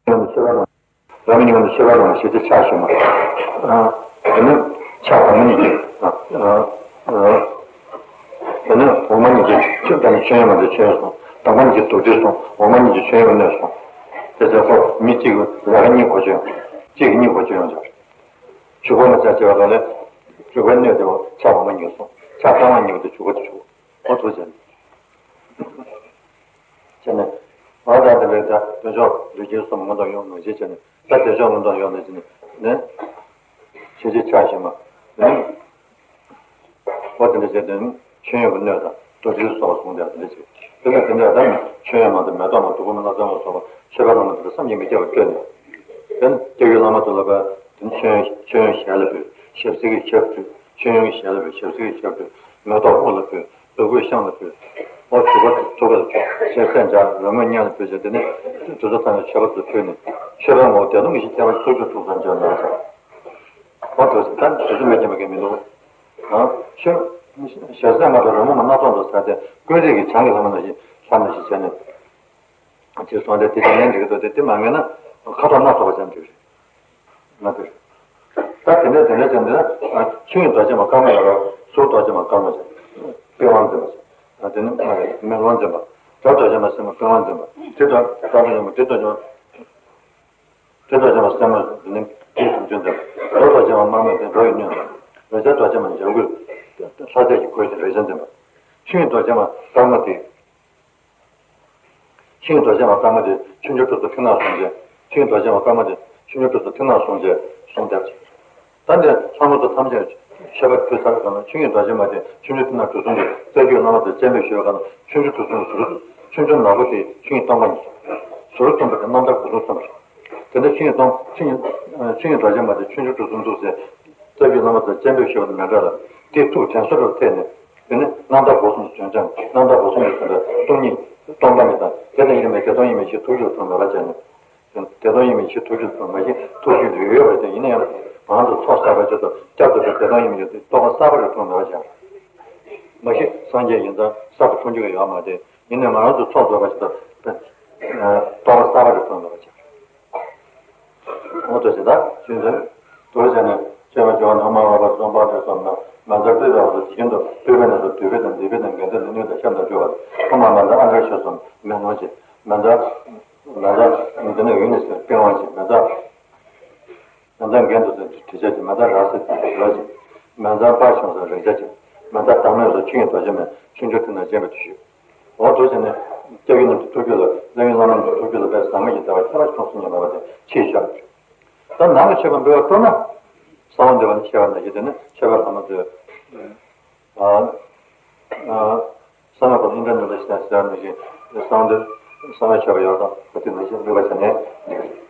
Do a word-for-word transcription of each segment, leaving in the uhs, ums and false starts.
ཡང་ནི་ཤེས་པ་རང་། རང་གི་སྙིང་པོ་ནི་ཤེས་པ་རང་ཤེས་བྱའི་ཆ་ཤེས་མ། ཨ། དེ་ནི་ཆ་དང་པོ་ཉིད་ཀྱི། ཨ། ཨ། དེ་ནི་འོག་མ་ཉིད་ཀྱི་ཆོས་དང་ཆོས་ཡོད་མ་དེ་ཆོས་ཡོད་སོང་། དང་པོ་ཉིད་ཀྱི་དུག་སྦྲུལ་སོང་། འོག་མ་ཉིད་ཀྱི་ཆོས་ཡོད་གནོད་སོང་། དེ་ཚེ་ཁོ་མི་གཅིག་གི་ལས་ཀ་གཉིས་གོ་ཆོད་ཡོང་། གཅིག་གིས་གཉིས་གོ་ཆོད་ཡོང་ཆོག་ཆུ་བུར་མ་ཆགས་བྱས་པ་ལ་ཆུ་བུར་གནོད་དེ་ཆ་འོག་མ་ཉིད་སོང་། ཆ་ལྟ་བ་ཉིད་དེ་ཆུ་བུར་དུ་ཆུག་འོ་ཐུག་བྱས་ནས། བྱས་ནས། འོ་ད་དེ་འདྲའི་ད་དོན་ཕྱོགས་ལུས་ཀྱི་གསུམ་མངོན་རྟོགས་ཡོང་ནང་བཞིན་བྱས་ནས། ད་དོན་ཕྱོགས་མངོན་རྟོགས་ཡོང་ནང་བཞིན་ནས། ཤེས་བྱའི་ཆ་ཤེས་མ། འོ་དེ་འདྲ་བྱས་ཏེ་ཆོས་ཡོད་ཀྱི་གནོད་དང་དུག་སྦྲུལ་སོགས་གསུངས་ཏེ་དེ་འདྲ་བྱས། དེ་ལ་དེ་འདྲ་ད་ནི་ཆོས་ཡོད་མ་དང་མེ་ཏོག་མ་དུག་ཁུ་མ་སྣ་ཚོགས་མ་སོགས་པ་ཤེས་པ་ལ་མ་དེ་བསམ་གྱིས་མི་ཁྱབ་པ་བཀོད་ནས། དེ་ནི་སྐྱབས་ཡུལ་བླ་མ་དེ་ལ་བས་དེ་ནི་ཆོས་ཡོད་ཆོས་ཡོད་ཞལ་ལ་ཕུལ། ཞབས་བསིལ་གྱི་ཆར་ཕུལ། ཆོས་ཡོད་ཞལ་ལ་ཕུལ། ཞབས་བསིལ་གྱི་ཆར་ཕུལ། མེ་ཏོག་དབུ་ལ་ཕུལ། ལུ་གུ་ཤངས་ལ་ཕུལ། ཨོ་ཐུག་པ་ཐུག་པ་ལ་ཕུལ། ཞལ་ཟས་འཇལ། རོལ་མོ་སྙན་ལ་ཕུལ་བྱས། དེ་ནས་དུས་ཚོད་ཐམས་ཅད་མཆོད་པ་དུ་ཕུལ་ནས། མཆོད་པའི་ངོ་བོ་བདེ་སྟོང་གི་ཞིང་ཁྱད་པར་ཚོགས་བཅུ་དྲུག་ཙམ་འཇལ་ནས་ཟེར། ཨོ་དུ་ཟེར་ད་དུས་ཚོད་མེད་ཀྱི་མེད་ཀྱི་མི་འདུག་ཨ་ཆོས་ཞལ་ཟས་མ་གཏོགས་རོལ་མོ་མ་སྣ་ཚོགས་འདུག་ཟེར་ཏེ་ཀུན་རིག་གི་བྱང་གི་ལྷ་མོ་ནང་བཞིན་ལྷ་ནང་བཞིན་བྱས་ནས། ཅེས་གསུངས་ཏེ་དེ་དེ་ནས་འགྲིག་གི་འདུག་དེ་དེ་མ་ངེས་ན་ཁ་དོག་སྣ་ཚོགས་པ་ཅན་འགྲིག་རེད། ང་དེ། ད་དེ་འདྲ་དེ་འདྲ་ཅན་འདི་ན་ཆོས་དབྱིངས་རྡོ་རྗེ་མ་དཀར་མོ་ཡོད་རོགས། ཟུར་རྡོ་རྗེ་མ་དཀར་མོ་ཅན། པི་ཝང་འཛིན་པ་ཅན། དེ་ནི་མ་རེད་མེ་ལོང་འཛིན་པ། དགྲ་རྡོ་རྗེ་མ་སེར་མོ་པི་ཝང་འཛིན་པ། དེ་དགྲ་དགྲ་རྡོ་རྗེ་མ་དེ་རྡོ་རྗེ་མ། དེ་རྡོ་རྗེ་མ་སེར་མོ་འདི་ནི་དེའི་དུང་ཆེན་འཛིན་པ། རོ་རྡོ་རྗེ་མ་དམར་མོ་དེ་རོ་ཡི་སྣོད་འཛིན་པ། རེག་བྱ་རྡོ་རྗེ་མ་ལྗང་གུ། ལྷ་རྫས་ཀྱི་གོས་ཀྱི་རེག་བྱ་འཛིན་པ། ཆོས་དབྱིངས་རྡོ་རྗེ་མ་དཀར་མོ་དེ། ཆོས་དབྱིངས་རྡོ་རྗེ་མ་དཀར་མོ་དེ་ཆུང་ཆུང་ཕུབ་སུ་མཐིང་ནག་སོང་རྗེས། ཆོས་དབྱིངས་རྡོ་རྗེ་མ་དཀར་མོ་དེ་ཆུང་ཆུང་ཕུབ་སུ་མཐིང་ནག་སོང་རྗེས་གསུངས་བསྡད་ཅིང་། ད་འདི་ལྷ་མོ་ཚོ་ཐམས་ཅད་མཆོད་པ་ཕུལ་ཚར་ག་ན་ཆོས་དབྱིངས་རྡོ་རྗེ་མ་དེ་ཆུང་ཆུང་མཐིང་ནག་གྲུ་གསུམ་དེ་རྩ་རྒྱུད་བླ་མ་ཚོས་སྤྱན་འབེབས་ཞུས་པ་ག་ན་ཆུང་ཆུང་གྲུ་གསུམ་ཟུར། ཆུང་ཆུང་ནག་པོ་དེ་ཆོས་དབྱིངས་སྟོང་པ་ཉིད། ཟུར་གསུམ་པ་དེ་རྣམ་ཐར་སྒོ་གསུམ་གསུམ་རེད། དེ་འདྲ་ཆོས་དབྱིངས་སྟོང་ཆོས་དབྱིངས་ཆོས་དབྱིངས་རྡོ་རྗེ་མ་དེ་ཆུང་ཆུང་གྲུ་གསུམ་འདུག་ཟེར། རྩ་རྒྱུད་བླ་མ་ཚོས་སྤྱན་འབེབས་ཞུས་པ་དང་མི་འདྲ་ལ། དེ་ཐུགས་དྲན་གསོ་རུ་ཐེབས་ནས། དེ་ནི་རྣམ་ཐར་སྒོ་གསུམ་དུ་བྱོན་ཙང་རྣམ་ཐར་སྒོ་གསུམ་དུ་བྱོན་ཙང་སྟོང་ཉིད་སྟོང་པ་ཉིད་དང་དེ་དང་ཡིན་མིན་བདེ་སྟོང་ཡིན་མིན་ཞེས་ཐུགས་རྒྱུད་དུ་མེད་པར་བྱས་ནས། བདེ་སྟོང་ཡིན་མིན་ཞེས་ཐུགས་རྒྱུད་དུ་མ་ཞེས་ཐུགས་རྒྱུད་ཡོད་ཡོད་པར་བྱས་ཡིན་ན་ཡང་མང་དུ་ཚོགས་བསགས་པའི་ཆེད་དུ་བསྐྱར་དུ་བདེ་སྟོང་ཡིན་མིན་ཞེས་རྟོགས་པ་གསར་པ་རེ་ཐོན་མེད་པར་བྱས། མ་གཞི་སངས་རྒྱས་ཡིན་ཙང་གསར་དུ་མཐོང་རྒྱུ་ཡོད་མ་རེད། ཡིན་ནའི་མང་དུ་ཚོགས་རྫོགས་པ་ཞིག་ཏུ་རྟོགས་པ་གསར་པ་རེ་ཐོན་མེད་པར་བྱས། འོ་དེ་བཞིན་དུ་ཆོས་འཛིན། དུ་བྱས་ནས་སྐྱེ་བ་བྱུང་བ་ནང་མ་འོངས་པ་གསུམ་པ་དེ་ཙམ་ན་མ་མཛད་སྤྲོས་པའི་འོག་ཏུ་དེ་བཞིན་དུ་སྤྲོས་པའི་གནས་སུ་འདོད་པའི་དང་འདོད་པའི་དང་འགལ་འདུ་ལ་གནོད་དང་ཤམ་དང་སྤྲོ་བ་དང་ཐོག་མ་མ་མཛད་ཨ་འབྲས་ཆོས་གསུམ་མེ་ལོང་ཅན། མ་མཛད་མ་མཛད་འདི་ནི་འོད་ནི་ཟེར་པི་ཝང་ཅན། མ་མཛད། མ་མཛད་འགལ་འདུ་ཟེར་དྲི་བྱ་ཅན། མ་མཛད་ར་ཟེར་དྲི་བྱ་ཅན། མ་མཛད་པ་བྱུང་ཟེར་རེག་བྱ་ཅན། མ་མཛད་བདག་མེད་ཟེར་ཆོས་དབྱིངས་རྡོ་རྗེ་མའི་ཆོས་འབྱུང་ཐུགས་ན་བཞེངས་པའི་དུས་ཤིག་འོ་དེ་བྱས་ནས་སྐྱབས་ཡུལ་རྣམས་ཀྱི་ཐུགས་རྒྱུད་ལ་སློབ་དཔོན་བླ་མ་རྣམས་ཀྱི་ཐུགས་རྒྱུད་ལ་དཔེ་ཟབ་མོ་ཞིག་ལྟ་བ་ཁྱད་པར་ཅིག་མཐོང་སོང་ཉན་པ་དེ་ཆེས་ཆེ་བ་རེད། ད་ནང་གི་མཆོད་པ་འབུལ་བ་སྤྲོ་ན། གསང་བ་འདུས་པ་ནི་ཆེ་བ་ན་ཞེས་དེ་ནི་མཆོད་པ་ལྷ་མོ་མཛོད། ཨ་ཨ་གསང་བའི་ཁོ་ལ་ཨིནྡྲ་ནཱི་ལ་ཞེས་ཟེར་བ་ནང་བཞིན་གསང་བ་འདུས་གསང་བའི་མཆོད་པ་ཡོད་དང་ཁོ་ཚོས་ནང་བཞིན་འབུལ་བ་བྱས་ནས་འདི་ག་རེད།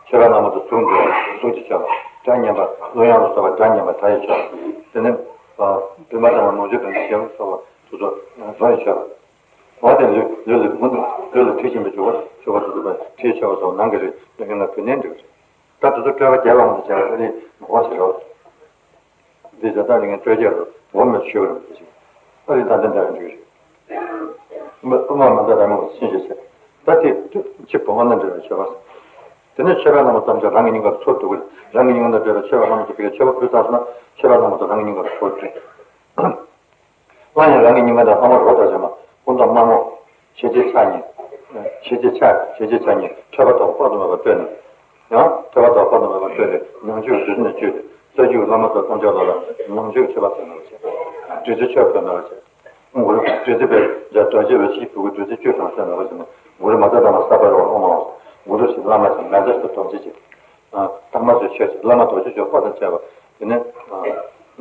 མཆོད་པ་ལྷ་མོ་དང་གཟུངས་འདུས་གཟུངས་ཀྱི་མཆོད་པ་སྒྲ་སྙན་པ་གླུ་དབྱངས་ལ་སོགས་པ་སྒྲ་སྙན་པ་སྒྲ་ཡི་མཆོད་པ། དེ་ནི་ཨ་བི་མ་ཏ་ན་མང་ཇུ་དང་ཞེས་སོགས་པ་དེ་ཚོ་གཟུངས་ཡི་མཆོད་པ། འོ་དེ་ལུས་ལུས་ལ་མུ་མཐུད་ལུས་ལ་དྲི་ཞིམ་པའི་བྱུག་པ་བྱུག་པ་དང་བཅས་པ་དྲིའི་མཆོད་པ་སོགས་ནང་གི་རིགས་ལ་ཡོང་ན་བུ་ནན་འགྲིག་རེད། ད་དེ་ཚོ་སྤྲོས་པ་རྒྱས་པ་མ་ཟད་བྱས་པ་ཨ་རི་མ་གོ་ཟེར་རོ། འདི་བྱ་ད་རིང་སྤྲོས་རྒྱས་རོ་འོ་མེད་ཆོས་རོ་ཟེར་ཞིག་ཨ་རི་ད་འདི་འདྲ་འགྲིག་རེད། མ་མ་མ་ད་ར་མ་གོ་ཤིན་ཞིག་ཟེར། ད་དེ་གཅིག་པོ་ཨ་ན་འདྲ་བའི་མཆོད་པ་ཟེར། དེ་ནས་མཆོད་པའི་ལྷ་མོ་ཙམ་གྱིས་རང་གི་སྙིང་གར་ཚུར་འདུག་གི་རེད། རང་གི་སྙིང་གར་འདྲ་བའི་མཆོད་པའི་ལྷ་མོ་ཚོ་ཕ་གིར་མཆོད་པ་ཕུལ་ཚར་སོང་ན་མཆོད་པའི་ལྷ་མོ་ཚོ་རང་གི་སྙིང་གར་ཚུར་འདུག་སླར་ཡང་རང་གི་སྙིང་ག་ནས་ལྷ་མོ་རོ་རྡོ་རྗེ་མ་སྐུ་མདོག་དམར་མོ། ཞལ་གཅིག་ཕྱག་གཉིས། ཞལ་གཅིག་ཕྱག་ཞལ་གཅིག་ཕྱག་གཉིས་ཐོད་པ་ཐོགས་པ་དཔག་ཏུ་མེད་པར་སྤྲོས་ནས། ཡང་ཐོད་པ་ཐོགས་པ་དཔག་ཏུ་མེད་པར་སྤྲོས་ཏེ་ནང་མཆོད་བདུད་རྩི་ནས་བཅུས་ཏེ་རྩ་རྒྱུད་བླ་མ་ཚོ་ཐམས་ཅད་ལ་ལ་ནང་མཆོད་མཆོད་པ་ཕུལ་མེད་པར་བྱས། བདུད་རྩི་མཆོད་ཕུལ་མེད་པར་བྱས། གུ་རུ་བདུད་རྩི་དཔལ་རྒྱ་རྡོ་རྗེ་འོད་ཆེན་གྱི་གུ་རུ་བདུད་རྩི་བཅུད་དང་བསྲེས་མེད་པར་བྱས་ནས་གུ་རུ་མ་ཏ་ད་མ་ས་པ་ར་བ་ཨོ་མ་ཨོ། གུ་རུ་ཞེས་བླ་མ་ཞེས་མན་ཛ་ཞེས་རྡོ་རྗེ་ཅན། དར་མ་ཟེར་ཆོས་ཅན། བླ་མ་རྡོ་རྗེ་ཆོས་འཁོར་དང་བཅས་པ། དེ་ནས་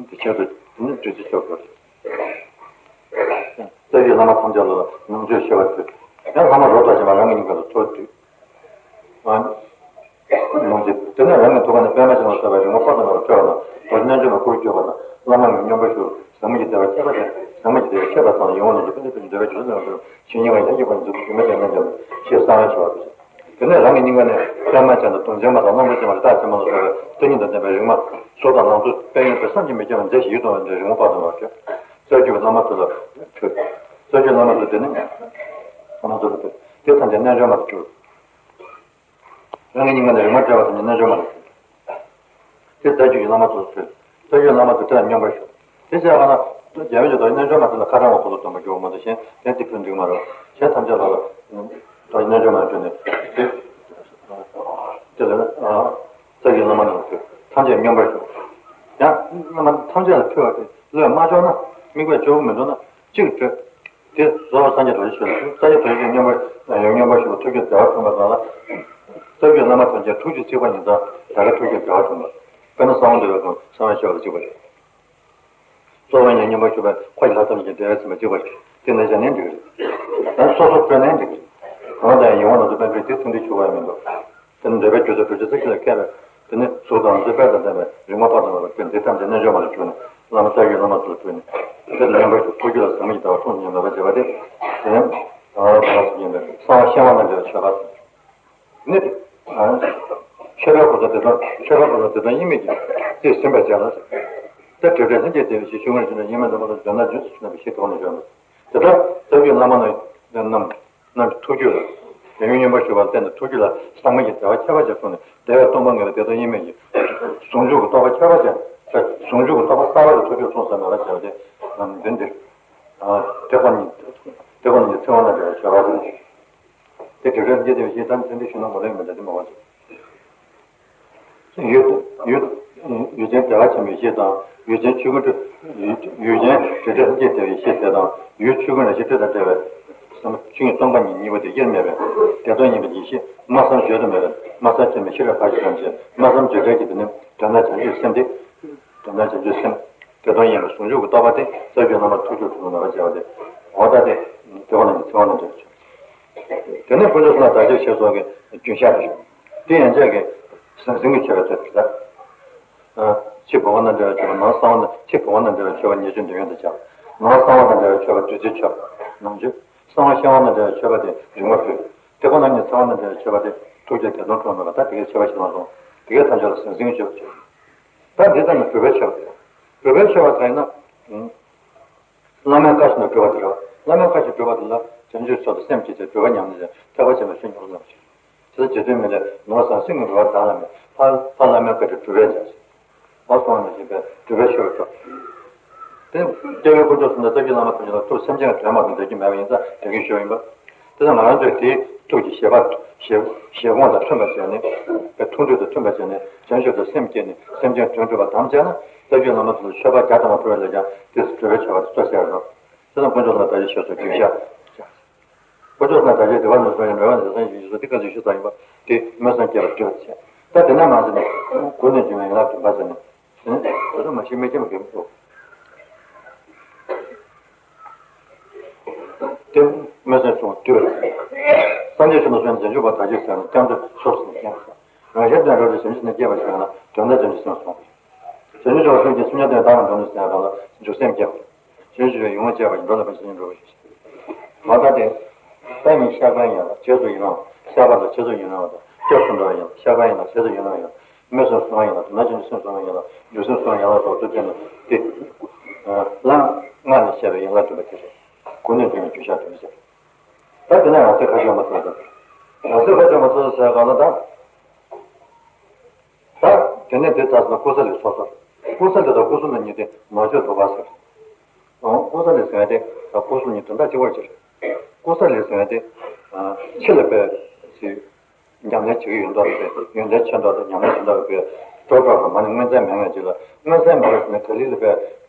འདི་ཆོས་དང་དེ་ནས་བདུད་རྩི་མཆོད་དགོས། རྩ་བའི་བླ་མ་ཐམས་ཅད་ལ་ནང་མཆོད་ཆེ་བ་ཕུལ། ཡང་བླ་མ་རོ་རྡོ་རྗེ་མ་རང་གི་སྙིང་ག་ལ་ཚུར་འདུས། ནང་མཆོད་དེ་ནས་རང་གི་ཐུགས་ཀ་ནས་པདྨ་ཅན་ལ་སོགས་པའི་རིག་མ་དཔག་ཏུ་མེད་པ་སྤྲོས་པ་དང་རྡོ་རྗེ་རྣལ་འབྱོར་མ་སྐུར་གྱུར་པ་དང་བླ་མ་མི་མཉམ་པར་བཞུགས། ཟབ་མོ་ཡི་བདེ་བ་ཁྱད་པར་ཅན། ཟབ་མོ་ཡི་བདེ་བ་ཁྱད་པར་ཙམ་ལ་ཡིད་འོང་ལ་སོགས་ཀུན་ཏུ་ཕན་པའི་འདོད་པའི་རྒྱུ་ཚོགས་རྣམས་ཀྱང་ཞིང་སྙིང་ག་ཡང་སྐྱིད་པར་འཛུགས་པའི་མི་དེ་རྣམས་ཀྱང་ཞེས་གསང་བའི་ཆེ་བ་ཕུལ། དེ་ནས་རང་གི་སྙིང་ག་ནས་པདྨ་ཅན་དང་གདུང་ཅན་མ་དང་གླང་པོ་ཆེ་མ་རི་དྭགས་ཅན་མ་ལ་སོགས་པའི་གཏེར་སྙིགས་དང་ལྡན་པའི་རིག་མ་གཟུགས་དང་ལང་ཚོ་དཔལ་ཡོན་དཔལ་བསམ་གྱིས་མི་ཁྱབ་པ་མཛེས་ཤིང་ཡིད་དུ་འོང་བའི་རིག་མ་དཔག་ཏུ་མེད་པ་སྤྲོས། རྩ་རྒྱུད་ཀྱི་བླ་མ་ཚོ་ལ་ཕུལ། རྩ་རྒྱུད་བླ་མ་ཚོ་དེ་ནི་བླ་མ་ཚོ་ལ་ཕུལ། དེ་ཐམས་ཅད་རྣལ་འབྱོར་མ་དུ་གྱུར། རང་གི་སྙིང་ག་ནས་རིག་མ་སྤྲད་པ་དེ་ནི་རྣལ་འབྱོར་མ་ལ་ཟེར། དེ་རྩ་རྒྱུད་ཀྱི་བླ་མ་ཚོ་ཟེར། རྩ་རྒྱུད་བླ་མ་ཚོ་དེ་ལ་སྙོམས་པར་ཞུགས། དེ་བྱས་པ་ན་རྒྱལ་བའི་ཇོ་བདག་རྣལ་འབྱོར་མ་དེ་ལ་ཁ་རང་བ་ཁོ་ཚོ་སྟོན་པ་རྒྱུ་བ་མ་གཏོགས་གཞན་གཞན་དེ་ཕུལ་འགྲིག་མ་རེད། གཞན་ཐམས་ཅད་ལ་ལ་རྒྱུ་རྣལ་འབྱོར་མ་ལ་བརྗོད་ནས་དེ་དེ་ལ་རྩ་རྒྱུད་བླ་མ་རྣམས་ཟེར་ཐམས་ཅད་སྙོམས་པར་ཞུགས། ཡང་བླ་མ་ཐམས་ཅད་ལ་ཕུལ་བ་དེ་བློས་མ་ཆོག་ན་དམིགས་པས་ཆོག་གི་མི་འདུག་ན། གཅིག་བྲོས། དེ་གཙོ་བོ་སངས་རྒྱས་རྡོ་རྗེ་ཆོས་ལ་སངས་རྒྱས་རྡོ་རྗེ་ཆོས་སྙོམས་པར་ཡང་སྙོམས་པར་ཞུགས་པ་ཐུགས་རྒྱུད་བདེ་བ་འཁྲུངས་པ་དང་ལ། རྩ་རྒྱུད་བླ་མ་ཐམས་ཅད་ཐུགས་རྒྱུད་གཅིག་པ་ཉིད་དང་ད་ག་ཐུགས་རྒྱུད་བདེ་བ་འཁྲུངས་པ། དཔེར་ན་གསང་བ་འདུས་པའི་དགོངས་གསང་བའི་ཆོས་ལ་གཅིག་པ་རེད། གཙོ་བོ་ཡང་སྙོམས་པར་ཞུགས་པའི་འཁོར་གྱི་ལྷ་ཐམས་ཅད་བདེ་བས་ཟིན་པ་གཅིག་པ་རེད། དེ་ནས་བྱས་ནས་འགྲིག་གི་རེད། ད་སོ་སོ་བྲོས་ནས་འགྲིག་གི་རེད། གང་ལྟར་ཡིད་འོང་ལ་སོགས་པའི་དེ་ཐུགས་འདི་ཆུད་པ་ཡང་མི་འདུག་དེ་ནི་འདོད་པའི་རྒྱུ་དང་གྲོལ་བྱེད་ཚིག་གཅིག་ལ་མཁས་པས། དེ་ནི་གཟུགས་དང་རྣམ་འགྱུར་དཔལ་དང་ལྡན་པའི་རིག་མ་དཔལ་དང་ལྡན་པ་དེ་འདི་ཐམས་ཅད་རྣལ་འབྱོར་མ་ལ་བྱུགས་ནས་བླ་མ་རྩ་བའི་བླ་མ་ཚོ་ལ་བྱུགས་ནས་དེ་ལ་སྙོམས་པར་ཞུགས་ཐུགས་རྒྱུད་ལ་ཟག་མེད་ཀྱི་བདེ་བ་འཁྲུངས་ནས་མེད་པར་བྱེད་པ་དེ། དེ་ནི་གང་ལ་གང་ལ་སོགས་ཡིན་པས་གསང་བ་ཤེར་དབང་རྣལ་འབྱོར་པའི་མཆོད་པ་ཟེར། ནི་དེ་མཆོད་པའི་གོ་ས་དེ་དང་མཆོད་པའི་གོ་ས་དེ་དང་དབྱེར་མེད་ཀྱི་རྩིས་ཟིན་པར་བྱས་ལ། དེ་བྲིས་པའི་ལྷན་སྐྱེས་བདེ་བའི་གཞི་ཆོས་སྐུ་ནི་ཆོས་དབྱེར་མེད་ལ་མ་ལ་ཇོ་ནག་རྒྱུན་དུ་ཆུ་ནག་པའི་གཞི་དེ་འོག་ནས་བྱོན་ལ། དེ་ལྟར་རྩ་བརྒྱུད་བླ་མ་རྣམས་རྣམས་ཀྱི་ཐུགས་རྒྱུད་ལ། དེ་ཡང་སྙོམས་པར་ཞུགས་པ་ལ་བརྟེན་ནས་ཐུགས་རྒྱུད་ལ་ཟག་མེད་ཀྱི་བདེ་བ་ཁྱད་པར་ཅན་སོང་ནས་བདེ་བའི་སྟོང་པ་ངེས་པ་དེ་དང་དབྱེར་མེད་ཀྱི་ཟུང་འཇུག་གི་རྟོགས་པ་ཁྱད་པར་ཅན། ཟུང་འཇུག་གི་རྟོགས་པ་གསར་བ་ལ་ཐུགས་རྒྱུད་མཚུངས་སུ་མེད་པར་བྱས་པ་དེ། འདི་འདིར། དེ་ཁོ་ནི། དེ་ཁོ་ནི་ཚེ་དབང་རྣལ་འབྱོར་པའི་མཆོད་པ་ཟེར། དེ་དྲིལ་བསྒྲགས་འདི་དེ་བཞིན་དང་ཚེ་འདི་ཤུལ་ན་མོ་ལེགས་མི་འདྲ་དེ་མ་བ་ཟེར། ཡུལ་ཡུལ་ཡུལ་ཅན་བདེ་བ་ཆེན་པོའི་གཞི་དང་ཡུལ་ཅན་ཆོས་སྐུ་སྤྲོས། ཡུལ་ཡུལ་ཅན་དྲི་བྲལ་ལྷན་སྐྱེས་བདེ་བའི་གཞི་དེ་དང་ཡུལ་ཆོས་སྐུ་རང་བཞིན་སྤྲོས་དང་བྲལ་བའི་བསམ་ཆོས་ཉིད་སྟོང་པ་ཉིད་གཉིས་པོ་དེ་དབྱེར་མེད་པའི་བདེ་སྟོང་ཡིན་པའི་ཡེ་ཤེས་སྨྲ་བསམ་བརྗོད་དུ་མེད་པའི་སྨྲ་བསམ་བརྗོད་མེད་ཤེས་རབ་ཕར་ཕྱིན་ཐམས་ཅད་སྨྲ་བསམ་བརྗོད་བྲལ་གྱི་དེ་ནི་དོན་དམ་བྱང་ཆུབ་སེམས་ཏེ། དོན་དམ་བྱང་ཆུབ་སེམས་བདེ་སྟོང་ཡིན་པའི་ཟུང་འཇུག་གི་རྟོགས་པ་དེ་རྩ་བརྒྱུད་བླ་མ་ཐུགས་རྒྱུད་དྲུག་ལ་མེད་པར་བྱས་པ་དེ། འོ་ད་དེ་དེ་བ་ལ་ནི་ཚེ་དབང་རྣལ་འབྱོར་ཆོས། དེ་ནས་དཀོན་མཆོག་གསུམ་ལ་བདག་རྐྱེན་བཞེས་སོགས་ཀྱི་རྒྱུན་བཤད་པ་རེད། དེ་ཡན་ཆད་ཀྱི་ཟང་ཟིང་གི་མཆོད་པའི་ཚུལ་དེ་ལྟར། ཕྱི་བུམ་པ་དང་འབྲེལ་བའི་མཆོད་པ། ནང་གསང་བ་དང་ཕྱི་བུམ་པ་དང་འབྲེལ་བའི་མཆོད་པ་ཉེས་སྤྱོད་འདོད་ཡོན་དུ་བྱ། ནང་གསང་བ་དང་འབྲེལ་བའི་མཆོད་པ་བདུད་རྩིའི་མཆོད་པ་ནང་མཆོད། གསང་བ་ཤེར་དབང་དང་འབྲེལ་བའི་མཆོད་པ་དེ་རིག་མ་ཕུལ། དེ་ཁོ་ན་ཉིད་ཚེ་དབང་དང་འབྲེལ་བའི་མཆོད་པ་དེ་ཐུགས་རྗེ་བདེ་སྟོང་འཁྲུངས་མེད་པ་ད་དེ་གའི་མཆོད་པ་ཞིག་ལ་སོང་། དེ་གའི་ཐམས་ཅད་ལ་ཟང་ཟིང་གི་མཆོད་པ་བྱེད། ད་འདི་ལྟ་ནི་བུམ་པའི་མཆོད་པ་དེ། བུམ་པའི་མཆོད་པ་དེ་ཡིན་ན། བླ་མའི་བཀའ་བཞིན་དུ་སྒྲུབ་པ་དེ་རེད། བླ་མའི་བཀའ་བཞིན་སྒྲུབ་པ་དེ་ལ་བྱང་ཆུབ་མཆོག་ཏུ་སེམས་བསྐྱེད་ཅིང་སྒྲུབ་པ་ཉམས་ལེན་ཅིང་ཐེག་པ་ཆེན་པོའི་ཆོས་ཉམས་སུ་ལེན་པ་ཞིག་དེ་ལ་རྗེ་བཙུན་མི་ལས་ནོར་ཟང་ཟིང་གི་འགྲོ་བ་དག་ལ་མེད། ཕ་ཕ་བླ་མའི་བཀའ་དྲིན་སྒྲུབ་པའི་བྱ་ཞིང་། འོ་སོང་ནས་བཞིན་པའི་སྒྲུབ་པའི་ཆོས་སྒྲུབ། དེ་རྒྱལ་བའི་དཀོན་མཆོག་གསུམ་དང་རྩ་བརྒྱུད་བླ་མ་ཐམས་ཅད་ལ་ཐུགས་སེམས་ཅན་དོན་མ་དང་འདོད་ཀྱི་མེད་པ་ཡིན་ཙང་དེ་སྐད་ཞུ་བ་ཡིན་པ། དེ་ལ་ང་རང་ཚོས་དེའི་ཐུགས་ཀྱི་བཞེད་པ་བཞེད་བཞེད་དགོངས་དང་མཐུན་པར་བྱས་ནས་ཐུགས་འདོད་དང་མཐུན་པར་བྱས་ནས་བྱང་ཆུབ་ཏུ་སེམས་བསྐྱེད་ནས་སེམས་ཅན་དོན་སྒྲུབ་པ་དམ་བཅའ་ན་རྩ་བརྒྱུད་བླ་མ་ཚོ་ལ་མཆོད་པ་བརྒྱ་ཐམ་པ་ཕུལ་བ་ལས་ཀྱང་དེ་སུ་སྒྲུབ་པའི་མཆོད་པ་དེ་གཙོ་ཆེ་བ་རེད། དེ་ལ་དཀོན་མཆོག་གསུམ་ལ་བདག་རྐྱེན་བཞེས་སོགས་རྒྱུན་བཤད། དཀོན་མཆོག་གསུམ་ལ་བདག་རྐྱེན་བདེ་བ་ནོར་སོང་ཡང་འགྲོ་བ་ནི་ཟང་ཟིང་ཞུ་དེ་བཀའ་ཚིག་ཞུ་ཚར་ཡིན་པ་དེ་སྨོན་སངས་རྒྱས་པ་འདོད་བྱས། ད་དེ་ན་མ་ཟེར་ནས་ཀུན་ནས་འབྱུང་བའི་ཡན་ལག་བདུན་པ་ཟེར་ནས། དེ་ཚོ་མ་ཤེས་མི་སྐྱེ་མ་གེ་མོ། དེ་སྨོན་སེམས་བྱུང་བ་དུས། སངས་རྒྱས་ཆེན་པོ་བྱོན་བྱང་ཆུབ་པ་བདག་རྐྱེན་ཟེར་ན་སྐྱབས་འགྲོ་ཚུལ་ཟིན་མཁན་ཟེར། རང་གཞན་དོན་གྲུབ་ཀྱི་བྱང་ཆུབ་ནི་སྐྱེས་པ་ཞིག་ཡང་ན་དོན་དམ་བྱང་ཆུབ་སེམས་སོང་། བྱང་ཆུབ་ཆོས་ཀྱི་སེམས་ཉིད་དོན་དམ་ལ་འགྲོ་ནུས་ཟེར་བ་ལ་འཇུག་སེམས་སྐྱེ་བ། བྱང་ཆུབ་ཡོངས་སྐྱེས་པ་ཡི་འགྲོ་ལ་ཕན་ཕྱིར་འགྲོ་བའི་ཞིང་། མ་ད་དེ། ད་ནི་བཤགས་པ་ཡིན་ལ་རྗེས་སུ་ཡི་རང་བ། བཤགས་པ་ལ་རྗེས་སུ་ཡི་རང་བ་དང་སྐྱབས་སུ་འགྲོ་བ་ཡིན་ལ་བཤགས་པ་ཡིན་ལ་རྗེས་སུ་ཡི་རང་བ་ཡིན་ལ། སྨོན་སེམས་སོང་བ་ཡིན་ལ་དོན་དམ་བྱང་ཆུབ་སེམས་སོང་བ་ཡིན་ལ་འཇུག་སེམས་སོང་བ་ཡིན་ལ་སོགས་ཚུལ་བསྟན་ནས་དེ། ལམ་ལྔ་ནས་བཤད་པའི་ཡན་ལག་བདུན་པ་དེ་རེད། ཀུན་ནས་འབྱུང་བའི་རྒྱུན་བཤད་དོན་བཤད། ད་དེ་ནས་རང་སེམས་ཁ་ཕྱོགས་མ་ཐོབ་དང་། རང་སེམས་ཁ་ཕྱོགས་མ་ཐོབ་ཟེར་གང་ལ་ད། ད་དེ་ནས་དེ་ལྟར་ན་ཀུ་ས་ལི་སོ་སོར། ཀུ་ས་ལི་དང་ཀུ་སུ་ལི་གཉིས་དེ་མ་བཅོས་རྫོགས་པ་ཟེར། ཀུ་ས་ལི་ཟེར་ཡ་དེ་ཀུ་སུ་ལི་གཉིས་དོན་དག་གཅིག་པར་གྱུར། ཀུ་ས་ལི་ཟེར་ཡ་དེ་ཕྱི་ལ་པའི་ཉམས་ལེན་བྱེད་ཀྱི་ཡོད་མདོག་རེད་པས་ཡོན་ཏན་ཆེ་མདོག་དང་ཉམས་ལེན་བྱེད་མདོག་རེད་པས་སྤྲོ་སྤྲོ་དང་མ་ནི་མངོན་མཚན་མེད་མཁན་ཅིག་ལ་མངོན་མཚན་མེད་པ་ཟེར་ནས་ག་ལེ་ལ་པའི་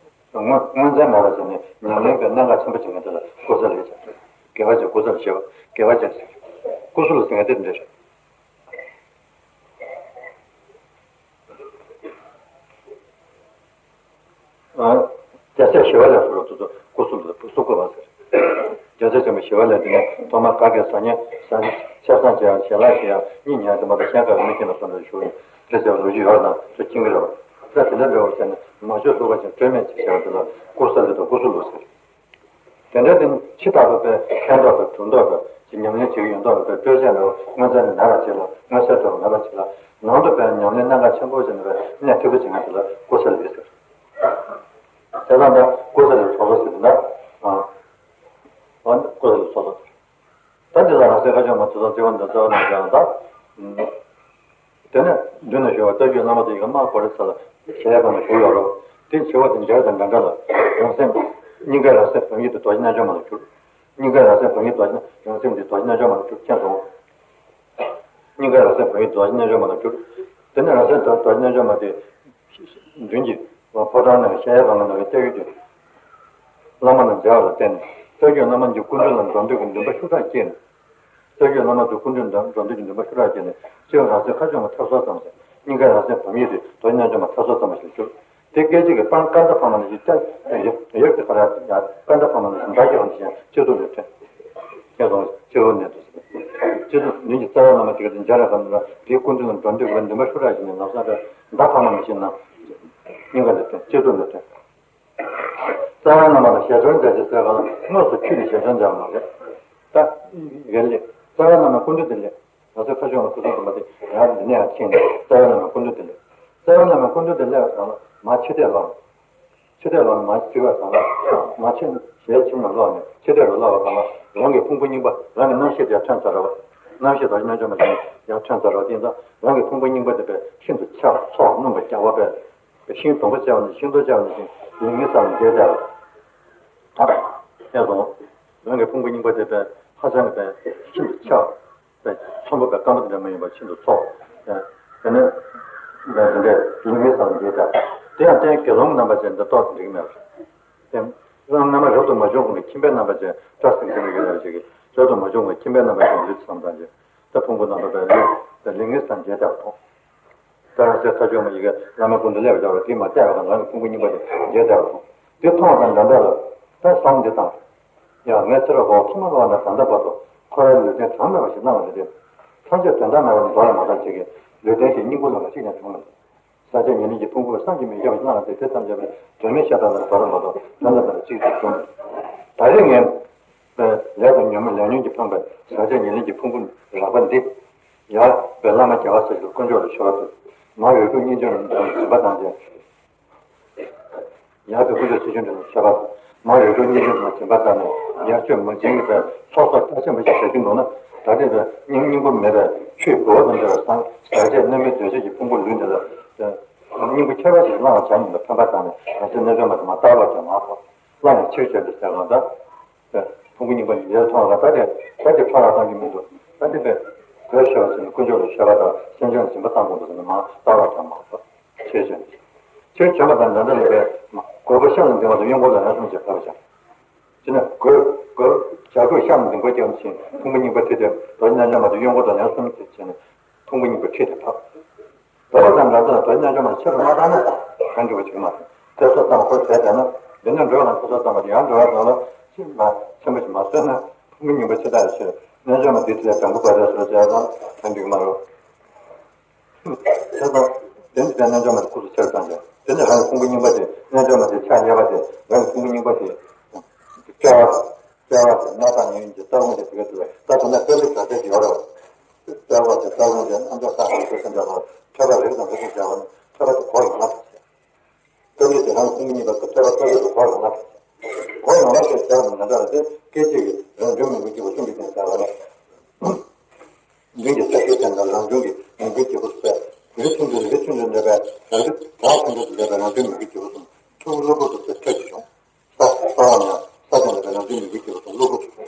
མངོན་མངོན་མཚན་མེད་པ་ཟེར་ནས་ཉམས་ལེན་པའི་གནད་འགག་ཆེན་པོ་བྱེད་མཁན་དེ་ལ་ཀུ་ས་ལི་ཟེར། དགེ་བ་ཅན་ཀུ་ས་ལི་ཞེས་པ་དགེ་བ་ཅན་ཟེར། ཀུ་སུ་ལི་ཟེར་ཡ་དེ་འདི་རེད། རྒྱལ་སྲས་ཞི་བ་ལྷས་སོགས་ལ་དེ་ཚོ་སྐུ་གསུང་ཐུགས་ལ་བུ་གསུང་བཀོད་པ་ཟེར། རྒྱལ་སྲས་ཆེན་པོ་ཞི་བ་ལྷས་དེ་ནས་ཐོག་མར་ག་གེ་ཟ་ཉལ་ཟ་ཆབ་གསང་བྱེད་ཡང་ཞལ་ལག་བཞེས་ཡང་གཉིད་ཉལ་དེ་མ་གཏོགས་གཞན་ག་གེ་མི་མཁྱེན་པ་བསམ་པའི་ཞུ་ཡིན་དེ་ཟེར་བ་ལོ་རྒྱུས་ཡོད་དང་དེ་མཁྱེན་གྱི་རེད་བ། ད་དེ་འདྲ་འདྲ་བོ་བྱས་ནས་མ་བཅོས་རྫོགས་པ་ཅན་སྤྲོས་མེད་ཅེས་བྱ་བ་དེ་ལ་ཀུ་ས་ལི་དང་ཀུ་སུ་ལུ་ཟེར། དེ་འདྲ་དེ་ནི་ཕྱི་ལྟ་བུ་པའི་ཁེན་མདོག་དང་གྲུབ་མདོག་དང་ཅིག་ཉམས་ལེན་བྱེད་ཀྱི་ཡོད་མདོག་དང་སྤྲོས་བྲལ་འདྲ་བོ་མངོན་མཚན་མེད་པ་ཅིག་ལ་མངོན་གསལ་དོད་པོ་མེད་པ་ཅིག་ལ་ནང་དུ་པའི་ཉམས་ལེན་གནད་འགག་ཆེན་པོ་ཅིག་ནི་པའི་གནད་ཐིག་པོ་ཅིག་ང་དེ་ལ་ཀུ་ས་ལི་ཟེར། དེ་ལ་འདི་ཀུ་ས་ལི་སོ་སོ་ཟེར་འདི་འདྲ། ཨ་ནི་ཀུ་ས་ལི་སོ་སོ་ཟེར། ད་འདི་ལ་རང་སེམས་ཁ་ཕྱོགས་མ་ཐུབ་ཙང་བརྩེ་བ་འདི་རྩ་བ་ནས་ཀྱང་ད། དེ་ནས་མདུན་ན་བཞུགས་པ་ལྟ་བརྒྱུད་བླ་མ་དེ་ཡི་གེ་དམར་པོ་རི་ས་ལ་གཞལ་ཡས་ཁང་ན་བཞུགས་ཡོད་རེད། དེ་བྱེད་པ་དེ་མཇལ་དང་འདྲ་འདྲ་ལ་རང་སེམས་སྙིང་གའི་རང་སེམས་བམ་ཡིག་དེ་རྡོ་རྗེ་རྣལ་འབྱོར་མ་ལ་གྱུར། སྙིང་གའི་རང་སེམས་བམ་ཡིག་རྡོ་རྗེ་རང་སེམས་དེ་རྡོ་རྗེ་རྣལ་འབྱོར་མ་ལ་གྱུར་མཁྱེན་སོང་། སྙིང་གའི་རང་སེམས་བམ་ཡིག་རྡོ་རྗེ་རྣལ་འབྱོར་མ་ལ་གྱུར། དེ་ནས་རང་སེམས་རྡོ་རྗེ་རྣལ་འབྱོར་མ་དེ་མདུན་གྱི་ཕོ་བྲང་ནས་གཞལ་ཡས་ཁང་ནང་ལ་ལྟ་བརྒྱུད་ཀྱི་བླ་མ་རྣམས་མཇལ་བ་ལ་བརྟེན་ནས་ལྟ་བརྒྱུད་བླ་མ་གྱི་སྐུ་མདུན་ལ་འགྲོ་འདོད་ཀྱི་འདུན་པ་ཤུགས་དྲག་སྐྱེས་ནས། ལྟ་བརྒྱུད་བླ་མ་ཚོ་སྐུ་མདུན་འགྲོ་འགྲོ་འདོད་ཀྱི་འདུན་པ་ཤུགས་དྲག་སྐྱེས་ནས་སྤྱི་བོ་རང་སེམས་ཁ་ཕྱོགས་མ་ཐར་སོ་ཙམ་ཞིག་སྙིང་གའི་རང་སེམས་བམ་ཡིག་དེ་རྡོ་རྗེ་རྣལ་འབྱོར་མ་ཐར་སོ་ཙམ་ཞིག་གྱུར། དེ་སྐད་ཅིག་གིས་སྤང་སྐར་མདའ་འཕངས་པ་ནང་བཞིན་ཡབ་ཀྱི་ཁ་ར་ཡ་སྐར་མདའ་འཕངས་པ་ནང་བཞིན་མདའ་རྒྱབ་པ་ནང་བཞིན་སྤྱི་གཙུག་ལ་ཐོན། སྐྱེས་སོང་སྤྱི་བོ་ནས་དུ་སྤྱི་གཙུག་མདུན་གྱི་རྩ་བའི་བླ་མ་དེ་ག་དེ་མཇལ་བའི་སྐབས་ནས་དེའི་སྐུ་མདུན་ལ་འགྲོ་འདོད་ཀྱི་འདུན་པ་ཤུགས་དྲག་ཞིག་ནས་ལམ་སང་དེ་མདའ་འཕངས་པ་ནང་བཞིན་ན་སྙིང་ག་ལ་ཐོན། སྤྱི་གཙུག་ལ་ཐོན། རྩ་བའི་བླ་མ་ལ་ཞལ་བརྩོན་མཛད་ཅེས་ཟེར་བ་ལ་དངོས་སུ་ཁྱོད་ནི་ཞལ་བརྩོན་མཛད་པ་མ་རེད། ད་ཡར་ལས་རྩ་བའི་བླ་མའི་སྐུ་མདུན་དེ་ལས་ང་ཚོའི་ཁ་ཕྱོགས་ལ་སྐུ་གསུང་ཐུགས་མ་དེ་ཡར་འདི་ནས་ཡར་ཕྱིན་ནས་རྩ་བའི་བླ་མའི་སྐུ་མདུན་དེ་ལས་རྩ་བའི་བླ་མའི་སྐུ་མདུན་དེ་སླེབས་པ་དང་མར་ཕྱི་བལྟས་ལོག་ནས་ཕྱི་བལྟས་ལོག་ནས་མར་བྲིས་པ་དང་མར་ཕྱི་ཞལ་ཕྱི་མར་ལོག་ནས་ཕྱི་བལྟས་རུ་ལོག་པ་དང་རང་གི་ཕུང་པོ་རྙིང་པ་རང་གི་རྣམ་ཤེས་དེ་ཡར་ཐོན་ཚར་བ། རྣམ་ཤེས་དང་རྣལ་འབྱོར་མ་ཞིག་ཡར་ཐོན་ཚར་བ་དེ་ཡིན་ཙང་རང་གི་ཕུང་པོ་རྙིང་པ་དེ་དཔེ་ཤིན་ཏུ་ཆགས་ཚོགས་སྣུམ་པ་རྒྱག་པ་དཔེ། ཤིང་སྡོང་པོ་བཅད་པ་ནི་ཤིང་སྡོང་བཅད་པ་ནི་ཤིང་ལུས་ངན་སོང་ལ་འགྱེལ་བསྡད་པ། ད་ཡང་སོང་། རང་གི་ཕུང་པོ་རྙིང་པ་དེ་དཔེ་ཧ་ཅང་གི་དཔེ་ཤིན་ཏུ་ཆགས་པས་ཚོམ་བུ་དཔེ་སྐམ་པོ་དེ་འདྲ་མ་ཡིན་པར་ཤིན་ཏུ་ཚོགས། དེ་ནས་དེ་འདྲའི་ལུས་ངན་སོང་ལ་འགྱེལ་བསྡད་པ། དེ་ཡང་བསྟན་དགེ་སློང་རྣམ་པ་ཅན་འདི་ཏོག་ཙམ་འགྲིག་མེད་པ་རེད། དེ་རྣམ་པ་རབ་ཏུ་མ་བྱུང་གོང་གི་ཁྱིམ་པའི་རྣམ་པ་ཅན་སྐྲ་སེང་གེ་མི་དགེ་རབ་ཅིག་གིས་རབ་ཏུ་མ་བྱུང་བའི་ཁྱིམ་པའི་རྣམ་པ་ཅན་ལུས་བསམ་བཏང་རྗེས་ད་ཕུང་པོ་རྣམ་པ་དཔེ་ལུས་དེ་ལུས་ངན་སོང་ལ་འགྱེལ་བསྡད་པ་མཐོང་། ད་རང་སེམས་ཐག་ཆོད་མ་ཡི་གེ་བླ་མའི་སྐུ་མདུན་སླེབས་བཞག་པ་དེ་མ་བལྟས་པ་གང་རང་གི་ཕུང་པོ་རྙིང་པ་དེ་འགྱེལ་བསྡད་པ་མཐོང་། དེ་མཐོང་བ་དང་འདྲ་འདྲ་ལ་ད་བསམ་འདི་དང་། ཡང་ངས་ཚེ་རབས་འཁོར་བ་ཐོག་མ་འཁོར་བ་ནས་ད་ལྟ་བར་དུ་འཁོར་བའི་ལུས་རྟེན་གྲངས་མེད་པ་ཞིག་བླངས་པ་རེད་དེ། ཐམས་ཅད་དོན་དག་མེད་པ་ནི་མདོ་ལས་མ་གཏོགས་ཅིག་གིས་ལུས་རྟེན་གྱི་སྙིང་པོ་ལ་གཅིག་ཀྱང་བྱུང་མི་འདུག་ཟག་བཅས་ཉེར་ལེན་གྱི་ཕུང་པོ་བསམ་གྱིས་མི་ཁྱབ་པ་བླངས་ཏེ་དེ་ཙམ་བྱས་པས་དོན་མེད་བཤད་སྟངས་ལ་མདོ་ལས་མ་གཏོགས་དོན་དང་ལྡན་པ་གཅིག་ཀྱང་བྱུང་མི་འདུག་ད་རེས་ངས། ལས་དང་ཉོན་མོངས་ལས་ཉོན་གྱིས་འཕངས་པའི་ཟག་བཅས་ཉེར་ལེན་གྱི་ཕུང་པོ་རགས་པ་འདི། ཡར་བའི་བླ་མ་རྒྱལ་བ་སྲས་ཀྱི་དཀོན་མཆོག་ལ་མཆོད་པ་ཕུལ། མར་འོད་སྐུ་སྙིང་རྗེ་ལ་སྦྱིན་པ་བཏང་སྟེ། ཡར་བའི་དཀོན་མཆོག་ཚུལ་ཁྲིམས་ལ་མཆོད་པ་ཕུལ། མར་འོད་སྐུ་སྙིང་རྗེ་ལ་སྦྱིན་པ་བཏང་ནས་ཡར་མཆོད་མར་སྦྱིན་གྱི་ཚོགས་གསོག་རྒྱ་ཆེན་པོ་ཞིག་བྱ་རྒྱུ་འདུག་ན། ད་རེས་པའི་སྙིང་སྙིང་པོ་མེད་པའི་ཆུའི་ལྦུ་བ་དང་འདྲ་བའི་སངས་རྒྱས་རྣམ་སྨིན་གདོས་བཅས་ཀྱི་ཕུང་པོ་ལུས་འདི་ལ། སྙིང་པོ་ཁྱད་པར་ཅན་བླངས་པ་བྱ་ཉིད་ལ་ཕན་པ་བཏང་ནས་ང་ཚོའི་རྣལ་འབྱོར་མ་དེ་མར་ལྟ་བར་ཀྱང་མ་ཕོག་སླར་ཡང་ཕྱིར་བྱོན་ཏེ་ཟེར་བ་ད། ཕུང་པོ་རྙིང་པ་ཡིད་ལ་ཐོངས་ལ་ད་དེ་ད་དེ་ཕྲ་རགས་བཏང་གི་མི་འདུག་ད་དེ་པས་གོས་ཞེས་པ་ཟེར་ནས་དཀོན་མཆོག་ལ་མཆོད་པ་དང་སེམས་ཅན་ལ་སྦྱིན་པ་བཏང་དགོས་འདུག་ཟེར་ནས་མར་ལྟ་བར་ཀྱང་མ་ཕོག་ཕྱིར་བྱོན་ཏེ། ཕྱིར་བྱོན་པ་དང་འདྲ་འདྲ་ལ་པས་གོས་པོ་གཤམ་ལ་འདིང་བ་དང་གཡོན་སྐོར་དང་ལན་གསུམ་བྱས་ཕབ་བཞག་དེ་ནས་གོས་གོས་བྱ་གོས་གཤམ་ལ་འདིང་བ་བརྒྱབ་ཕྱིན་ཕུང་པོ་རྙིང་པ་ཁྲིད་དེ་རྡོ་རྗེ་རྣལ་འབྱོར་མ་དེ་གཡོན་སྐོར་དང་ལན་གསུམ་བྱས་བྱས་ནས་ཕུང་པོ་རྙིང་པ་ཁྲིད་དེ་ཕབ། དོ་དམ་དང་འགལ་ཚུལ་ལ་དོ་སྣང་ཆུང་མ་ཆེ་རུ་མ་བཏང་ན་གང་འགྲིག་པ་ཞིག་མ་རེད། ཚེ་སྲོག་ཙམ་ཁོ་བྱས་བསྡད་ན་འདི་ནས་འགྲོ་ཡང་ཚེ་སྲོག་ཙམ་པ་དེ་ཡང་འགྲོ་ཡ་ཙམ་ལ་ཅི་མ་ཆེན་པོ་ཞིག་མ་བཟོས་ན་ཕུང་པོ་རྙིང་པ་ཆེ་དྲགས་ཆེ་རྣལ་འབྱོར་མ་དེ་དེ་ལས་དྲང་པོ་བར་དུ་སོ་བྱས་ཙང་གང་འགྲིག་མ་རེད། ཚེ་སྲོག་དེ་འདི་ལྟར་རྣལ་འབྱོར་མ་དེ་ཁུ་ཚུར་ཆེར་བཏང་ཀྱང་དེ་ནས་རང་གི་ཕུང་པོ་རྙིང་པ་དེ་རྣལ་འབྱོར་མ་དེ་ཕྱག་གཡས་པ་དེ་རང་གི་ཕུང་པོ་རྙིང་པ་དེ་དཔྲལ་བ་དཔྲལ་བ་དེ་སྣ་ཐག་ཉེ་ཉེ་གི་རྩ་རླུང་དེ་དེ་ག་དེ་ལས་ད་དེ་ན་དཔྲལ་ལུས་དྲག་ཆས་ཀྱི་ཡོད་རེད་བ། དཔྲལ་བ་དེ་རྩ་རླུང་དེ་རྣམ་ཅོག་ལྟ་བུ་དེ་ཚོ་འདྲ་བར་ཐོད་པ་རེག་དང་རེག་ཅིག་བྱ་བ་ནི་ཐོད་པ་དེ་གོ་ཡོང་ལ་ཐག་ཆད། སྐབས་རེ་དེ་རང་ཁོང་གཉིས་པ་ཚོ་ཐོད་པ་ཐོད་པ་དེ་གོ་ཡོང་ལ་ཐག་ཆད། གོ་ཡོང་ལ་ཐག་ཆད་བྱ་བ་ནི་ང་འདྲ་བ་དེ་སྐད་ཅིག་གིས་རང་རྒྱུད་མུན་པའི་སྐྱེས་བུ་གསུམ་གྱི་སྟེང་ལྟ་བ་ནི། མདུན་གྱི་ས་གཞིའི་སྟེང་དུ་རང་བྱུང་གི་མུན་པའི་སྐྱེས་བུ་གསུམ། རི་ཆུང་དུ་རི་ཆུང་དུ་འདྲ་བའི་རང་རྒྱུད་བྲག་ཆུང་དུ་འདྲ་བའི་རང་བྱུང་མུན་པའི་སྐྱེས་བུ་གསུམ། ཐུགས་གློ་བུར་དུ་ཐོད་ཀྱིས་བྱུང་། ས་ས་བ་ནས་ས་དང་ལས་པའི་རང་བཞིན་མི་དགེ་སྐྱེ་བ་དང་གློ་བུར་དུ།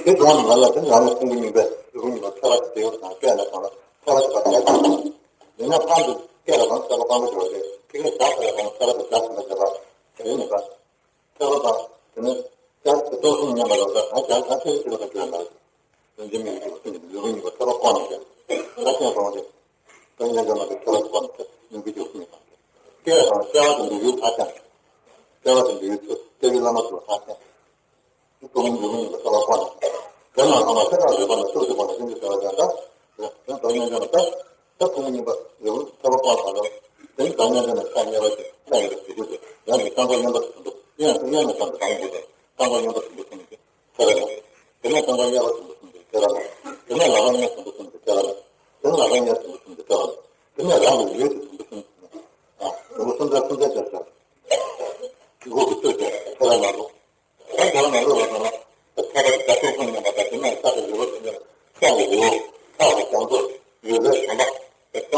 དེ་དོན་ནི་ང་ལ་དེ་ནི་རང་ཉིད་ཀུན་གྱི་སྙིང་པའི་ལུས་ཉིད་ལ་ཐོད་པ་དེ་ཡོད་དང་སྐད་ལ་དང་ལ་ཐོད་པ་དེ་བར་ཐད་དང་། ཡིན་ན་ཕར་དུ་སྐད་ལ་དང་ཐོད་པ་སྤང་པོ་བྱ་བ་དེ་ཁྱི་ཁའི་བྱ་ཁ་ལ་དང་ཐོད་པ་དེ་བྱ་ཟིན་པ་བྱ་བ་དེ་ཡིན་པ། ཐོད་པ་དང་དེ་ནི་བྱ་དེ་ལྟོགས་སོང་སྙམ་པ་ལ་ད་ང་བྱ་ང་ཐོད་པ་ཞིག་ལ་ཐོད་པ་ལ། རང་བཞིན་མི་དགེ་སྐྱེ་བ་གསུམ་གྱི་ལུས་ཉིད་ལ་ཐོད་པ་བསྐོར་ནས་ཀྱང་། ད་ཅང་སོང་སྟེ། ད་ཉན་ཅང་མ་དེ་ཐོད་པ་བསྐོར་ནས་ཀྱང་མི་དགེ་སྐྱེ་བ་གསུམ་ཡོད་པ། སྐྱེ་བ་དང་སྐྱེ་བ་དང་འདུས་ཡུལ་ཐ་ཆད། སྐྱེ་བ་དང་འདུས་ཡུལ་ཚུལ་སྐྱེ་བའི་བླ་མ་ཚུལ་ཐ་ཆད། ཐུན་མོང་ལུས་ཉིད་ལ་ཐོད་པ་བསྐོར་ནས། དེ་ནང་ལྷག་མ་ཐད་ཀར་རོལ་པ་ལ་ཐུགས་གཅིག་པ་ལ་ཅི་འདྲ་བྱ་བ་ཀྱང་ད། དེ་ད་ཉན་ཅང་མ་ད། ད་ཐུན་མོང་གཉིས་པ་རོལ་པ་ཐོད་པ་བསྐོར་བ་ལ། དེ་ནི་ད་ཉན་ཅང་མ་ཆ་གཉེར་བ་ཞིག་ཆ་ཡོད་པའི་འཇུག་སྒོ་དེ་ཡང་ནི་རྐང་པ་གཡོན་པ་དུ་འདུག་གཡས་སུ་གཡས་ནས་བརྐྱངས་ཏེ་བརྐྱང་དགོས་ཏེ། རྐང་པ་གཡོན་པ་དུ་འདུག་གསུམ་གྱི། ཐོད་པའི་ནང་། དེ་ནས་རྐང་པ་གཡས་པ་དུ་འདུག་གསུམ་གྱི་ཐོད་པའི་ནང་། དེ་ནས་ལག་པ་གཡས་དུ་འདུག་གསུམ་གྱི་ཐོད་པའི་ནང་། དེ་ནས་ལག་པ་གཡས་དུ་འདུག་གསུམ་གྱི་ཐོད་པའི་ནང་། དེ་ནས་རང་གི་ཡུལ་དུ་འདུག་གསུམ་གྱི་ཐོད་པའི་ནང་། དུ་འདུག་གསུམ་ཚར་གསུམ་ཚར་བྱས་ཤིང་། དུས་འཁོར་གྱི་སྟོད་ཀྱི་ཐོད་པའི་ནང་དུ། ད་ཐོད་པའི་ནང་དུ་ལ་ཐོད་པ་དེ་ད་ཐོད་གསུམ་ཡིན་པ་དང་དེ་ནས་ས་དང་རི་བོ་དེ་ནས་ས་ཡི་རི་བོ་ཐག་གི་རྒྱ་མཚོ་ཡུལ་ལྷའི་བྱམས་པ།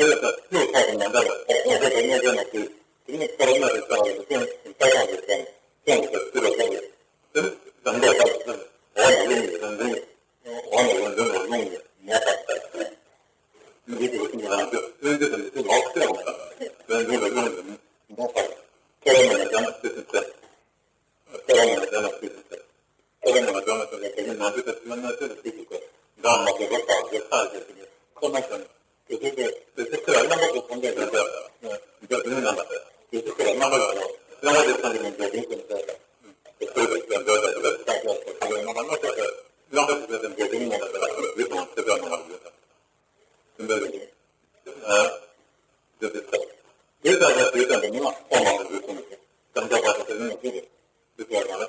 དེ་ལ་ད་ལུགས་ཐོག་ཏུ་མ་འདྲ་བ་ཉེ་འདོད་དང་ཉེ་འདོད་མ་གྱུར། དེ་ནི་ཚེ་རབས་སྔ་དུ་བྱུང་བའི་སེམས་ལྟ་སྟངས་ཀྱི་སེམས་སེམས་ཀྱི་ཚུལ་ལ་སེམས་ཀྱི་རང་ལས་ལྟ་བུ་འོག་ནས་གཡོ་འཛིན་རང་འཛིན། འོག་ནས་གཡོ་འཛིན་ལ་རླུང་ཡིས་མེ་ལྟར་བསྲེགས། མི་དེ་ཚོ་ལ་གཡོ་འཛིན་ལ་རླུང་ཡིས་མེ་ལྟར་བསྲེགས། གཡོ་འཛིན་ལ་རླུང་ཡིས་མེ་ལྟར་བསྲེགས། ཚེ་རབས་སྔ་ནས་བྱུང་བའི་སེམས་ཀྱི་ཚུལ། ཚེ་རབས་ནང་ལ་སྦྱོར་ན་སྲིད་དུ་ཟེར། ཚེ་རབས་ནང་ལ་སྦྱོར་ན་སྲིད་ཟེར་དེ་ནི་ནང་དུ་དེ་ཚུལ་སྣང་ཚུལ་ལ་སྲིད་དུ་ཟེར། འགག་མ་དགོས་པར་བརྟགས་ཏེ་བརྟགས་ཏེ་ཟེར་ནས་ཁོ་ན་ཀྱང་དེ་ཚུལ་དེ་དེ་ཚུལ་ཚེ་རབས་རྣམ་པ་ཀུན་ཐམས་ཅད་ཀྱང་འདོད་འདོད་དོན་རྣམ་པ་དེ་ཚུལ་ཚེ་རབས་རྣམ་པ་ཀུན་རྣམ་པ་དེ་ཐམས་ཅད་ཀྱང་འདོད་དོན་ཀུན་འདོད་དེ་ཚུལ་དེ་འདོད་དེ་ཚུལ་ཚེ་རབས་རྣམ་པ་སྣ་ཚོགས་ཀྱི་རྣམ་པ་དེ་ཚུལ་དེ་འདོད་དོན་རྣམ་པ་དེ་ལ་ཡུལ་དང་ཚེ་རབས་རྣམ་པ་ཡོད། དེ་འདྲ་རེད། ཨ། དེ་དེ་ལྟར་དེ་ལྟར་དེ་ནི་ཨོ་མ་ལ་འཇུག་གསུངས་ཏེ། དམ་བཅའ་བ་དེ་ནི་དེ་རེད། དེ་ལྟར་ལ།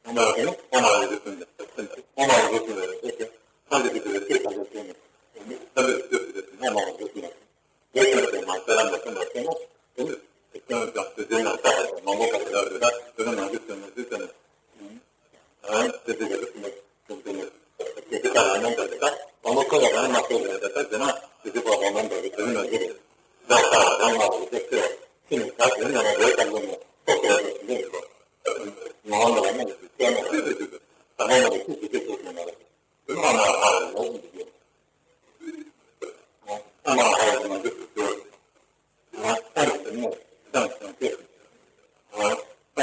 ཨོ་མ་ལ་དེ་ནི་ཨོ་མ་ལ་འཇུག་གསུངས་ཏེ། ཨོ་མ་ལ་འཇུག་གསུངས་ཏེ་དེ་ཚེ་ཐམས་ཅད་ཀྱི་དེ་ལ་ཚེ་ཐམས་ཅད་ཀྱི་དེ་ནི་ཐམས་ཅད་ཀྱི་དེ་ནི་ཨོ་མ་ལ་འཇུག་གསུངས་ཏེ། དེ་ལྟར་དེ་མ་ཚད་ལ་མ་ཚད་མ་ཚད་ན་དེ་ནི་དེ་ཀྱང་ཀྱང་དེ་དེ་ན་ལྟ་བ་དང་མང་པོ་ག་རེ་ལ་རེ་ད་དེ་ནི་མ་འཇུག་གསུངས་ཏེ་དེ་ནི། ཨ་དེ་དེ་ག་རེ་ཟེར་ན་དེ་དེ་ལ་ནང་དུ་ད་དང་པོ་ཁོ་ལ་རང་མ་ཤེས་པའི་ད་དེ་ན་དེ་དེ་པ་རང་ནང་དུ་དེ་ནང་གི་རེད། ད་ད་རང་མ་རེད་དེ་ཁོས་ཁྱི་ནི་ད་དེ་ན་རང་རེད་ད་ལོ་ནས་ཁོ་ཁོ་རེད་དེ་རེད། ང་ལ་རང་ནང་གི་དེ་ན་དེ་དེ་དེ་ད་ང་ལ་ཁྱི་དེ་དེ་ཁོ་ནང་རེད། དེ་ན་ང་ལ་ཧ་རེད་ལོ་ནས་དེ་ཨ་མ་ཧ་རེད་ནང་དུ་དེ་ང་ལྟ་ནས་དེ་ནས་ད་དང་དེ་ང་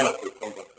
ལྟ་ནས་དེ་ཁོང་པ།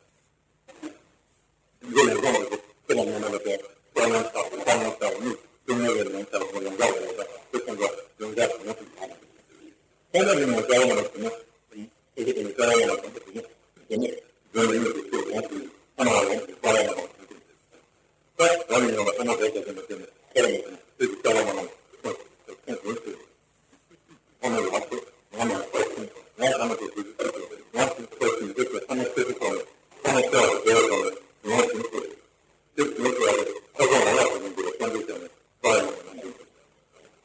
འགྲོ་ལས་བཟང་བའི་སྐུ་ལ་ཉོན་ལ་དེ་ལྟ་ཡང་ལྟ་བུ་ལྟ་ཡང་ལྟ་བུ་ནི་སྐྱོན་མེད་པའི་ལན་ལྟ་བུ་ཡོངས་གྲགས་ཡོད་པ་དེ་ཚང་ག་ཡོངས་གྲགས་ཡོངས་སུ་མཐོང་བ། ཁོང་ལ་ནི་ངོ་བཅར་བ་ལ་བྱུང་ན། དེ་ཚོ་དེ་ནི་བཅར་བ་ལ་བྱུང་བ་དེ་ནི་དེ་ནི་དོན་ལ་ཡོད་པའི་ཆོས་ཡོངས་སུ་ཐ་ན་བ་ཡོངས་སུ་བཅར་བ་ལ་བྱུང་བ་དེ་ནི། ད་རང་ཉིད་ཡོངས་ལ་ཐ་ན་བྲལ་བྱ་དེ་ནི་དེ་ནི་བཅར་བ་ལ་བྱུང་བ་དེ་ནི་ཁོང་ལ་ཡོངས་སུ། ཁོང་ནི་ལགས་སོ། ང་ནི་ཁོ་ཆུང་ང་ཐ་མ་དེ་དུས་སུ་ཁོ་ཆུང་ང་ཆུང་ཁོ་ཆུང་འདི་ཚོ་ཐ་མ་ཆེ་སུ་ཐོག་ནས་ཐ་མ་ཆེ་བ་དེ་བས་ཐོག་ནས་ང་ཆུང་ཁོ་ཆུང་དེ་ཆུང་ཁོ་ཡ་ཁོ་ཁོ་ང་ལ་ཁོ་ཆུང་དུ་བསམ་འདུག་བྱས་ནས་ཁོ་ཡ་ང་ཆུང་ཁོ་ཆུང་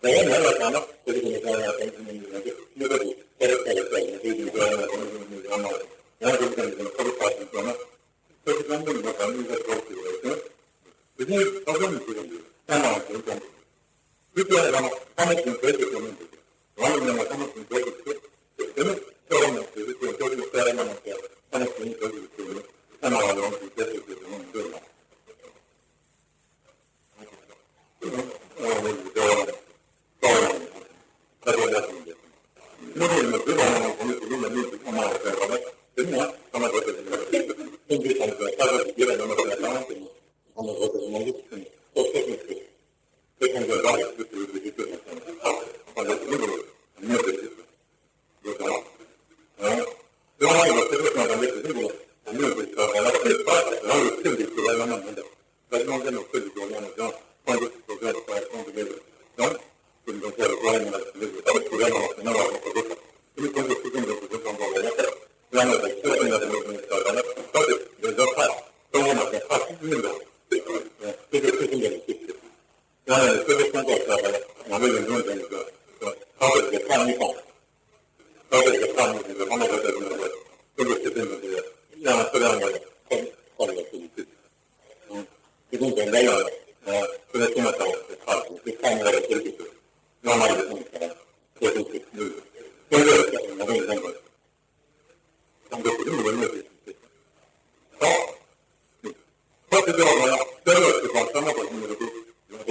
ད་ཡང་ང་ལ་ཐ་ན་དེ་རིགས་ནི་ཁོ་ཡ་ཐ་མ་ཆུང་ངུ་ཡང་དེ་གཉིས་ཀ་དེ་ཁོ་རེ་ཁོ་རེ་ཁོ་ཡ་ང་ཆུང་ཁོ་ཆུང་ཡང་ང་ཡང་དེ་རིགས་ནི་ཁོ་ཁོ་ཁོ་ཆུང་ཁོ་ན། ཁོ་ཚོ་ཀུན་སློང་ངོ་དང་གཉིས་ཀ་གྲོགས་ཀྱི་རེད་ཀྱང་། དེ་ནས་ཁོ་ཚོ་ནི་ཅི་ཡང་མི་ལྟ་ནའང་དོན་ཀྱང་མི་འདུག་དེ་ལྟར་ཡང་ཐ་མ་བྱུང་བོད་ཀྱི་དོན་མི་འདུག་རང་ལ་ཉམས་ལ་ཐ་མ་བྱུང་བོད་ཀྱི་ཆོས། དེ་ནི་ཁྱོད་རང་ནང་དེ་ཚོ་ཁྱོད་ཁྱོད་ཀྱི་ལྟ་ཡ་མ་ནང་དེ་ཐ་མ་བྱུང་བོད་ཀྱི་ཆོས་ནི་ཐ་མ་ལ་ཡོང་གི་དེ་ཚོ་ཀྱི་དོན་མི་འདུག་ལ།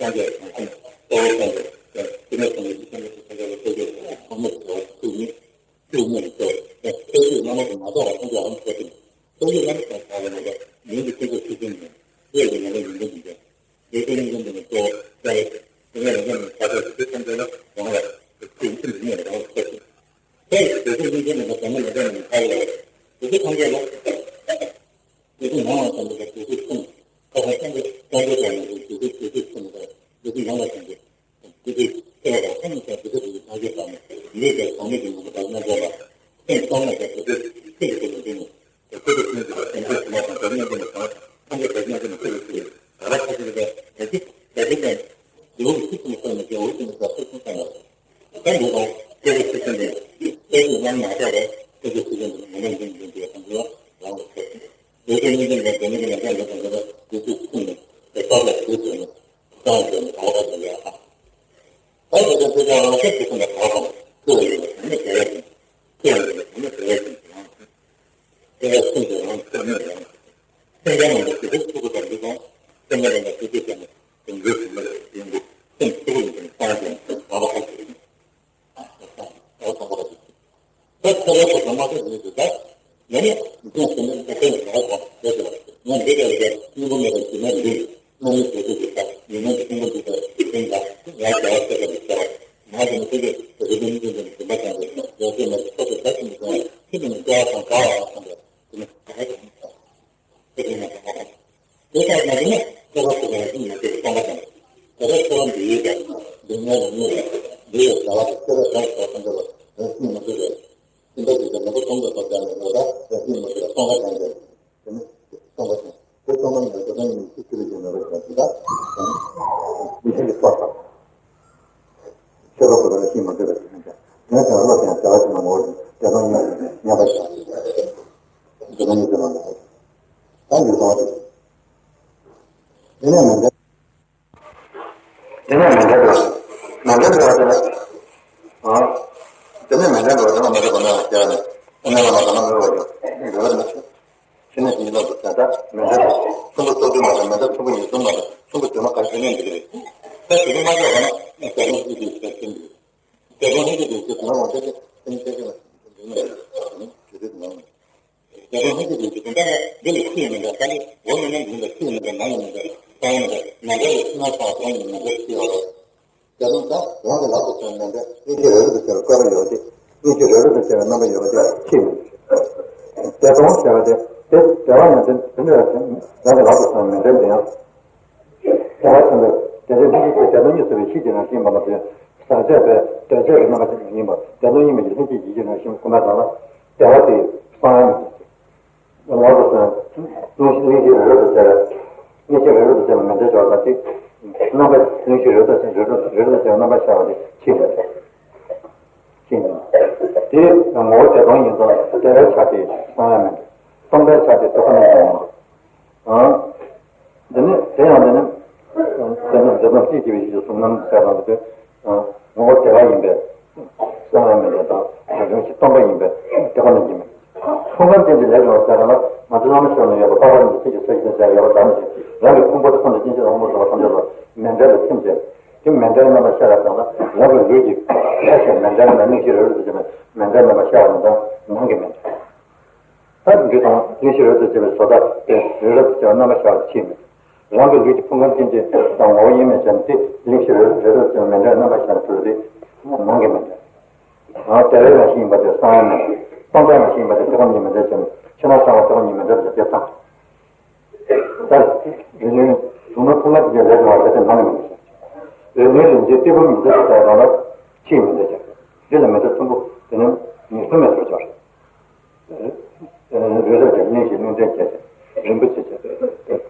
སངས་རྒྱས་བྱང་སེམས་གཙོ་བོ་སངས་རྒྱས་དེ་ནས་སངས་རྒྱས་ཀྱི་སངས་རྒྱས་ཀྱི་སངས་རྒྱས་ལ་སངས་རྒྱས་ཀྱི་ཐོག་མ་དེ་བ་ཐུག་ནི་ཐུག་མིན་ཏེ་ཐུག་ཡོད་ན་མ་དེ་མ་གཏོགས་པ་སངས་རྒྱས་ཨ་ནི་ཐོག་ཏུ་ཐུག་ཡོད་ན་མ་དེ་བ་ལ་མ་དེ་མིང་གི་ཐུག་པ་ཐུག་ཅན་མིན་ཡོད་ཀྱི་ན་ལ་ཡོད་ན་མིན་ཏེ་འདོད་པའི་སྙིང་པོ་འདི་ནི་གཙོ་བོ་ས་ཡི། དེ་ནས་རང་ཉིད་ནི་ས་ཆ་དེ་ཐམས་ཅད་ལ་རང་ལ་ཚུལ་ཁྲིམས་ཀྱི་གནས་རང་ལ་ཆགས་ཤིང་། ས་ཡི་དེ་ཚོ་སྙིང་རྗེ་མེད་པ་གང་མི་ལ་ལྡན་ནས་ཁ་ལ་དེ་ཚོ་ཐམས་ཅད་ལ་དེ་ཚོ་ནང་ལ་ཙམ་པའི་དེ་ཚོ་ཁུངས་ཁ་ཁ་ཙམ་པའི་ཙམ་པའི་ཙམ་པའི་དེ་ཚོ་དེ་ཚོ་ཁུངས་ཁ་དེ་ཚོ་ཡང་ལ་ཙམ་པའི་དེ་ཚོ་ཁ་ལ་ཙམ་པའི་དེ་ཚོ་དེ་ཚོ་ཐམས་ཅད་ལ་ལུས་དང་ཚང་མའི་གི་ངོ་བོ་དང་སྙོམས་པ་ལ་སེམས་ཙམ་ལ་ཙམ་དེ་ཚོ་ཁྱེད་ཀྱི་དེ་ལ་འདི་ནི། དེ་ཚོ་ཀུན་གྱི་ལ་སེམས་ཅན་ཐོག་མ་དང་བདག་ཉིད་ཀུན་ལ་དང་ཐམས་ཅད་བདག་ཉིད་ཀུན་ལ་ཐུག་པའི་ཚུལ་ལ་རག་ལས་ཁ་ཅིག་ལ་ད་ཅི་ད་ཅི་ཀྱང་ཇོ་བོ་ཁྱི་ཀུན་ལ་སོགས་ནས་ཀྱང་འོད་ཀུན་ལ་ཐུག་ཐུག་བཏང་ཡོད། ད་འདི་དང་སྐྱེ་བོ་ཁྱི་ཀུན་ལ་སྐྱེ་བོ་རྣམ་མ་ཐག་ལ་སྐྱེ་བོ་ཁྱི་ཀུན་ལ་ངོ་མ་འཛིན་འཛིན་པའི་དང་པོ་ལ་རང་ལ་ཐུག་འོད་ཀུན་ཉིད་ཀུན་ལ་དེ་ནི་ཀུན་ལ་ཀྱང་ལ་དང་པོ་ལ་དེ་ཚོ་ཀུན་ལ་དེ་དག་ལ་དེ་ཚོ་ནི་བཏང་ཡོད་ནི་ག་བ་ག་ལ་ཡ་ཧ། ད་དེ་ཚོ་དེ་ཚོ་རང་ལ་སྐྱེ་བོ་ཁྱི་ཀུན་ལ་ག་བ་ག་ལ་ཐུག་ཡོད་ནི་དེ་ནི་དེ་ཡ་ཀུན་ཐུག་ཡོད་ནི་དེ་ནི་དེ་ཡ་ཀུན་ལ། དེ་ལ་ཀུན་གྱི་རང་ཐོག་མེད་རང་། སེམས་ཅན་རྣམས་ཀྱི་སྐྱེ་བོ་ཐུག་པ་དང་འདི་དང་། སེམས་ཅན་རྣམས་ཀྱི་སྐྱེ་བོ་ཐོག་མེད་དང་འདི་ཐོག་མེད་ཡིན་པས་སེམས་ཐུག་པ་ཡིན་ཀྱང་སྤང་ཀྱང་མ་བ་ཁ་ཅིག་ཡིན། ད་ཚོགས་པ་ཅིག་ད་ཚོགས་པ་ཚོགས་པ་མ་ཚོགས་ཡིན་ཏེ་ད། ཡང་ན་འདི་སེམས་ཅན་ཐོག་མེད་རང་དང་འདི་ལ་ང་འདི་ག་ལ་ག་སྙིང་པོ་མེད་པ་ཞིག་ན་འདི། རྣམ་སྨིན་གྱི་ཚོགས་ཀྱི་ས་ཉོན་མོངས་ཀྱི་སྙིང་པོ་འདི་དག་ཡིན་ན་ཡང་བྱ་བ་ཚོགས་པ་ལ་བྱ་བ་མ་ཡིན་ན་ཚོགས་ཀྱི་རིགས་པའི་སྙིང་པོ་འདི་ནི་སྦྱིན་པ་དང་འདི་ཡང་ཚོགས་མ་ཚོགས་པ་ད་ཅི་མི་ཚོགས་ན་ཁྱི་མི་ནི་བྱ་བ་དང་བྱ་བ་དང་འདི་ནི་ག་རེ་དང་ཚོགས་པ་ཡིན་ན་དང་བ་དང་། དེ་ལྟར་ན་འདི་ནི་ཚོགས་པ་ཚོགས་པ་ཡང་ཅི་མི་ཚོགས་སྟོང་པ་དང་། དེ་ལྟར་ཚོགས་པ་འདི་ཡོད་ཀྱང་འདི་ཉོན་མོངས་འདི་ཡོད་བྱ་བ་དང་ཚོགས་པ་དང་ཚོགས་པ་ཚོགས་པ་ཡང་ཅི་མི་ཚོགས་པ། སེམས་པ་ཞིག་གི་ནང་དུ་སྟོང་པའི་བབ་ཀྱང་མེད་པ་ཡང་ཅི་མི་ཚོགས་པ་སྟོང་པ་དང་འདི། དེ་ནི་སྟོང་པ་དང་། དེ་སྟོང་པ་ཉིད་ལ་སྟོང་པ་ཉིད་ཀྱི་ཕྱིར་ཞེས་ནས་རོ་ཞེས་པ་དང་། མི་ཤེས་ཀྱི་སོགས་དང་། ཆོས་ལ་སོགས་པ་ལ་ཤེས་མ་དགོས་པ་ཞིག་ཡིན་ཀྱང་། དེ་ལྟར་བློ་ཀྱང་བྱ་བ་ཞིག་ན་ངོ་བོ་ཞིག་དེ་ལ་ཉམས་ཉམས་པ་ཞིག་དེ་ལ་ཉམས་པ་ཞིག་ད་འདི་སོང་སྟེ། དེ་ནས་མི་འདྲ། དེ་ནས་མི་འདྲ་བ། མི་འདྲ་བ་དེ་ལ། ཨ། དེ་ནས་མི་འདྲ་བ་དེ་ལ་མི་འདྲ་བ་མེད་པ་བྱས་ནས། དེ་ནས་ལ་མ་དང་ལ་མི་འདྲ་བ་ཡོད། འདྲ་བ་མི་ཆེ། ཆེ་ནས་ཡིན་ལ་འདུག་ད་ལྟ་མི་འདྲ་བ། ཆུང་པོ་སོ་བདུན་མ་དང་མི་འདྲ་ཆུང་པོ་ཉེར་གསུམ་མ་དང་ཆུང་པོ་བདུན་མ་ག་རེ་ནས་འདུག་རེད། ད་དེ་ཚོ་མ་ཆགས་པ་ན་ད་དུང་ཧི་ཅི་དེ་ཚོ་ཟེར་གྱིན་འདུག་ད་དུང་ཧི་ཅི་དེ་ཚོ་ང་རང་ཚོ་དེ་ཚོ་ང་རང་ཚོ་དེ་ཚོ་ང་རང་ཚོ་དེ་ཚོ་ང་རང་ཚོ་དེ་ཚོ་ང་རང་ཚོ། རྒྱ་གར་ཧིན་དུ་གི་འཇིག་རྟེན་ལ་འདི་ལ་ཁྱི་མི་འདུག་ད་ནི་འོ་མི་མིན་འདི་འདྲ་ཁྱི་མི་འདུག་ནང་ཡང་མི་འདུག་ས་ཡང་མི་འདུག་མེ་མདའ་ལ་ཁྱི་ནག་ཚང་དོན་ཡང་མེ་མདའ་ཁྱི་ཡོད་རེད། རྒྱ་གར་ད་རང་གི་ལག་ཏུ་སོང་མེ་མདའ་སྙིང་རྗེ་རེ་རེ་དུ་བྱས་པའི་བཀའ་ར་ཡོད་དེ་སྙིང་རྗེ་རེ་རེ་དུ་བྱས་པའི་རྣམ་པ་ཡོད་དེ་ཁྱི་མི་འདུག་དེ་གཏོང་བྱས་པ་དེ་དེ་དེ་བ་ཡང་དེ་དེ་འདྲ་རང་གི་ལག་ཏུ་སོང་མེ་མདའ་དེ་ཡང་། དེ་བ་ཆེན་པོ་དེ་ཚོའི་ལྷན་སྐྱེས་ཀྱི་བདེ་སྟོང་གཉིས་སུ་བའི་ཤེས་ཀྱི་རང་བཞིན་པ་མ་ཚོས་ཟག་བཅས་པའི་འདོད་ཆགས་ཀྱི་རྣམ་པ་ཅན་ཡིན་པ་བདེ་སྟོང་གཉིས་མེད་ཀྱི་ལྷན་སྐྱེས་ཀྱི་ཡིད་ཀྱི་རང་བཞིན་ཀུན་པ་དང་ལ། དེ་བ་དེ་སྤང་བའི་ལོག་ཏུ་སོང་གླིང་བཞི་རེ་རེ་དུ་བྱས་པའི་གླིང་བཞི་རེ་རེ་དུ་བྱས་པའི་མེ་མདའ་འཇོག་པ་དེ་རྣམ་པ་གླིང་བཞི་རེ་རེ་དུ་བྱས་རེ་རེ་རེ་རེ་དུ་བྱས་པའི་རྣམ་པ་ཤར་བ་དེ་ཕྱིན་པ་རེད། ཕྱིན་པ་དེ་ངོ་བོ་བདེ་སྟོང་ཡིན་ཙང་བདེ་བའི་ཆ་དེ་སྤང་བའི་མེ་མདའ་སྤངས་པའི་ཆ་དེ་དེ་ཁོ་ན་ཡིན་པ་མ་རེད། འདི་ནི་དེ་ཡང་འདི་ནི། དེ་ནི་འདི་ནི་སྲིད་ཀྱི་བའི་གཞི་གཟུང་རྣམ་ཟེར་བ་འདི་ངོ་བོ་བདེ་བ་ཡིན་པས། གསང་བའི་མེ་མདའ་དང་རང་བཞིན་སྟོང་པ་ཡིན་པས་བདེ་བ་ནི་ཡིན་མིན། ཕུང་ཁམས་ཅན་གྱི་ལས་བྱུང་བ་ཟེར་བ་ལ་ང་ཚོ་བླ་མ་ཞིག་ནས་ཡོད་པ་པ་ཕ་ར་ནི་ཚིག་གི་ས་གཞི་དང་ཟེར་ཡོད་པ་ལྟར་མི་ཞིག་རང་གི་ཕུང་པོ་དང་ཁམས་དང་སྐྱེ་མཆེད་དང་དབང་པོ་ཟེར་བ་ཐམས་ཅད་ལ་མེ་མདའ་ལ་ཐིམ་བྱས། དེ་མེ་མདའི་རྣམ་པ་ཤར་བ་ཙམ་ལ་རང་གི་ལུས་ཀྱི་ཤ་ཤ་མེ་མདའི་ནང་གླིང་བཞི་རེ་རེ་དུ་བྱས་ནས་མེ་མདའི་རྣམ་པ་ཤར་བ་ཡིན་ཙང་ནང་གི་མེ་མདའ། ད་འདི་དང་གླིང་བཞི་རེ་རེ་དུ་བྱས་པའི་བཟོ་ལྟ་དེ་རེ་རེ་དུ་བྱས་པའི་རྣམ་པ་ཤར་བ་ཕྱིན་མེད། རང་གི་ལུས་ཀྱི་ཕུང་ཁམས་ཅན་གྱི་དང་ངོ་བོ་དབྱེར་མེད་ཅན་དེ་གླིང་བཞི་རེ་རེ་དུ་བྱས་པའི་མེ་མདའི་རྣམ་པ་ཤར་བ་དེ་ནང་གི་མེ་མདའ། ང་བདེ་བའི་རང་བཞིན་ཡིན་པ་དེ་གསང་བའི་མེ་མདའ། སྤངས་པའི་རང་བཞིན་ཡིན་པ་དེ་ཐེ་ཚོམ་གཉིས་མེད་མདའ་ཅན་ཕྱི་ནང་གསང་བ་ཐེ་ཚོམ་གཉིས་མེད་མདའ་ལ་བརྒྱབ་ཙང་། ད་རེ་ནུས་གཟུགས་ནོར་ཕུང་ལ་དེ་ལས་བྱུང་བ་གལ་ཏེ་ནང་ནས་མི་འདུག་ཟེར། རེ་ནུས་ལས་འདི་ཏི་ཕུང་མི་འདུག་ཟེར་རང་ལ་ཕྱིས་མི་འདུག་ཟེར། འདི་ལ་མི་འདུག་ཚོམ་བུ་དེ་ནི་ཉེར་གསུམ་མེད་པར་སྦྱོར། རེ་རེ་བཞིན་གླིང་བཞི་གླིང་ཕྲན་བརྒྱད་ཅན་རིན་པོ་ཆེ་ཅན། རྒྱལ་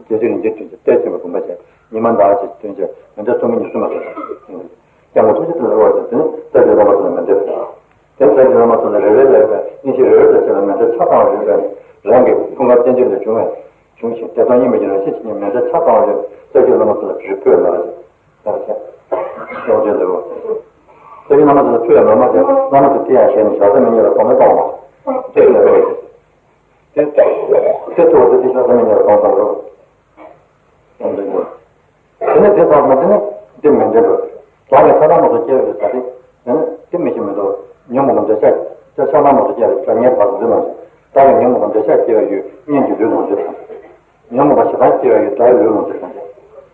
སྲས་རིན་ཆེན་དོན་ཅན་གཏེར་ཆེན་པོའི་བུམ་པ་ཅན་ཉི་མ་ཟླ་བ་ཅན་དོན་ཅན་མི་འདུག་ཚོམ་བུ་ཉེར་གསུམ་མེད་པར་སྦྱོར། སྐྱབས་མགོན་ཐུགས་རྗེ་ཐོབ་པའི་དབང་གིས་དེ་ནི་རྩ་བརྒྱུད་བླ་མ་ཚོ་ལ་མི་འདུག་ཟེར། དེ་ཚེ་འདི་བླ་མ་ཚོ་ལ་རེ་རེ་ལས་པའི་སྙིང་རྗེ་རེ་རེ་ལ་བྱས་པའི་མེ་མདའི་ཆ་ཚང་བ་ཡོད་པས་རང་གི་ཕུང་ཁམས་ཅན་གྱི་ལས་བྱུང་བས་བྱུང་ཞིང་བདེ་སྟོང་གཉིས་མེད་ཀྱི་རང་བཞིན་ཇི་སྙེད་མེ་མདའི་ཆ་ཚང་བ་ཡོད་རྩ་བརྒྱུད་བླ་མ་ཚོ་ལ་གྲོས་ཕུལ་ལ་ཞེས་ལབ་བྱས། ཤོག་ཅེས་ལབ། རྩ་བརྒྱུད་བླ་མ་ཚོ་ལ་ཕུལ་ཡང་མ་མ་བྱས་བླ་མ་ཚོ་དེ་ཡང་ཞལ་ནས་ཞག་ས་མི་གཉིས་ལ་གོང་མའི་གཏོང་བ་དེ་ལས་རེད། དེ་དེ་ཐུག་པ་དེ་ཞག་ས་མི་གཉིས་ལ་གཏོང་གཏོང་རོགས། དེ་ནས་དེ་ཚང་མ་དེ་ནི་དེ་མི་འདྲ་བ། བདག་གིས་ཆགས་སྡང་མང་དུ་སྐྱེ་བའི་ས་དེ་དེ་ནི་དེ་མི་ཤེས་མི་འདུག་ཉོན་མོངས་པ་འདོད་ཆགས་ཀྱི་ཆགས་སྡང་མང་དུ་སྐྱེ་བའི་དགྲ་ངན་བར་དུ་འཛིན་མ་བྱེད། བདག་གིས་ཉོན་མོངས་པ་འདོད་ཆགས་སྐྱེ་བའི་ཡུལ་གཉེན་གྱི་ལུས་ལོངས་སྤྱོད་དང་། ཉོན་མོངས་པ་ཞེ་སྡང་སྐྱེ་བའི་ཡུལ་དགྲ་ཡི་ལུས་ལོངས་སྤྱོད་དང་།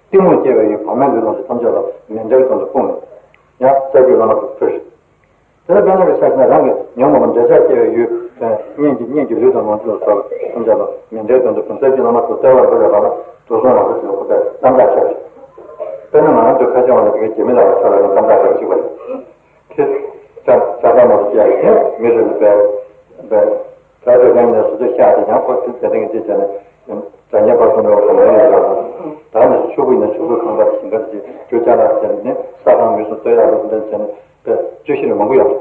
གཏི་མུག་སྐྱེ་བའི་ཡུལ་བག་མའི་ལུས་ལོངས་སྤྱོད་ཐམས་ཅད་ལ་མེ་མདའི་དོན་དུ་སྤུངས་ནས། ཡང་རྩ་བརྒྱུད་བླ་མ་ཚོ་ཕུལ། དེ་ལ་དཔེར་ན་རེ་ཆགས་ན་རང་གི་ཉོན་མོངས་པ་འདོད་ཆགས་སྐྱེ་བའི་ཡུལ་གཉེན་གྱི་གཉེན་གྱི་ལུས་དང་ལོངས་སྤྱོད་སོགས་ཐམས་ཅད་ལ་མེ་མདའི་དོན་དུ་ཕུང་། རྩ་བརྒྱུད་བླ་མ་ཚོ་ལྟེ་བར་འགྲོ་བའི་བར་ལ་དུག་གསུམ་རང་བཞིན་གྱི་ཁོ་པས་གཙང་དག་ཁྱབ་ཅིང་། དཔེར་ན་ང་རང་ཚོའི་ཁ་ཆེ་བ་ལ་དེ་གའི་རྒྱུ་མི་ལ་བ་ཆ་ལ་ཡང་གཙང་དག་ཁྱབ་ཅིག་པ་རེད། དེ་ཆགས་སྡང་མང་དུ་སྐྱེ་བ་དེ་མི་རེ་ལ་བས་བས་དགྲ་རེ་རང་ནས་སོ་སོའི་ཤ་དེ་ཡང་ཁོ་དེ་དེ་རིང་དེ་བྱས་ནས་དགྲ་གཉེན་བར་གསུམ་རེ་བ་གང་ཡང་ཡོད་ཡོད་རེད། ད་ནས་ཆུ་བུ་ཡིན་ན་ཆུ་བུ་ཁང་པ་དེ་ཞིང་ཁ་དེ་རྒྱུ་ཅ་ལག་བྱས་ནས་ས་ཁང་མི་སོ་སོ་ཡག་རུ་འདྲ་བྱས་ནས་བས་རྩོད་གཞི་རེ་མང་པོ་ཡོད་རེད།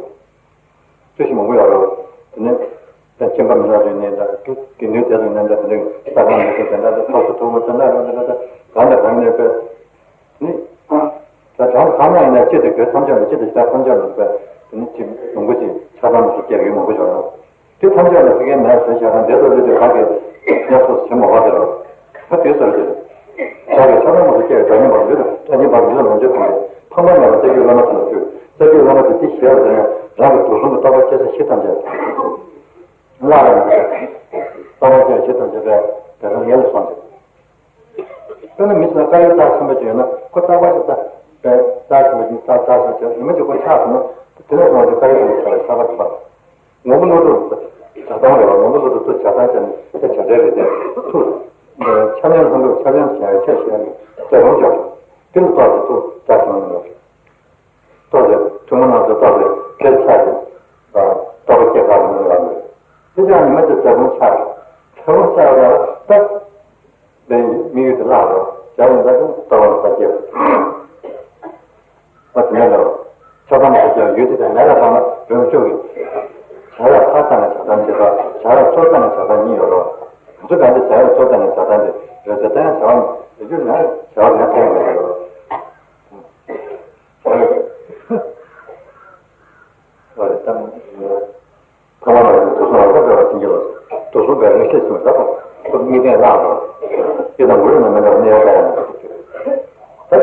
རྩོད་གཞི་མང་པོ་ཡོད་རེད། དེ་ནས་ད་ཁྱིམ་པ་མི་ལ་རེ་ནས་འདྲ་དགེ་འདུན་སྡེ་ཚོ་ནས་འདྲ་དེ་འདྲའི་ས་ཁང་མི་སོ་དེ་འདྲ་དེ་ཐོག་སོ་ཐོག་མོ་དེ་འདྲ་རེ་འདྲ་ད་གང་དང་གང་ནས་བས་ནི། ད་གྲངས་གང་ན་ཡིན་ན་སྤྱི་དང་བོད་ཐམས་ཅད་ལ་སྤྱི་དང་ཕྱི་ཐམས་ཅད་ལ་བས་དེ་ནི་ཅིག་ལུང་པ་ཅིག་ཆགས་སྡང་མི་སོ་སྐྱེ་ཡུལ་མང་པོ་ཡོད་རེད། དེ་ཐམས་ཅད་ལ་ཕ་གིའི་ནང་བཟོས་བྱས་དང་འདས་སོ་ལུས་དེ་ག་གེ་ཡག་སོ་སོ་བྱེད་མ་བ་དེ་རོ། ད་དེ་སོར་དེ་རེད། ད་གེ་ཆགས་སྡང་མི་སོ་སྐྱེ་བའི་དགྲ་གཉེན་བར་ལུས་དང་དགྲ་གཉེན་བར་ལུས་ལ་ལོངས་སྤྱོད་ཐོང་རེད། ཕངས་པ་མེད་པར་རྩ་བརྒྱུད་བླ་མ་ཚོ་ལ་ཕུལ། རྩ་བརྒྱུད་བླ་མ་ཚོ་དེ་ཞེས་པ་དེ་ནས་རང་གི་དུག་གསུམ་གྱི་རྟོག་པ་སྐྱེ་ས་བཞི་ཐམས་ཅད་བརླག་རེད་མ་རེད། རྟོག་པ་སྐྱེ་བཞི་ཐམས་ཅད་པས་དེ་རང་ངེས་ལ་སོང་ཅིག་དཔེར་ན་མི་ཞིག་ལ་དཀར་ཡོལ་རྩ་ཆེན་པོ་ཅིག་ཡོད་ན་ཁོ་རྩ་བ་ཞིག་རྩ་པའི་རྩ་ཆེན་པོ་ཅིག་རྩ་རྩ་ཆེན་པོ་ཅིག་ཉི་མ་གཅིག་ཁོ་ཆག་སོང་ན་དེ་ནས་བཟུང་བ་ཅིག་དཀར་ཡོལ་ཆེན་པོ་ཆག་པའི་ཆག་པ་ཆག་པ། ངོ་བོ་བློ་གྲོས་ཇ་དང་རེད་བ། ངོ་བོ་བློ་གྲོས་ཚོ་ཇ་དང་བྱས་ནས་དེ་ཇ་འདྲ་རེད་དེ་ཐུག་ཆབ་ཡང་ལྷམ་ལུགས་ཆབ་ཡང་བྱས་ཆབ་བྱས་ནས་རྩ་རུང་འཇོག་དེ་ལ་གཏོགས་ཏེ་ཐུག་རྩ་ཆེན་པོ་ནང་ལ་གཏོགས་ཏེ་ཐུན་མོང་ནང་དུ་གཏོགས་ཏེ་གལ་ཆགས་ཀྱི་རྟོགས་པ་སྐྱེ་ཁག་ལ་མི་འགྲོ་བ་རེད། དེ་ཀྱང་ཉི་མ་དེ་རྩ་རུང་ཆགས་རེད། རྩ་རུང་ཆགས་རེད་ད། དེ་དམིགས་ཡུལ་དེ་བརླག་རོགས་བྱ་ཡིན་ད་ཀྱང་རྟོགས་པ་ལ་ས་སྐྱེས། ཨ་དེ་ནས་ལ་ཆགས་སྡང་མ་སྐྱེ་བ་ཡོད་དེ་དང་མེད་ལ་བཏང་ན་རིམ་བྱུང་གི་བྱ་ཡག་ཕར་བཏང་ནས་ཆགས་སྡང་བྱེད་པ་བྱ་ཡག་ཚུར་བཏང་ནས་ཆགས་སྡང་གཉིས་ཡོད་རོགས། ང་ཚོ་གང་དེ་བྱ་ཡག་ཚུར་བཏང་ནས་ཆགས་སྡང་དེ་རེད་དེ་ལྟ་ཡང་བྱ་བ་མི་རྒྱུ་ན་བྱ་བ་ལས་ཐོན་ཡོད་རོགས། ཨ་རེད་ད། ཐ་མ་ལ་ཡང་དུག་གསུམ་ལ་ལྷོད་པའི་བར་བྱིན་གྱིས་རློབས། དུག་གསུམ་པའི་རང་གཤིས་ཆུང་བས་ལ་ཁོ་ཁོ་དམིགས་རྟེན་བརླག་འགྲོ། ཡིད་དང་མུ་རུ་ན་མི་འདྲ་བ་གནས་པ་ཡང་མི་ཐུབ་ཅིག་ད་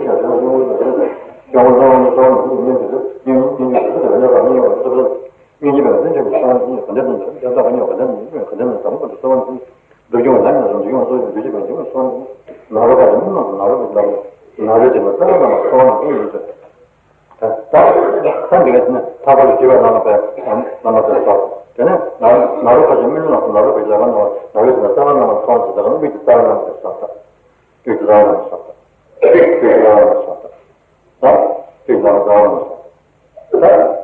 ད་དེ་ལ་རང་རང་སོ། ད་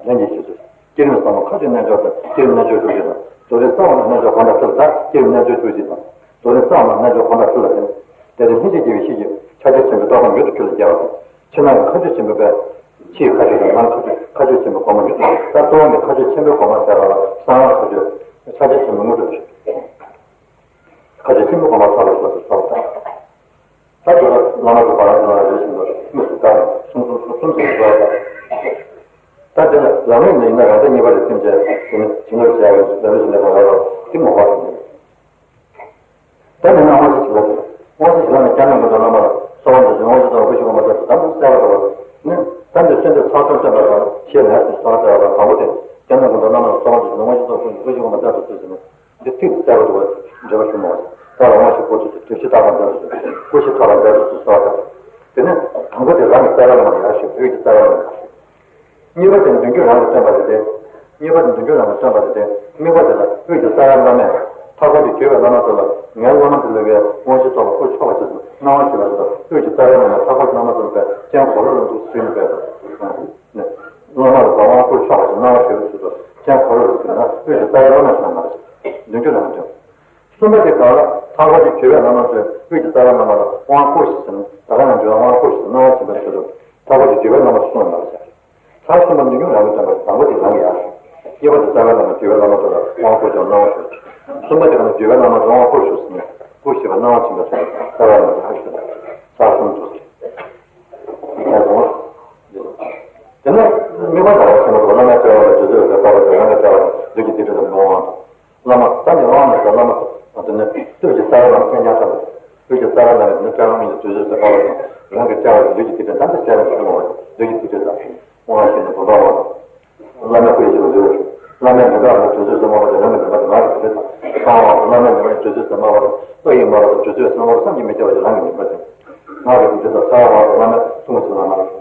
ལན་གྱི་ཕྱིས་སུ། བསྐྱེད་རིམ་ཟབ་མོ་མཁའ་སྤྱོད་རྣལ་འབྱོར་དང་བསྐྱེད་རིམ་རྣལ་འབྱོར་དྲུག་ཅུ་དང་། རྫོགས་རིམ་རྩ་བ་ལ་རྣལ་འབྱོར་སྒོམ་པ་ཁྲི་ལ་དང་བསྐྱེད་རིམ་རྣལ་འབྱོར་དྲུག་ཅུ་དང་། རྫོགས་རིམ་རྩ་བ་ལ་རྣལ་འབྱོར་སྒོམ་པ་ཁྲི་ལ་བརྟེན། དེ་ལྟར་ལྷན་ཅིག་སྐྱེས་པའི་གཤིས་ཀྱིས་ཕྱག་རྒྱ་ཆེན་པོའི་རྟོགས་པ་མྱུར་དུ་ཁྱོད་ལ་སྐྱེ་བ་དང་། ཕྱི་ནང་གི་མཁའ་སྤྱོད་ཆེན་པོའི་དཔལ། ཕྱིའི་མཁའ་སྤྱོད་དང་ནང་མཁའ་སྤྱོད་མཁའ་སྤྱོད་ཆེན་པོའི་སྒོ་མ་མྱུར་དུ། ད་གཙོ་བོ་འདི་མཁའ་སྤྱོད་ཆེན་པོའི་སྒོ་མ་ཟེར་བ་ལ་གསང་སྔགས་མཁའ་སྤྱོད་ཕྱག་རྒྱ་ཆེན་པོའི་དངོས་གྲུབ། མཁའ་སྤྱོད་ཆེན་པོའི་སྒོ་མ་ཐོབ་པའི་སྐབས་སུ་སོགས་དང་། ད་དེ་ལ་བླ་མ་གི་བར་ལ་རེ་བཞིན་དུ་དངོས་སུ་བཀར་ནས་གསུམ་གསུམ་གསུམ་གསུམ་ཟེར་བ་དང་། ད་དེ་ལ་ལམ་རིམ་ནི་ཡིན་ན་རང་སྡེ་གཉིས་པ་ལས་སེམས་ཅན་དེ་ནི་བྱིན་རླབས་བྱ་བའི་ལམ་རིམ་བཞིན་ལས་པ་ལ་དེ་ངོ་བ་དང་། ད་ནི་ན་དབང་ཕྱུག་ཞི་ལ་དང་། དབང་ཕྱུག་ཞི་ལ་ནི་སྐྱབས་གནས་མགོན་པོ་བླ་མ་ལ་གསོལ་བ་འདེབས་ཤིང་དབང་ཕྱུག་ཚོགས་ལ་སྐུ་ཞབས་དབང་པོ་ལྟར་དུ་དམ་པའི་བསྩལ་བ་དང་། ནི་ད་འདི་ཚེ་འདིར་ཚོགས་གཙོ་བསྟན་པ་དང་ཞེས་ལན་གསུམ་གསོལ་བ་བཏབ་པ་དང་། དང་པོ་དེ་སྐྱབས་གནས་མགོན་པོ་བླ་མ་ལ་གསོལ་བ་འདེབས་ཤིང་དབང་ཕྱུག་ཚོགས་ལ་སྐུ་ཞབས་དབང་པོ་ལྟར་དུ་གསོལ་ཟེར་ནས། འདི་ཚིག་གསལ་པོ་འདུག་པ། འགྲེལ་པ་ཞུ་མ་བ། ད་ལ་དབང་ཕྱུག་པོ་ཚུལ་དུ་བདེ་གཤེགས་རྟག་པར་མཛད་དུ་གསོལ། སྐུ་ཞབས་རྟག་པར་མཛད་དུ་གསོལ་བ་དང་། དེ་ནས་དང་པོ་དེ་རང་གི་རྩ་བའི་བླ་མ་ལ་ཡར་ཞུ། འོད་ཀྱི་རྩ་བའི་བླ་མ་ལ་ཡར་ཞུ། གཉིས་པ་དེ་མདུན་སྐྱོད་རང་གིས་སྟོན་པ་དེ་སྟེ། གཉིས་པ་དེ་མདུན་སྐྱོད་རང་གིས་སྟོན་པ་དེ་སྟེ། དམིགས་པ་དེ་ལ་འོད་ཀྱི་རྩ་བའི་བླ་མས་ཐག་པ་གིས་བརྒྱུད་པའི་བླ་མ་ཚོ་ལ་ངའི་བླ་མ་དེ་ལ་བའི་དབང་ཕྱུག་ཚོགས་ལ་སྐུ་ཕྱོགས་པ་ཞིག་ཏུ་གནང་བ་ཞུ་བ་ཞིག་དང་། འོད་ཀྱི་རྩ་བའི་བླ་མས་ཐག་པ་གིས་བླ་མ་ཚོ་ལ་བའི་སྤྱན་གོ་ལོ་ལ་འདུག་ཟེར་ནས་བས་དང་། བླ་མ་ལ་བ་དབང་བསྐུར་ཆོག་པ་ཞིག་གནང་བ་ཞུ་བ་ཞིག་ཏུ་སྤྱན་གོ་ལོ་ལ་འདུག་ན། འོད་ཀྱི་རྩ་བའི་བླ་མས་གནང་བ་ཞིག་མདུན་སྐྱོད་རང་གིས་སྟོན། གསུམ་པ་དེ་ག་ལ་ཐག་པ་གིས་བརྒྱུད་པའི་བླ་མ་ཚོས་འོད་ཀྱི་རྩ་བའི་བླ་མ་ལ་དབང་བསྐུར་ཞིག་ཟེར་ནས། ད་ག་ནང་བརྗོད་དབང་བསྐུར་ཞིག་གནང་བ་ཞིག་པའི་ཚུལ་དུ་ཐག་པ་གིས་བརྒྱུད་པའི་བླ་མ་གསུངས་པ་ཞིག་ཚར་གསུམ་པ་མདུན་སྐྱོད་རང་གིས་སྟོན་པ། དང་པོ་དེ་རང་གིས་ཡར་ཞུ། གཉིས་པ་དེ་རྩ་བའི་བླ་མ་བརྒྱུད་པའི་བླ་མ་ཚོ་ལ་དབང་བསྐུར་ཞིང་གནང་བ་ཞུ། གསུམ་པ་དེ་ག་ནང་བརྗོད་པའི་བླ་མ་ཚོ་དབང་བསྐུར་ཞིག་ཟེར་ནས་བསྐུར་ཞིག་པ་གནང་བ་ཞིག་པའི་ཚུལ་དུ་རྩ་བའི་བླ་མ་ཡར་ཞུ། ཚར་གསུམ་དུ། དེ་ནས་དམིགས་པ་དང་ཆེན་པོ་བླ་མའི་སྤྱན་སྔར་ལ་དུས་ཚོད་ཀྱི་བསྐལ་པ་དང་རང་གི་བསྐལ་པ་དང་ལུས་ཀྱི་སྡིག་སྒྲིབ་དང་ལོག་དབང་དང་། བླ་མ་ད་ནི་དབང་མེད་པ་བླ་མ་དང་། དེ་ནས་དུས་ཀྱི་རྩ་བའི་ལམ་མཁན་ཉག་ཐམ་པ། དུས་ཀྱི་རྩ་བའི་ལམ་དེ་ནི་བསྐལ་པ་གཉིས་ཀྱི་དུས་ཚོད་ཀྱི་བསྐལ་པ་དང་རང་གི་བསྐལ་པ་དང་ལུས་ཀྱི་སྡིག་སྒྲིབ་དང་དེ་བསྐལ་པའི་ཆོས་མང་བ་ལུས་ཀྱི་སྡིག་སྒྲིབ་དང་། དབང་ཤེས་ནས་བུམ་པ་དབང་དང་། བླ་མའི་སྐུ་ཡི་ཕྱི་ལ་འཛུལ་བ་ཞིག་བླ་མའི་མགྲིན་པའི་ཨ་ལ་དུས་ཚོད་ཟེར་མ་པ་དང་རང་གི་མགྲིན་པ་དང་ངག་གི་དུས་ཚོད་དང་། གསང་བ་བླ་མའི་མགྲིན་པ་ཡི་དུས་ཚོད་ཟེར་མ་པ་དང་ལྷོ་ཡི་མ་པ་དང་དུས་ཚོད་ཟེར་མ་པ་བསམ་གྱིས་མི་ཁྱབ་པ་ཞིག་རང་གི་མགྲིན་པ་དང་། ངག་གི་དུས་ཚོད་དང་ས་ཡ་བ་དང་བླ་མའི་གསུང་བ་ཞིག་ལ་མ་པ།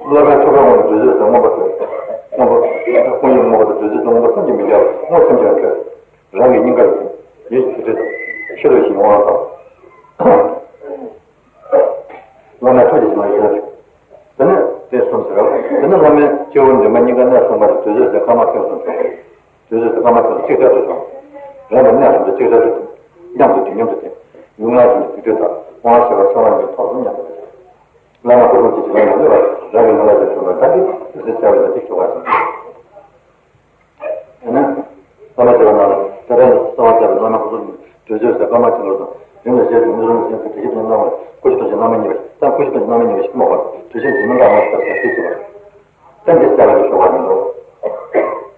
བླ་མའི་ཐུགས་ཀའི་དབང་གི་དུས་ཚོད་ཟེར་མ་པ་དང་། དབང་པོ་དཔང་ཡིག་མ་པ་དང་དུས་ཚོད་ཟེར་མ་པ་བསམ་གྱིས་མི་ཁྱབ་པ་སྔོ་སེམས་ཅན་ཁྱོད། རང་གི་སྙིང་གར་ཡིད་ཀྱི་དུས་ཚོད་དང་ཤེས་རབ་ཀྱི་དབང་དང་། བླ་མའི་ཐུགས་ཀྱི་ཞིང་ལ་ཡིད་ལ་བྱུང་། དེ་ནས་དེ་གསུམ་ཟེར་རོ། དེ་ནས་བླ་མའི་སྤྱི་བོར་མགྲིན་པ་སྙིང་གར་གནས་གསུངས་པ་ལ་དུས་ཚོད་དེ་སྐར་མ་ཁེལ་སོང་བྱུང་། དུས་ཚོད་དེ་སྐར་མ་ཁེལ་གཅིག་ཆར་དུ་བྱུང་། རང་གི་གནས་གསུམ་དུ་གཅིག་ཆར་དུ་བྱུང་། མཉམ་དུ་བྱུང་མཉམ་དུ་བྱུང་། ལུས་ངག་གསུམ་གྱི་དུས་ཚོད་དང་དབང་ཤེས་པ་འཆར་བ་གཉིས་ཐོག་ཏུ་མཉམ་དུ་བྱུང་། བླ་མ་སྐུ་གསུང་ཐུགས་ཀྱི་ལམ་ལ་གནས་པ་རང་གི་ལུས་ངག་གི་བྱུང་བ་ད་འདི་དུས་ཚོད་གསལ་བའི་ལ་གཅིག་བྱུང་བ་ཞིག་དེ་ནས་བླ་མ་བྱེ་བ་རྣམས་ལ་དེ་ལྟར་གསོལ་བ་བཏབ་པའི་བླ་མ་སྐུ་གསུང་ཐུགས་དུས་ཚོད་ཟེར་སྐར་མ་ཁྱོད་ལོ་དང་རིང་ལ་བཞེས་ཤིང་མི་རུང་ཞིང་དེ་ཞིག་ཏུ་སྣང་བར་སྐུ་ཞབས་དང་བླ་མ་གཉིས་པ་ད་སྐུ་ཞབས་དང་བླ་མ་གཉིས་པ་ཞིག་མ་བར་དུས་ཆེན་འཛིན་མི་འདྲ་མ་ཞིག་ལྟར་ཟེར་ཞེས་ཞུ་བར། ད་འདི་ལྟ་བ་ཞུ་བ་མི་འདུག་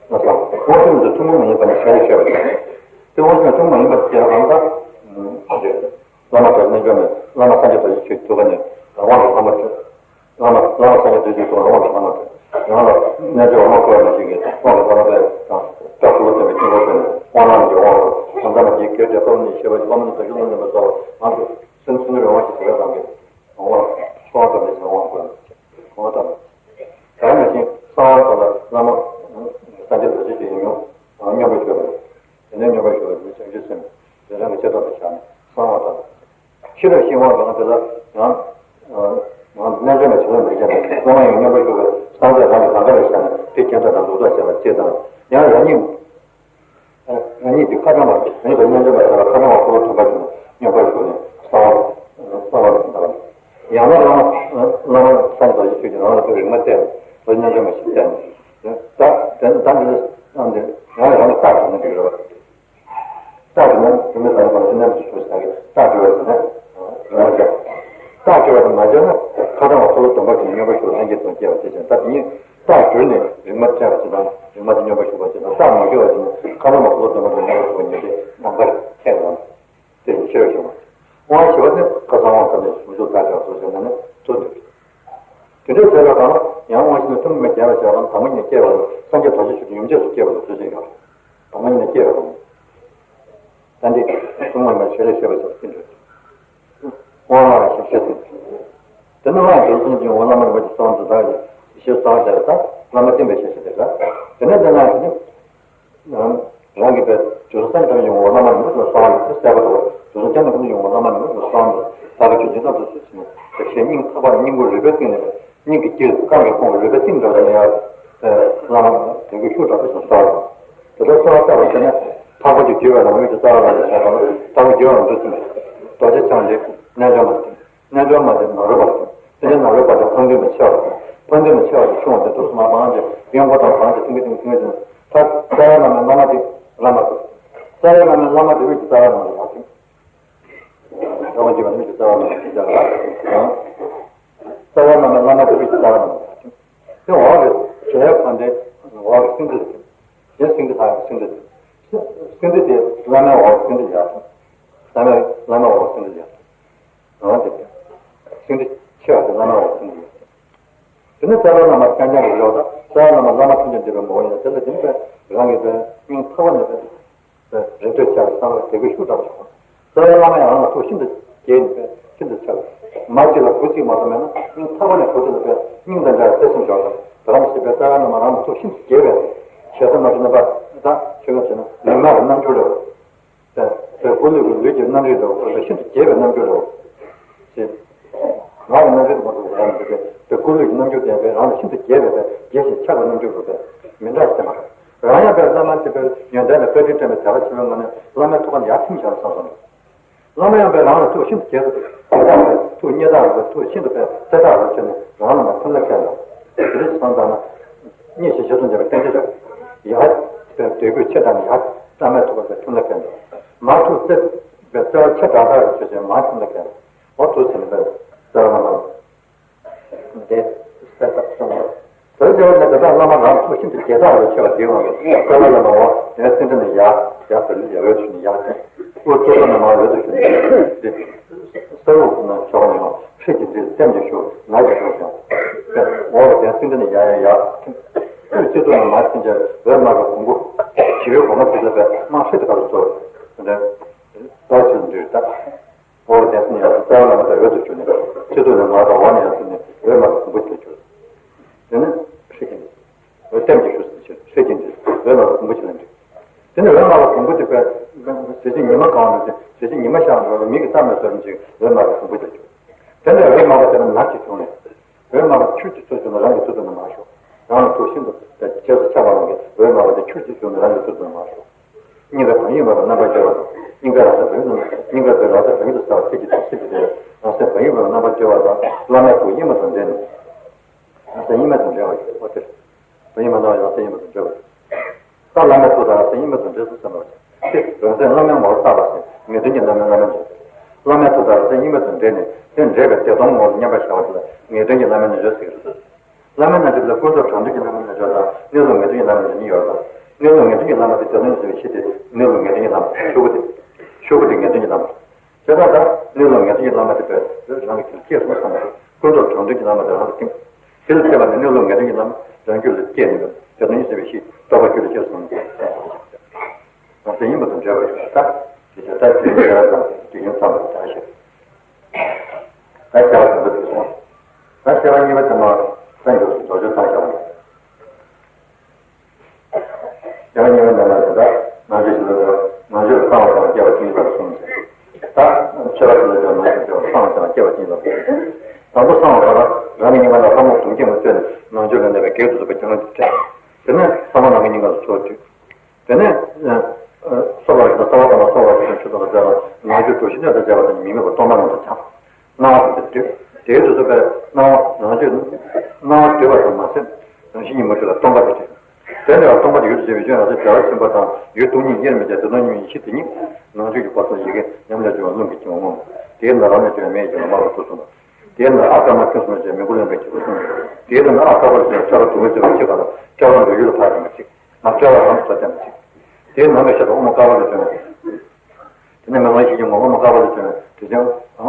ལ་སོགས་དབང་ཕྱུག་མི་ཚོ་ཐུན་མོང་མ་ཡིན་པ་ནི་ཞལ་ལས་བཤད་པ་དང་། དེ་དབང་ཕྱུག་ཐུན་མོང་མ་ཡིན་པ་ཞེས་པ་གང་ལྟར། བླ་མ་དང་རྣལ་འབྱོར་མའི་བླ་མ་སངས་རྒྱས་དང་ཡིད་ཆེས་ཐུབ་པ་ནི་རང་དབང་གི་ལྷ་མོ་ཁྱོད། བླ་མ་བླ་མ་སངས་རྒྱས་དུས་ཀྱི་ཐུགས་རང་དབང་གི་ལྷ་མོ་ཁྱོད། ཡང་ལ་རྣལ་འབྱོར་དབང་བསྐུར་བ་ཞིག་གིས་དབང་གི་ས་ལ་པའི་དང་། བཀའ་ཁུ་བོ་སྟོན་པའི་དཀྱིལ་འཁོར་ཕུལ་ནས་དབང་ལམ་གྱི་དབང་དུ་གང་འཚམ་མ་གྱིས་གལ་ཏེ་དཔའ་བོ་ནི་ཞེས་པ་ཀླུ་མོ་ནི་བདག་གི་བློ་འཛིན་པ་སོགས་ང་ཚོ་སེམས་སེམས་ནུས་པའི་དབང་ཞིག་དེ་བས་བཏང་གི། དབང་ལ་ཚོགས་དང་ལས་ཀྱི་དབང་བསྐུར་ནས་གོང་ལྟར། དེ་མ་ཟད་གསང་བ་ཐོག་ལ་བླ་མ་སངས་རྒྱས་རྡོ་རྗེ་ཆོས་ཀྱི་སྙོམས་སྙོམས་པར་ཞུགས་པ། དེ་ནས་སྙོམས་པར་ཞུགས་པ་ནི་བྱང་ཆུབ་སེམས་དེ་རང་གི་ཆེ་ཐོག་ཏུ་བཞག་ནས་གསང་བ་དང་། ཤེས་རབ་ཤེས་དབང་གང་དེ་ལ་ཡང་ང་རྣལ་འབྱོར་མའི་བྱིན་རླབས་མི་སྐྱེ་ནས་སློབ་མ་ཡང་སྙོམས་པར་ཞུགས་པའི་སངས་རྒྱས་རང་གི་གང་ག་ལ་བཞག་ནས་དེ་གྱེན་ལྟ་དང་འདུག་ལྟ་བྱེད་པ་ཅེས་དང་། ཡང་རང་ཉིད་རང་ཉིད་ཀྱི་ཁ་ཏོན་པ་རང་གི་རྣལ་འབྱོར་མ་ཟེར་བ་ཁ་ཏོན་པ་འཁོར་ལོ་སྡོམ་པ་ཞིག་ནས་སྙོམས་པར་ཞུགས་ནས་གསང་བ་གསང་བ་ལ་ཡང་ན་བླ་མ་བླ་མ་སངས་རྒྱས་རྡོ་རྗེ་ཆོས་ཀྱི་རང་ལ་ཕེབས་པའི་རིག་མ་བལྟས་པ་རྣལ་འབྱོར་མ་ཞིག་བལྟས་ནས། ད་དེ་ད་འདི་ལ་བསམ་སྟེ་ཡང་རང་གི་རྟགས་དྲངས་ནས་འགྲིག་རེད་བ། རྟགས་དྲངས་ན་བུད་མེད་དང་བར་ཆད་རྣམས་སུ་ཞུགས་ས་གི་རྟགས་སྦྱོར་བ་དེ་ནི་རང་རྒྱབ། རྟགས་སྦྱོར་བ་དེ་མ་སྦྱར་ན་ཁ་ཏོན་པ་འཁོར་ལོ་སྡོམ་པ་གི་སྙོམས་པར་ཞུགས་ལྷན་སྐྱེས་སུ་སྐྱེ་བ་དེ་བཞིན་ད་དེ་ཉིད་རྟགས་སྦྱོར་ནས་རིག་མ་སྤྲད་པ་ཅིག་དང་རིག་མ་དེ་སྙོམས་པར་ཞུགས་པ་ཅིག་དང་རྟགས་མ་སྦྱོར་བ་ཅིག་ནི་ཁ་ཏོན་པ་འཁོར་ལོ་སྡོམ་པ་གི་སྙོམས་པར་ཞུགས་པ་ཉིད་དེ་རྣམ་པར་ཁས་ལེན། དེ་ཡི་ཤེས་རབ་ཤེས་དབང་ཞེས་པ་ནི་ཁ་སང་དབང་ཐོབ་ནས་བྱང་ཆུབ་ལྟར་བྱ་བ་སོགས་བྱས་ན་ནི་ཐུགས་འདོད། དེ་འདྲའི་ཚེ་ལ་དང་ཡང་དབང་ཤེས་ནི་ཐུན་མོང་མ་རྒྱས་པར་བྱ་བ་དང་མ་ཉིད་ནས་སྐྱེ་བ་ལ་སངས་རྒྱས་རྡོ་རྗེ་ཆོས་ཀྱི་ཡུམ་རྒྱས་སུ་སྐྱེ་བ་ལ་ཐུགས་རྗེ་ཡོད། དང་མ་ཉིད་ནས་སྐྱེ་བ་དང་། ད་འདི་ཐུན་མོང་མ་ཤེས་རབ་ཤེས་པ་སོགས་ཀྱི་འདོད། དབང་ལ་ཞེས་བཤད་དོ། དེ་ནི་དབང་དེ་བཞིན་གྱི་འོ་བླ་མ་རིན་པོ་ཆེ་གསང་བ་འདི་དག་ཡིན་ཞེས་གསང་བ་དེ་ལ་ད་བླ་མ་བསྟེན་པའི་ཞེས་བཤད་དེ་ལ། དེ་ནས་དེ་ན་ཡང་། རང་གི་པའི་དུས་སུ་སེམས་ཙམ་ཡོང་བ་བླ་མ་མི་དུ་སོང་བ་དེ་གསལ་པོ་འདུག་དུས་སུ་སེམས་ཙམ་ཡོང་བ་བླ་མ་མི་དུ་སོང་བ་ད་ག་ཅིག་འཇིག་རྟེན་དུ་སུ་ཞིག་ནས་ཞེས་སྙིང་ཐག་པ་སྙིང་པོ་རུས་པའི་གཏིང་ནས་སྙིང་གི་དཀྱིལ་རྐང་གི་ཁོང་རུས་པའི་གཏིང་འདྲ་བ་ནས་ཡར་བླ་མ་དེ་གི་ཤུགས་དྲག་པོ་ཞིག་སོང་བ། དེ་ལྟར་སོང་བ་ལྟ་བ་བྱས་ན་ཐག་པ་ཅིག་བརྒྱུད་པ་ལ་མི་དུ་རྩ་བ་ལ་ཡང་ཐག་པ་ཐག་པ་བརྒྱུད་པ་ལ་འདུ་ཚུལ་རྡོ་རྗེ་འཆང་དེ་རྣལ་འབྱོར་མ་སྟེ། རྣལ་འབྱོར་མ་དེ་ནཱ་རོ་པ་དང་། དེ་ནས་ནཱ་རོ་པ་དེ་འཕང་མདུན་མ་ཆེ་བ་དང་། འཕང་མདུན་མ་ཆེ་བ་དེ་ཆུང་བ་དེ་འདུག་སེ་མར་བང་སྟེ་གཡོན་པ་དང་བང་སྟེ་ཐིང་གེ་ཐིང་གེ་ཐིང་གེ་ཐིང་གེ་ད་རྩ་བའི་བླ་མའི་བླ་མ་དེ་བླ་མ་དེ། རྩ་བའི་བླ་མའི་བླ་མ་དེ་དབུས་ཀྱི་རྩ་བའི་བླ་མ་ལ་ཡར་ཐིམ། རྩ་བ་འཇིག་པ་དབུས་ཀྱི་རྩ་བའི་བླ་མ་དེ་ལ་ཡང་། རྩ་བའི་བླ་མའི་བླ་མ་དེ་དབུས་ཀྱི་རྩ་བའི་བླ་མ་ལ་ཡར་ཐིམ། དེ་འོག་གི་གྲལ་ཕར་འདྲེ་འོག་གི་སེང་གེ་ལ་ཐིམ། གཞན་སེང་གེ་ལྷག་གི་སེང་གེ་ལ་ཐིམ། སེང་གེ་དེ་བླ་མའི་འོག་གི་སེང་གེ་ལ་ཡར་ཐིམ། བླ་མའི་བླ་མའི་འོག་གི་སེང་གེ་ལ་ཡར་ཐིམ། འོ་དེ་སྟེ། སེང་ཁྲི་ཆེ་བ་དེ་བླ་མའི་འོག་སེང་ཁྲི་ཡོད་དེ། དེ་ནས་རྩ་བའི་བླ་མ་རྐྱང་རྐྱང་གི་ལོག་ལྟ། རྩ་བའི་བླ་མ་བླ་མ་ཐམས་ཅད་འདུས་པའི་ངོ་བོ་ཡིན་ལ་དེ་ལ་བརྟེན་པའི་རང་གི་པའི་སྙིང་ཐག་པ་ནས་པའི་རེ་ལྟོས་ཆགས་བསམ་པ་དེ་གི་ཤུགས་དྲག་པོ་བྱུང་། རྩ་བའི་བླ་མ་ཡང་རང་ལ་ཐུགས་ཤིན་ཏུ་དགྱེས་ནས་པའི་ཤིན་ཏུ་ཆགས། མ་གཅིག་ལ་དགུ་གཅིག་མ་གཏོགས་མེད་ན་སྙིང་ཐག་པ་ནས་གོ་ཐོས་ལ་པའི་སྙིང་དང་འདྲ་བའི་བརྩེ་སེམས་འཇོག་དང་། དེ་ལ་མ་ཤེས་པའི་རྩ་བའི་བླ་མ་རང་ལ་ཐུགས་ཤིན་ཏུ་དགྱེས་པས་ཞེ་ས་མ་བྱུང་ན་པ་ད་ཆོས་ངན་བྱས་ན་མི་སྨྲ་བའི་རྣམ་འགྱུར་རེད། པའི་སྐུ་ལུས་ཀྱི་ལུས་ཀྱི་རྣམ་རིག་རེད་བ། ཤིན་ཏུ་དགྱེས་པའི་རྣམ་འགྱུར་རེད་བ། ཞེས། ངག་གི་རྣམ་རིག་མ་གཏོགས་རང་གི་པའི་སྐུ་ལུས་ཀྱི་རྣམ་འགྱུར་ལྡན་པའི་རང་ལ་ཤིན་ཏུ་དགྱེས་པའི་པའི་དགྱེས་ཤིང་ཆགས་པའི་རྣམ་འགྱུར་རེད་པའི་མི་འདྲ་བ་སྟེ་མ། རང་ཡང་པའི་བླ་མ་སྟེ་པའི་ཡོན་ཏན་ལ་བཀའ་དྲིན་དྲན་པའི་དད་པ་ཆེན་པོའི་ངང་ནས་བླ་མའི་ཐུགས་ཀ་ནས་ཡར་ཐིམ་བཞག་ན་བསམ་སོང་། བླ་མ་ཡང་པའི་རང་ལ་ཐུགས་ཤིན་ཏུ་དགྱེས་སོ། དེ་དག་ལ་ཐུགས་མཉེས་དག་རེད། ཐུགས་ཤིན་ཏུ་པའི་བརྩེ་དག་རེད་བྱས་ནས་རང་ལ་མ་ཐིམ་ལ་ཁད་ལ། དེ་རིགས་སོང་ཙང་ན། མཉེས་ཤིང་ཞེ་སུ་འཇམ་པའི་བསྟན་བཅོས་ལ། ཡར། པའི་དད་གུས་ཆེ་དྲགས་ནས་ཡར། བླ་མའི་ཐུགས་ཀ་ནས་ཐིམ་ལ་ཁད་ལ། མར་ཐུགས་བརྩེ། པའི་བརྩེ་བ་ཆེ་དྲགས་དག་རེད་བྱས་ནས་མར་ཐིམ་ལ་ཁད་ལ། འོ་ཐུགས་ཟིན་པའི་རྩ་བ་ལ་མར། འདི་གསལ་བཏབ་སོང་བ། དེ་ལྟར་ནི་དེ་དག་བླ་མ་རང་ཐུགས་ཤིན་ཏུ་དགྱེས་དག་ལ་ཆེ་བ་དེའི་དབང་གིས་རྩ་བའི་བླ་མ་འོ་དེ་སེང་ཁྲི་ནས་ཡར་ཡར་བོད་ལུགས་ཡར་འོད་དུ་ནས་ཡར་ཐོན། དབུ་གཙུག་ཏོར་ནས་མར་འོད་དུ་ཞུ་ནས་འདི་ས་འོག་ནས་ཆོག་ནས་ཡང་ཁྲིད་ཀྱི་འདིར་སེམས་ཀྱི་ཤུགས་ནག་གི་ཤུགས་ཀྱང་འོ་དེ་སེང་ཁྲི་ནས་ཡར་ཡར་ཡར་ཐོན། དབུ་གཙུག་ཏོར་ནས་མར་ཐོན་ཅིང་འོད་དམར་པོའི་གོང་བུ་བྱིའུའི་གོང་མ་དེ་ལ་པདྨ་ཧྲཱིཿལྟར་གཙོ་བོ་འདི་ལྟར་ཆེར་འདུས་ལྟ། འོ་དེ་སེང་ཡང་རྩ་བའི་བླ་མ་དེ་འོད་དུ་གྱུར་ནས་གཙུག་ཏོར་ནས་མར་དང་འོག་ནས་ཡར་ཐོན་ནས་འོད་དམར་པོའི་གོང་བུ་དེ་ལ་གྱུར། དེ་ནི་ཧྲཱིཿ་ཡིན། འོད་ལྡན་གྱི་ཤུགས་སུ་ཕྱིར་ཧྲཱིཿ་ཡིན་ཏེ་འོད་དམར་པོའི་གོང་བུ་ཅིག་ལ་འདུས། དེ་ནི་འོད་དམར་པོའི་གོང་བུ་དེ་པས་དུས་ཀྱི་ཉི་མ་གང་འདུག་ཅིང་དུས་ཀྱི་ཉི་མ་ཤར་འགྲོ་བའི་མིག་གིས་བལྟ་མི་ཚོར་ཅིག་འོད་དམར་པོའི་གོང་བུ་དེ་ལ་གྱུར། དེ་ནས་འོད་དམར་པོ་དེ་ནི་ནག་ཅིག་བྱུང་ནས། འོད་དམར་པོ་ཆུ་གཅིག་ཚོར་བྱུང་ན་རང་གི་གཙུག་ཏོར་ནས་མར་ཤོག་རང་ལ་ཐུགས་ཤིན་ཏུ་རྗེས་སུ་ཆགས་པ་རང་གི་འོད་དམར་པོ་དེ་ཆུ་གཅིག་བྱུང་ན་རང་གི་གཙུག་ཏོར་ནས་མར་ཤོག་སྙིང་ག་བག་ཡོད་པ་ལ་རྣམ་པར་སྦྱོར་བ་དང་། སྙིང་ག་རང་སེམས་བག་ཡོད་དང་། སྙིང་ག་བག་རང་སེམས་བག་ཡོད་དུ་གསལ་བ་ཚིག་གི་དང་སྲིད་པའི་དེ། རང་སེམས་བག་ཡོད་པ་ལ་རྣམ་པར་སྦྱོར་བ་དང་། བླ་མའི་ཐུགས་གཡེང་མེད་དང་འབྲེལ་ནས། རང་སེམས་གཡེང་མེད་དང་འབྲེལ་བ་ཞིག་འོ་དེ། བག་ཡོད་མ་ལ་རང་སེམས་གཡེང་མེད་དང་འབྲེལ་བ་ཞིག་ད་བླ་མའི་ཐུགས་དང་རང་སེམས་གཡེང་མེད་དང་འབྲེལ་སོང་ཙམ་པ་ཞིག་དེ་རང་སེམས་བླ་མའི་ངོ་བོར་བཏགས་པ་ཞིག་ངེས་དོན་གྱི་བླ་མའི་བླ་མའི་ངོ་བོ། བླ་མའི་ཐུགས་དང་རང་སེམས་གཡེང་མེད་དང་འབྲེལ་ནས་དེ་འབྲེལ་བའི་བདེ་སྟོང་ངོ་བོར་མཉམ་པར་བཞག་པ་དེ་ལ་ངེས་དོན་གྱི་བླ་མའི་རྣལ་འབྱོར་ཟེར་གྱི་རེད། བླ་མའི་རྣལ་འབྱོར་ལ་ཀུན་རྫོབ་དྲང་དོན་གྱི་བླ་མའི་རྣལ་འབྱོར་དང་གནས་ལུགས་ངེས་དོན་གྱི་བླ་མའི་རྣལ་འབྱོར་གཉིས་ཡོད་པ་དང་། གནས་ལུགས་ངེས་དོན་གྱི་བླ་མ་དེ་བདེ་སྟོང་ཉིད་ཟེར་བའི་ཕྱིར་ཏེ། གནས་ལུགས་ངེས་དོན་གྱི་བླ་མ་ཤོག་གུ་དེ། ཤོག་གུ་དེ་ངེས་དོན་གྱི་བླ་མ། བྱས་ཙང་ད་གནས་ལུགས་ངེས་དོན་གྱི་བླ་མ་དེ་བས་རང་གི་དེར་སྐྱེས་སོང་བསམ་པ། ཀུན་རྫོབ་དྲང་དོན་གྱི་བླ་མ་དེ་རང་ལ་ཐིམ། དེ་ལ་བརྟེན་པ་ནི་གནས་ལུགས་ངེས་དོན་གྱི་བླ་མ། རང་རྒྱུད་ལ་སྐྱེས་ནས་དེ་དོན་ཡིན་ཟེར་བའི་ཕྱིར་རྟོག་པ་རྒྱུད་ལ་སྐྱེས་སོང་ནས། ང་ཚོ་ཡིན་པ་དང་འབྲེལ་བ་ཡོད་པ་ལྟར་དེ་བྱས་ལྟར་དེ་ནི་བྱ་བ་དང་དེ་ཡུན་ཙམ་པར་བྱ་ཞེས། ད་བྱ་བ་དང་པོ་དེ་སོང་། ད་བྱ་བ་གཉིས་པ་དེ་མ་ས་འཇོག་སུ་རྡོ་རྗེ་ཐང་བྱ་བ་ཡིན། བྱ་བ་གཉིས་པ་འདི་ལ་དེ་དག་ནང་ཆོས་ཞིག་ལ་ནང་ཆོས་ལ་གསང་བ་དང་སྐྱེ་བ་ཅན་ལ་གསུངས་ཟེར། ད་ཆོས་པ་ཞིག་ལ་ནང་ཆོས་ཀྱི་གསང་བ་དང་སྐྱེ་བ་ཅན་ལ་གསུངས། དང་པོ་གསང་བ་ག་ལ་རང་གི་སྙིང་ག་ལ་ལྷ་མོ་དུམ་སྐྱེས་མ་བཙལ་ནས་ནང་ཆོས་ལ་གནས་པའི་གེགས་དུ་གསུངས་པའི་རྒྱ་ལམ་དུ་ཐལ། དེ་ནས་ས་མ་ནང་གི་སྙིང་ག་ལ་ཚུར་བཏུད། དེ་ནས་སོགས་ལ་ཞིག་ལ་ས་བ་དང་སོགས་ལ་ཞིག་ཆུ་དང་ལ་བཙལ་བ་ནང་ཆོས་གྲོགས་ཤིག་གནས་དང་བཅས་པ་དང་མི་དམིགས་པ་སྟོང་པ་རྣམས་དང་སྦྱངས། སྣང་བ་དེ་བསྡུས། དེའི་དུས་སུ་པའི་སྣང་བ་ནང་ཆོས་སྣང་བ་བསྡུས་པ་དང་མ་ཟད་རང་བཞིན་གཉིས་མ་བསྡུས་ལ་སྟོང་པ་དེ་བསྟན། དེ་ནས་སྟོང་པ་དེ་ཡུལ་དུ་བྱས་པའི་སྐྱོན་ཡང་དེ་བྱ་བ་ཕྱིན་པ་དང་ཡུལ་སྟོང་ཉིད་དབྱེར་མེད་ཀྱང་དེ་སྟོང་ཉིད་ཡེ་ཤེས་དེ་ཉིད་ནང་ཆོས་ཀྱི་བར་དུ་ཡི་གེ་ཉམས་ལ་སྦྱོར་བ་རླུང་གིས་བཅིངས་པ་སྔོན་པོ། དེའི་ནང་རང་ལས་བྱུང་བའི་མེ་ཡིས་བཅིངས་པ་དམར་པོ་ཚུལ་གསུམ་པ། དེའི་ནང་ཨ་ཀ་མ་ཁྱོད་སོང་བྱས་མི་འགུལ་ལེན་པའི་གྱི་སྒོ་གསུམ། དེའི་ནང་ཨ་ཀ་པར་བྱས་ཆ་ལ་དུ་བ་བྱེད་པ་ལ་སྐྱོ་བ་འདོད་ཡུལ་ལ་ཕར་ཡོང་བ་ཅིག་མ་སྐྱོ་བ་རང་དུ་སོ་བྱ་མ་ཅིག་དེའི་ནང་གི་ཤ་དང་ཨོ་མ་ཀ་པ་ལ་བྱུང་བ། དེ་ནས་མེ་ལོང་ཞིག་གི་ངོ་བོ་མ་ཀ་པ་ལ་བྱུང་བའི་དྲི་ཆེན་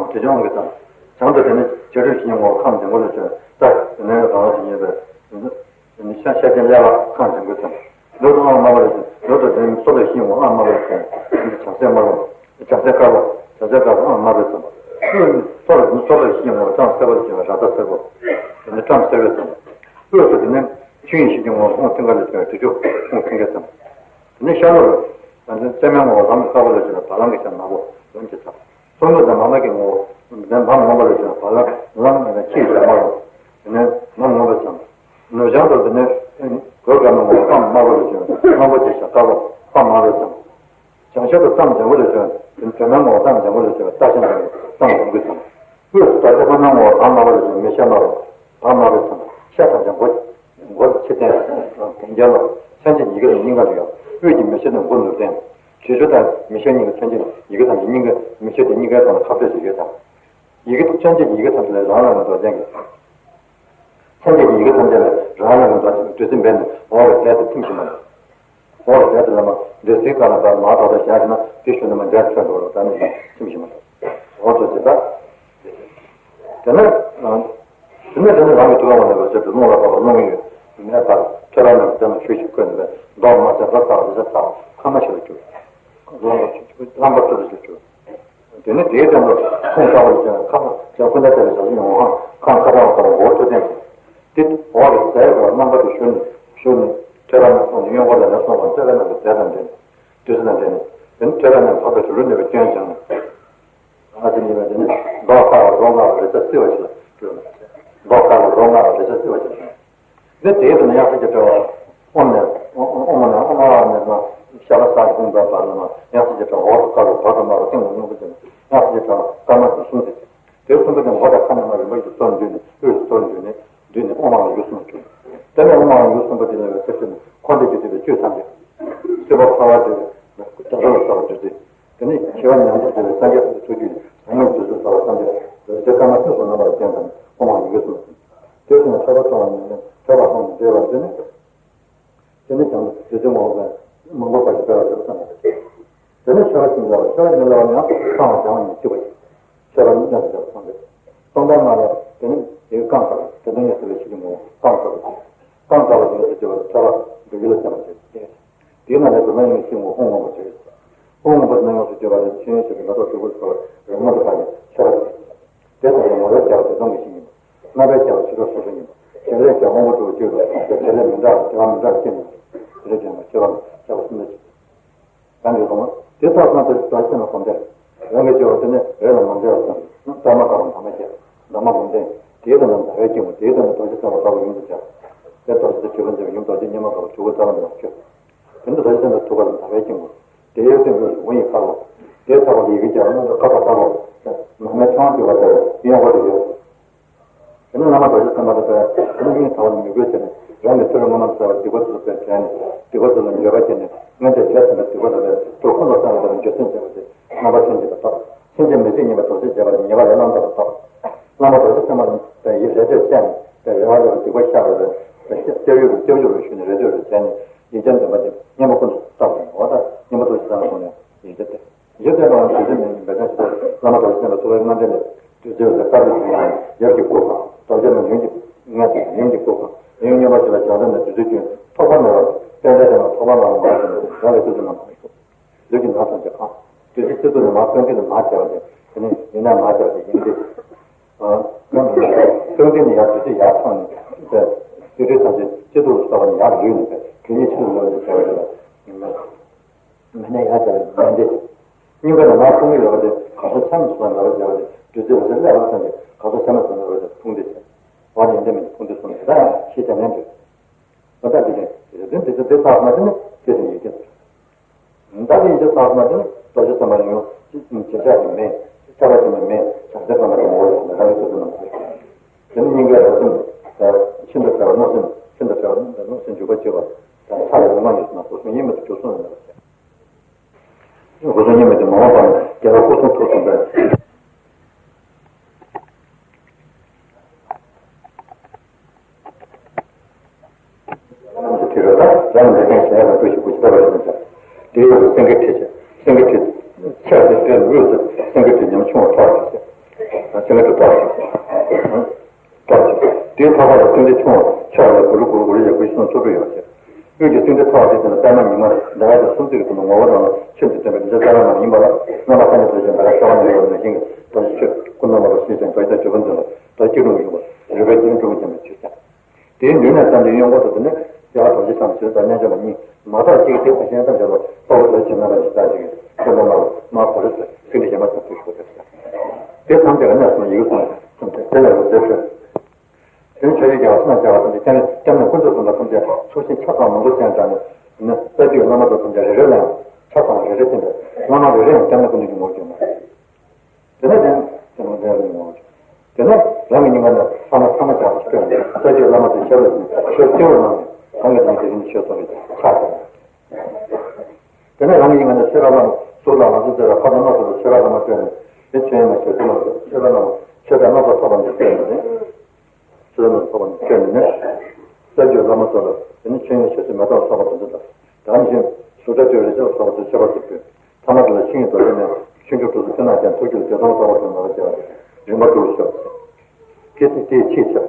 དྲི་ཆེན་དབང་གིས་དང་། བྱང་དུ་དེ་ནས་བྱ་སྤྲུལ་ཞིག་གི་ངོ་བོ་ཁམས་ལྡན་པ་ལ་བྱུང་བའི་རྟ་དེ་ནས་གང་ལ་ཞིག་ཡོད་པའི་ནི་ཤ་ཤ་ཅན་ཀླད་པ་ཁམས་ལྡན་པ་དང་། ལུས་དང་ཨང་མ་པ་ལ་བྱུང་ལུས་དང་དེ་ནས་སོ་ལ་ཞིག་གི་ངོ་བོ་ཨང་མ་པ་ལ་བྱུང་བའི་བྱང་སེམས་དམར་པོ། བྱང་སེམས་དཀར་པོ། བྱང་སེམས་དཀར་པོ་ཨང་མ་པའི་ཙམ་པ། དབུས་ནི་སོ་ལ་ནི་སོ་ལ་ཞིག་གི་ངོ་བོ་བྲམ་སེར་པ་ལ་བྱུང་བའི་ར་མདའ་སེར་པོ། དེ་ནས་བྲམ་སེར་པའི་ཙམ་པ། དབུས་སུ་དེ་ནས་ཆོས་དབྱིངས་ཞིག་གི་ངོ་བོ་ཧཱུྃ་མཐིང་ག་ལ་བྱུང་བའི་དྲི་ཆུ་ཧཱུྃ་མཐིང་གའི་ཙམ་པ། དེ་ནས་ཤར་ལྷོ་རུ། ད་ནི་ཙེ་མའི་ངོ་བོ་ལམ་དཀར་པོ་ལ་བྱུང་བའི་བ་ལང་གི་ཤ་ནག་པོ་ལམ་གྱི་ཚ། གསུང་གི་དང་མ་མ་གི་ངོ་བོ། དེ་ནས་བ་མ་སྔོན་པོ་ལ་བྱུང་བའི་བ་ལང་ལང་ཁྱི་ཡི་ཞྭ་དམར་པོ། དེ་ནས་མ་སྔོན་པོའི་ཙམ། ནུབ་བྱང་དུ་དེ་ནས་གོས་དཀར་མོའི་ངོ་བོ་པདྨ་དམར་པོ་ལ་བྱུང་བའི་སྔོན་པོ་གི་ཞྭ་དཀར་པོ་པདྨ་དམར་པོའི་ཙམ། བྱང་ཤར་དུ་གཏམ་ལྗང་གུ་ལས་བྱུང་བའི་དོན་མའི་ངོ་བོ་གཏམ་ལྗང་གུ་ལས་བྱུང་བའི་རྟ་ཤ་ལྗང་གུ་གཏམ་ལྗང་གུའི་ཙམ། དབུས་སུ་རྡོ་རྗེ་ཕག་མོའི་ངོ་བོ་བ་དམར་པོ་ལས་བྱུང་བའི་མི་ཤ་དམར་པོ་བ་དམར་པོའི་ཙམ། ཤ་དང་ལྗང་གུ་མགོ་ཕྱིར་བསྟན། གན་རྐྱལ་ལོ། མཚན་བཅས་ཀྱི་ཡི་གེ་དང་སྙིང་ག་ལ་ཡོད། དབུས་ཀྱི་མི་ཤ་དང་མགོ་ནུབ་བསྟན། དྲི་ཆུ་དང་མི་ཤ་གཉིས་ཀྱི་མཚན་བཅས་ཀྱི་ཡི་གེ་ཐམས་ཅད་སྙིང་ག་མི་ཤ་དེ་སྙིང་གའི་ཐོག་ལ་ཁ་བཏོད་ཅིག་ཡོད་དམ། ཡི་གེ་མཚན་བཅས་ཀྱི་ཡི་གེ་ཐམས་ཅད་ལས་རང་རང་གི་མདོག་ཅན་གྱི། མཚན་བཅས་ཀྱི་ཡི་གེ་ཐམས་ཅད་ལས་རང་རང་གི་མདོག་ཅན་གྱི་བདུད་རྩི་འབེབས་ནས་འོག་གི་རྫས་དེ་ཐིམ་བཞིན་པ་རེད། འོག་གི་རྫས་དེ་ལ་མ་འདོད་སྲེད་དཀར་ལ་དཀར་མ་དག་དག་བཞག་ན་དེ་ཞུ་ན་མ་འདྲ་ཆོས་འགྲོ་ལ་ད་ནི་ཐིམ་བཞིན་པ་རེད། འོག་ཏུ་ཇི་ལྟ། དེ་ནས། དེ་ནས་དེ་ནི་རང་གི་ཐུགས་ཀ་མ་ལས་པར་བྱེད་དུ་རླུང་ལ་བབ་པ་རླུང་ཡོད་མེད་པར་ཐོད་པ་རྣམས་དེ་ལ་ཆུ་ཞིག་བསྐོལ་ནས་མདོག་དམར་ཟས་ལ་ཚ་བ་ལ་ཚ་ཁ་མ་ཞིག་ལ་གྱུར། རླངས་པ་ཆུ་རླངས་པ་ཆུ་ལ་ཞིག་གྱུར། དེ་ནས་དེའི་སྟེང་དུ་ཁོང་ཁ་བ་ལ་ཅན་ཁ་ཁ་ཁོ་ན་དེ་ལ་ཞག་ཉུང་བ་ཁང་ཁ་གྲང་བ་ལ་མགོ་ཐོད་ལྡན་དེ་འོག་གི་ཟས་ལ་རྣམ་པ་དེ་ཞུ་ནས་ཞུ་ནས་ཐོད་པ་ནས་སོང་ནས་གཡོན་སྐོར་ལ་ནས་སོང་བ་ཐོད་པ་རྣམས་ཀྱི་ཟས་དང་འདྲེས་ནས་བདུད་རྩི་དང་འདྲེས་ནས་དེ་ནས་ཐོད་པ་རྣམས་ཐོག་ཏུ་ཞུ་ལུས་ནུས་པའི་སྐྱོན་སྦྱངས་ནས། ཨ་ཙི་གཉིས་པ་དེ་ནི་མདོག་དཀར་བ་རོ་མངར་བ་རེག་བྱ་བསིལ་བ་ཞིག་ལ་གྱུར། མདོག་དཀར་བ་རོ་མངར་བ་རེག་བྱ་བསིལ་བ་ཞིག་ལ། འདི་དེའི་དུས་ན་དབྱངས་གསལ་གྱི་དྲ་བ། ཨོཾ་ནས་ཨོཾ་ཨོཾ་ནས་ཨོཾ་ཨཱཿ་ནས་ན་ཤ་ལ་ས་ཀྱི་ཧཱུྃ་པ་བར་ལ་ན་དབྱངས་གསལ་གྱི་དྲ་བ་འོག་ཏུ་དཀར་པོ་བར་དུ་དམར་པོ་སྟེང་དུ་སྔོན་པོ་ཅན་དབྱངས་གསལ་གྱི་དྲ་བ་དཀར་དམར་གྱི་གསུམ་ཟེར་ཅིང་། དེ་གསུམ་པོ་དེ་མགོ་དང་ཁ་ནས་མར་རིམ་པ་བཞིན་གཏོར་འདུས་ནས་དབུས་སུ་གཏོར་འདུས་ནས་འདུས་ནས་ཨོཾ་ཨཱཿ་ཡིག་གསུམ་ལ་གྱུར། དེ་ནས་ཨོཾ་ཨཱཿ་ཡིག་གསུམ་པོ་དེ་ལ་ཡོད་ཚད་ཀྱི་འཁོར་འདས་ཀྱི་སྡུད་པའི་བཅུད་ཐམས་ཅད་སྲིད་པ་འཁོར་བ་འདུལ་བའི་དགྲ་བཅོམ་ལ་སོགས་པ་འདུལ་ཏེ། དེ་ནས་ཞི་བ་མྱང་འདས་ཞེས་པའི་སངས་རྒྱས་ཀྱི་ཐུགས་རྒྱུད་ནས་བྱམས་སྙིང་རྗེ་བཙུན་ཟབ་པ་ཐམས་ཅད་རྡོ་རྗེ་དཀར་དམར་ཕུན་སུམ་རྣམ་པར་བརྟེན་ཙམ་ཨོཾ་ཨཱཿ་ཡི་གེ་གསུམ་ཟིན། དེ་ཚུན་ཐོས་པ་ཐོས་པ་ཉིད་ནས་ཐོས་པ་ཧཱུྃ་ནས་འདས་པ་དེ་ནས། དེ་ནས་ཀྱང་རྡུལ་ཚོན་མང་པོ་མང་པོ་པ་ཞིག་སྤེལ་བར་བྱེད་པ་ཙམ་ལ། དེ་ནས་མཆོད་པ་ཞིག་ལ་མཆོད་པ་ཉིད་ལ་བ་ནི་ཡང་བསང་བ་སྦྱང་བ་ཉིད་གཅིག་པ་ཡིན། མཆོད་པ་ཉིད་ཀྱང་དེ་ལྟར་ཚང་རེད། གསང་བདག་ལྔ་ལ་དེ་ནས་དེའི་རྐང་དཀར་དེ་ལྟར་ཉིད་ཟེར་བའི་ཕྱིར་གྱི་ངོ་བོ་རྐང་དཀར་པོ་དེ། རྐང་དཀར་པོ་དེ་ཉིད་ཟེར་བ་ལ་ཐོད་པ་འདི་ཡིད་ལ་བརྟན་པ་ཞིག་སྟེ། དེའི་ནང་ནས་དེ་ལྟར་ཉིད་ཀྱི་ངོ་བོ་ཧཱུྃ་སྔོན་པོ་དེ། ཧཱུྃ་སྔོན་པོ་དེ་ནས་ཡོངས་སུ་གྱུར་པ་ལས་ཆོས་དབྱིངས་ཆེན་པོའི་མེ་ཏོག་ཕྱུར་བུར་འཕྲོ་བའི་རོལ་མོ་དེ་དག་གིས་མཆོད་པ་བྱེད། དེ་ལྟར་ངོ་བོའི་རྒྱལ་བ་ཐེ་ཚོམ་གྱི་ཞིང་ཡིན་པ། རྣམ་པའི་རྒྱལ་བ་ཕྱི་དྲོ་སོ་སོ་ཡིན་པ། བྱེད་ལས་རྒྱལ་བ་སྔོན་པོ་འགྲོ་བའི་རྒྱུད་དུ་བྱེད་ལས་མི་འདྲ་བ་སྐྱེ་བ་མི་འདྲ་བ་སྐྱེ་ནས། དེ་ལས་ཀྱང་མཆོད་པ་ལ་བྱ་བ་གསུམ་ལ་བྱེད། གང་གིས་གསུངས་པ། དེ་ལྟར་སོང་སྟེ་རྡོ་རྗེ་ལ་གོམས་ཏེ། རང་གི་སྦྱོར་བ་དེ་ནི་རེ་ལ་མ་འབྲེལ་བར་བསམ། ལྟར་མ་དཀར་པོ་འདབ་མ་བརྒྱད། འདབ་མ་བུམ་ལྡན། དེའི་དོན་ལ་ཟླ་བའི་དཀྱིལ་འཁོར། དེའི་དོན་ལ་རྡོ་རྗེ་སེམས་དཔའ་དཀར་པོ་ཡུམ་དུ་སྦྱར། དེ་རྡོ་རྗེ་དེ་བྲིས་པ་མཛད་པའི་ཡུམ་རྡོ་རྗེ་སྙེ་མ་དཀར་པོ་དྲུག་པོ་རྩ་བ་ནས་མཆོད། དེ་ནི་རྡོ་རྗེ་སེམས་དཔའི་ཐུགས་ཀ་ལ་ཟླ་བའི་དཀྱིལ་འཁོར། དེའི་སྟེང་དུ་འོད་ཡི་དཀར་པོ། དེའི་ཐོག་ལ་ཡི་གེ་བརྒྱ་དང་སྔོན་འགྲོ་བཀའ་བརྒྱ་དཀར་པོ། མར་མེ་ཁྲག་འཁྱུག་པ་ལྟ་བུའི་གཡོན་སྐོར་དུ་ཡོད། དེ་ནས་བླ་མ་རྡོ་རྗེ་སེམས་དཔའ་དེ་དེ་ནས་སྙིང་ཐག་པ་ནས་མོས་གུས་བྱས་ནས་རང་གི་ཐུགས་ལ་སྔོན་མ་བསགས་པའི་སྡིག་པ་དེ་ཚོ་དྲན་ནས་སྡིག་པ་དེ་ལ་འགྱོད་པ་བསྐྱེད་ནས་སྔོན་ཆད་བྱས་ཟིན་པའི་སྡིག་པ་ལ་ལས་དུ་ཁོ་ལ་བསགས་པའི་འགྱོད་སེམས་བྱས་པ་དེ་རྣམ་པ་ལྷན་ཅིག་ཏུ་རྟོགས། སེམས་ཅན་མི་བསྐྱོད་གཉིས་པ་རྡོ་རྗེ་བྱས་པ་དེ་ཉེས་པ་ལས་བླང་དོར་རུ་རྟོགས། བླ་མ་རྡོ་རྗེ་སེམས་དཔའ་དེ་ཡི་རེ་ལྟོས་བསྟན་ནས་དེ་རེ་བ་ལས་སྡིག་པ་བཤགས་པ་རེད། དེ་སྐྱབས་ཡུལ་དུ་སྐྱབས་ཡུལ་དུ་ཞུས་ནས་རེ་ལྟོས་རེ་བྱས་ནས་ཡིག་ཆ་འདོན་པ་དེ་སྙན་པོ་ཀུན་ཏུ་བཏབ་པ་ཡིན། འོ་ད་སྙན་པོ་ཏོག་ཙམ་བཏབ་པ་ཁོ་ནས་ཡིག་ཆ་དེ། ཡོད་ཚད་པའང་དུས་ཚོད་མེད་པའི་འབད་བརྩོན་ཞིག་ཏུ་བླ་མ་རྡོ་རྗེ་སེམས་དཔའི་ཐུགས་ཀའི་མངའ་འབྲེལ་ལས་དུས་ཚོད་ལ་དཀར་པོའི་དུས་ཡང་ཡབ་ཀྱི་སྐུ་ཁམས་རྡོ་རྗེ་ལ་ཡུམ་གྱི་མངལ་དུ་ཡུམ་གྱི་སྐུ་ཁམས་ཡུམ་མངོན་པ་ཞིག་ལ་བྱང་སེམས་ ལུས་ཀྱི་ཐོག་མ་མེད་པར་དཔལ་ལྡན་དེ་ལ་ཐོག་མ་མེད་པར་མར་ཕྱིན་ནས་རང་གི་སྤྱི་གཙུག་ན་མར་ཞུགས། ལུས་ཀྱི་ནང་ཐམས་ཅད་གང་། བདུད་རྩི་སྤྱི་གཙུག་ནས་མར་གསོན་ཁྲི་ལ་མར་བྱས་པ་དེ་དེ་ནས་ཡུལ་ན་མར་བྱས་པ་དེ་ཡིན་ཏེ། གསོན་ཁྲི་ནས་ཡར་བདུད་རྩི་ཡར་འཐོན་ནས་བདུད་རྩི་ཐམས་ཅད་སྤྱི་གཙུག་ལ་སོགས་པ་ནས་ཡར་ལུས་ནས་བདུད་རྩི་ཆུ་ལ་ལོག་ནས་བྱས་པ་དེ་ལ་ཡིན་ན། མི་སྣ་ཡར་བྱས་པའི་མེ་འདི། སྙིང་ག་ནས་མར་ཕུང་གི་ཡོད་པ་དེ་གང་ཟག་ཆ་མེད་སོང་བའི་ལོ་རྒྱས་པ་དེ་བདུད་རྩི་འོད་ཟེར་ཀླད་པར་སོང་སྟེ་གང་ཟག་ཆ་མེད་སོང་བའི་ལོ་རྒྱས་ཕུང་འདི་བྱས། འོ་ནི་འདི་མིན་ཕུང་འདི་སོང་ནས་ད་ཡང་ཤེས་བྱ་ནན་འདུག་ད་ལྟ་འདི་ནི་རེ་འདུན་འདི་ཚོ་འདི་ཚར་མ་དེ་ནི་དེ་བཞིན་ཡིད་ཀྱི། ད་དེ་ཡིད་ཀྱི་ཚར་མ་དེ་ནི་རྡོ་རྗེ་སེམས་དཔའ་ཡིན་ཡང་བྱེ་བྲག་གི་མེད། ཁྱབ་པ་ཅན་མ་མེད། བྱང་ཆུབ་སེམས་དཔའ་གི་ངོ་བོ་ཞིག་ལ་རང་གི་སོ་སོ་ནང་བཞིན། དེ་ནི་སྙིང་གའི་རང་སེམས་ད་ཤིན་ཏུ་བྲལ་བ་མནོ་སེམས་ཤིན་ཏུ་བྲལ་བ་མནོ་སེམས་འཇུག་པ་བྱེད་པ་ད་ཚ་ལ་ཡོང་མ་ཡིན་སོང་ན་སོ་སོ་ཡིན་མི་ཐུབ་འགྱུར་སོང་ཡོང་བ་བྱས། སྒོ་གསུམ་གཉིས་མེད་དུ་མ་འོངས་པ་ནི་རྒྱལ་བ་སྐུ་གསུང་ཐུགས་གསུངས་པས། དེ་རུ་ད་རང་ལས་ཀྱང་གཞན་ལ་འདུ་ཞིག་དགོས་ཀྱི་ལྟ་བ་ཡིན་ཙང་། དེའི་འོག་ཏུ་སེང་གེ་ཁྲི་ཆེ། སེང་གེ་ཁྲི་ཆེ་དེ་དེའི་དབུས་སུ་སེང་གེ་ཁྲི་ཉམ་ཆུང་བ་ཐོགས་ཤིག་ཟེར། སེང་གེ་ཁྲི་ཐོགས་ཤིག་ཟེར། ཏོག་ཙམ། དེའི་ཕ་ག་ལ་སེང་ཁྲི་ཆུང་བ་ཕྱོགས་ལ་གུ་རུ་གུ་རུ་གུ་རུ་ཡ་གུ་ཤི་སོང་ཚོ་སྤྲུལ་ཡོད་ཅེས། དབུས་ཀྱི་སེང་ཁྲི་ཐོགས་ཏེ་དེ་ལ་པདྨ་ཉི་མ་ཟླ་བ་དང་སུམ་བརྩེགས་ཀྱི་དུམ་བུ་ངོ་བོ་རང་ལ་ཆེམ་དུ་སྟོན་པའི་རིན་ཆེན་ལྟ་བ་རྣམས་ཡིན་པ་ལ་རྣམ་པ་ཐམས་ཅད་རྫོགས་ཤིང་འདའ་ཀ་ཤ་བ་ནི་ཡོད་པ་ནང་བཞིན་གྱི་རྡོ་རྗེ་ཆོས་སྐུ་ནོར་མ་ལ་ཞེས་བྱ་རྡོ་རྗེ་དྲིལ་བུ་འཛིན་ལ་རྡོ་སྐྱིལ་ཀྲུང་གི་ཡུམ་པ་རུས་པའི་སྐྱིལ་ཀྲུང་བ་ཅན་པའི་ཆོས་ཀྱང་། དེའི་མདུན་ནས་བརྩམས་ཏེ་གཡོན་སྐོར་དུ་དེ་ནས་རྒྱལ་བ་རྡོ་རྗེ་འཆང་ཞེས་དང་རྣལ་འབྱོར་མ་གཉིས་མ་དག་གཅིག་སྟེ་ཕ་གཞན་ཐམས་ཅད་ལ་དཔའ་བོ་རྡོ་རྗེ་རྣམ་པར་ཞེས་བྱ་ཞིག་གིས་མཚོན་པ་མ་ལ་མ་བོ་རེ་ཚོས་སེང་ཁྲི་གཞན་མ་ཚོས་བཏུལ་ཞུགས་ཏེ། དེ་ཐམས་ཅད་ཀྱི་གནས་སུ་ཡི་གེ་གསུངས་ཏེ་དེ་ལ་རུ་ཟེར་ཞུ། དེ་ནས་ཆོས་རྗེ་རྒྱལ་བ་སྲས་དང་བཅས་པ་ཐམས་ཅད་སྐྱབས་གནས་སྐྱབས་གནས་དཀོན་མཆོག་གསུམ་པ་ཐམས་ཅད་ཚོགས་ཞིང་ཆ་ཚང་མང་པོ་ཅན་དྲངས་ནས་ནི་རྩ་བརྒྱུད་བླ་མ་ཚོ་ཐམས་ཅད་རེ་རེ་ལ་ཡང་ཆ་ཚང་རེ་རེ་བསྟན་པས་བླ་མ་རེ་རེ་ཡང་སྐྱབས་གནས་ཀུན་འདུས་ཀྱི་ངོ་བོར་གྱུར་ནས། དེ་ནས་དེ་ནས་དེ་ནས་དེ་ནས་རང་གི་སྙིང་ག་ནས་ལྷག་མ་ཚང་མ་རྒྱ་ཆེར་བསྐྱོད་ནས་རྩ་བརྒྱུད་བླ་མ་ཚོའི་ཞབས་ལ་བཞུགས་ནས་ཞབས་སྤྱི་བོར་གནང་ནས་གང་གི་དེ་ནས་དེ་བཞིན་ཆོས་གསུང་བའི་ཕྱག་འཚལ། དེ་ནས་རང་གི་སྙིང་ག་ནས་ཆོས་གྲྭ་བླ་མ་གཙུག་ལག་ལག་འཛིན་མཛད་པའི་འཁོར་དང་སྣ་ཚོགས་པའི་ཆོས་གྲྭ་བླ་མ་བསྐྱོད་ནས་དེ་ཆོས་ཉན་མ་ཞབས་སྤྱི་ལ་ཆོས་གྲྭ་བླ་མ་ཆོས་གྲྭ་སྣ་ཚོགས་ཐོབ་པ་ནས་བསྐྱོད་ནས་ནི། ཆོས་ལ་ཐོབ་པ་ནས་བསྐྱོད་ནས་ནི། རྩ་བརྒྱུད་བླ་མ་ཚོ་ལ་དེ་ནི་ཆོས་ཉན་ཞབས་སྤྱི་མེ་ཏོག་སོགས་པ་དེ་ཚོ་དང་། དེ་ནང་བཞིན་གཟུགས་སྒྲ་དྲི་རོ་རེག་བྱ་ལ་སོགས་པ་ཚོའི་མཆོད་པ་ཚུ་ཕུལ། ཐ་མ་དེ་ལ་ཆོས་ཉིད་རྡོ་རྗེ་ནས་ཆོས་འབྱུང་གྲོགས་སུ་ཕུལ་ན་ཀྱང་ཐུགས་རྒྱུད་བདེ་སྟོང་རྟོགས་པ་ཚུ་ནོར་བ་བྱེད་པ་རིམ་པ་དྲུག་ལ་ཤོག་ཅེས། དེ་དེ་ཆེས་ཆེ་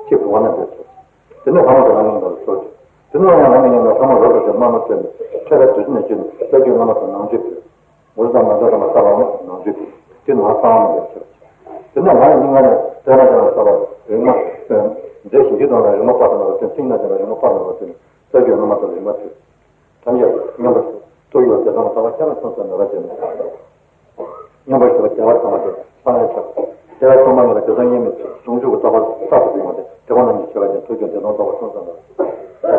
ཆེས་བུ་བ་ན་འདོད་ཆོག་དེ་ནས་ལྷག་མ་དེ་རང་ཉིད་ལ་ཤོག་ཅིག་དེ་ནས་ཡང་རང་གི་སྙིང་ལ་ལྷག་མ་རབ་ཏུ་བྱུང་མ་མ་ཚོས་ནས་ཐོས་པ་དུས་ནས་བྱོན་ནས་རྩ་བརྒྱུད་བླ་མ་དང་ནང་ཆོས་ཕུལ། འུར་དང་མ་འདྲ་དང་ས་བ་མ་ནང་ཆོས་ཕུལ། དེ་ནང་གསང་བ་མ་འདྲ་ཆོག་དེ་ནས་ང་ཡི་སྙིང་ལ་ནས་དེ་ན་དེ་ན་ས་བ་རིག་མ་མཛད་ཞིང་གི་དོན་ལ་རིག་མ་སྤར་དང་ལ་བརྟེན་ཚིག་ན་དེ་ན་རིག་མ་སྤར་དང་ལ་བརྟེན་རྩ་བརྒྱུད་བླ་མ་དང་རིག་མ་ཕུལ། ཐམས་ཅད་མཉམ་པར་ཐུགས་ཡོད་དེ་ཚང་མ་ལྟ་བ་ཁྱད་པར་ཆུང་ཙམ་མེད་པར་བྱས་ནས། མཉམ་པར་ཞུགས་པ་བདེ་བ་ཚང་བ་དེ་བསམ་ཡས་ཆོག་བདེ་བ་ཚང་མ་ཡོད་ལ་དེ་ཚོ་གཉིས་མེད་ཟུང་འཇུག་གི་རྟོགས་པ་རྟག་ཏུ་སྐུལ་བ་དེ་དེ་ཁོ་ན་ཉིད་ཆོས་པ་ཅན་ཐུགས་རྒྱུད་བདེ་སྟོང་རྟོགས་པ་ཆུང་ཙམ་མེད་པར།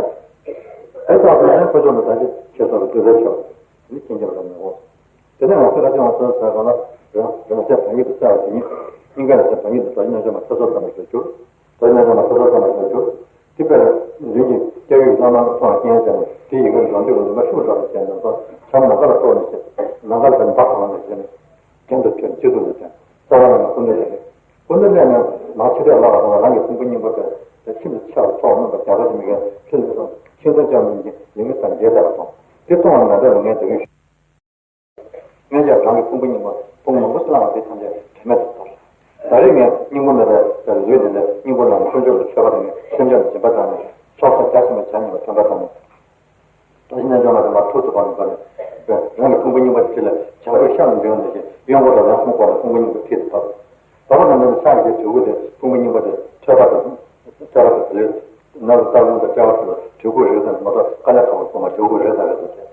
དེ་ལྟར་དེ་ནས་དཀོན་མཆོག་ནི་བདག་གིས་ཆོས་སོགས་ཀྱི་བསྡུས་པའི་ཆོས་ནི་སྐྱེ་འགྱུར་རབ་ནི་འོང་། དེ་ནས་འོང་ཚེ་ཁ་ཅིག་འོང་ཚེ་ཟེར་གང་ལ་རང་རང་སེམས་བདག་ཉིད་དུ་གསལ་བ་དེ་ཉིད་སྙིང་ག་ལ་སེམས་བདག་ཉིད་དུ་རྡོ་རྗེ་རྣལ་འབྱོར་མ་ཐེ་ཚོམ་ཙམ་ཞིག་གྱུར། རྡོ་རྗེ་རྣལ་འབྱོར་མ་ཐེ་ཚོམ་ཙམ་ཞིག་གྱུར། དེ་དཔེར་མདུན་གྱི་སྐྱབས་ཡུལ་བླ་མ་མཐོང་བ་རྐྱེན་བྱས་ནས་དེ་ཡི་གེར་འགྲོ་འདོད་ཀྱི་ལུང་པ་ཤུགས་དྲག་ཏུ་བྱས་ནས་ཚོ་བྱམས་ནམ་མཁའ་ལ་གཏོར་ནས་བྱས་ནམ་མཁའ་ལ་བྱས་ནས་འབབ་གང་ལ་བྱས་ནས་གྱེན་དུ་བྱས་ནས་སྤྱི་གཙུག་ལ་བྱས་ནས་རྩ་བ་ལ་ནས་སྐུ་མདུན་ལ་སླེབས། སྐུ་མདུན་སླེབས་ནས་མར་ཕྱི་བལྟས་ལ་བ་དང་རང་གི་ཕུང་པོ་རྙིང་པ་དེ་ཁྱིམ་དུ་ཆགས་ཚོགས་རྣམ་པ་རྒྱ་གར་གྱི་མི་གའི་ཕྱི་ལ་སོང་ཤིང་ཚ་ལྕགས་མིན་གྱི་ལིང་གི་དང་རྒྱས་བསྡད་པ་དང་དེ་གཏོང་བ་མ་འདྲ་བ་ངས་དེ་གིན་ཞུ། སྔོན་ཆད་རང་གི་ཕུང་པོ་རྙིང་པ་ཕུང་མང་པོ་བླངས་པ་དེ་ཐམས་ཅད་དྲན་མེད་དུ་ཐར། ད་རེས་ངས་སྙིང་པོ་མེད་པའི་ལུས་འདི་ལས་སྙིང་པོ་ལ་དཀོན་མཆོག་ལ་མཆོད་པ་དང་སེམས་ཅན་ལ་སྦྱིན་པ་དང་ནི་ཚོགས་བསགས་རྒྱ་ཆེན་པོ་བྱ་ཉེས་པ་དྲན་པ་དང་ནི། རྡོ་རྗེ་རྣལ་འབྱོར་མ་དེ་མར་ཐུག་ཏུ་བབས་ནས་བབས་ནས་རང་གི་ཕུང་པོ་རྙིང་པ་དེ་ལ་བྱ་རྒོད་ཤ་ལ་འདྲེན་ནས་ཀྱི་གཡོན་སྐོར་དང་ཡང་ཁོང་སྐོར་ལ་ཕུང་པོ་རྙིང་པ་ཐད་དུ་བབས། བབས་པ་དང་ནི་ཕྱག་གི་གྲུ་གུ་དེ་ཕུང་པོ་རྙིང་པ་དེ་ཐོད་པ་དང་ཐོད་པ་དང་དེ་ལས་ནང་དུ་སྟག་ལུང་དང་དཔྲལ་བ་དེ་ལ་གྲུ་གུ་རེ་དང་མ་གཏོགས་དཀའ་ལས་ཁག་པོ་སོང་བ་གྲུ་གུ་རེ་དང་རེ་དང་བཅས།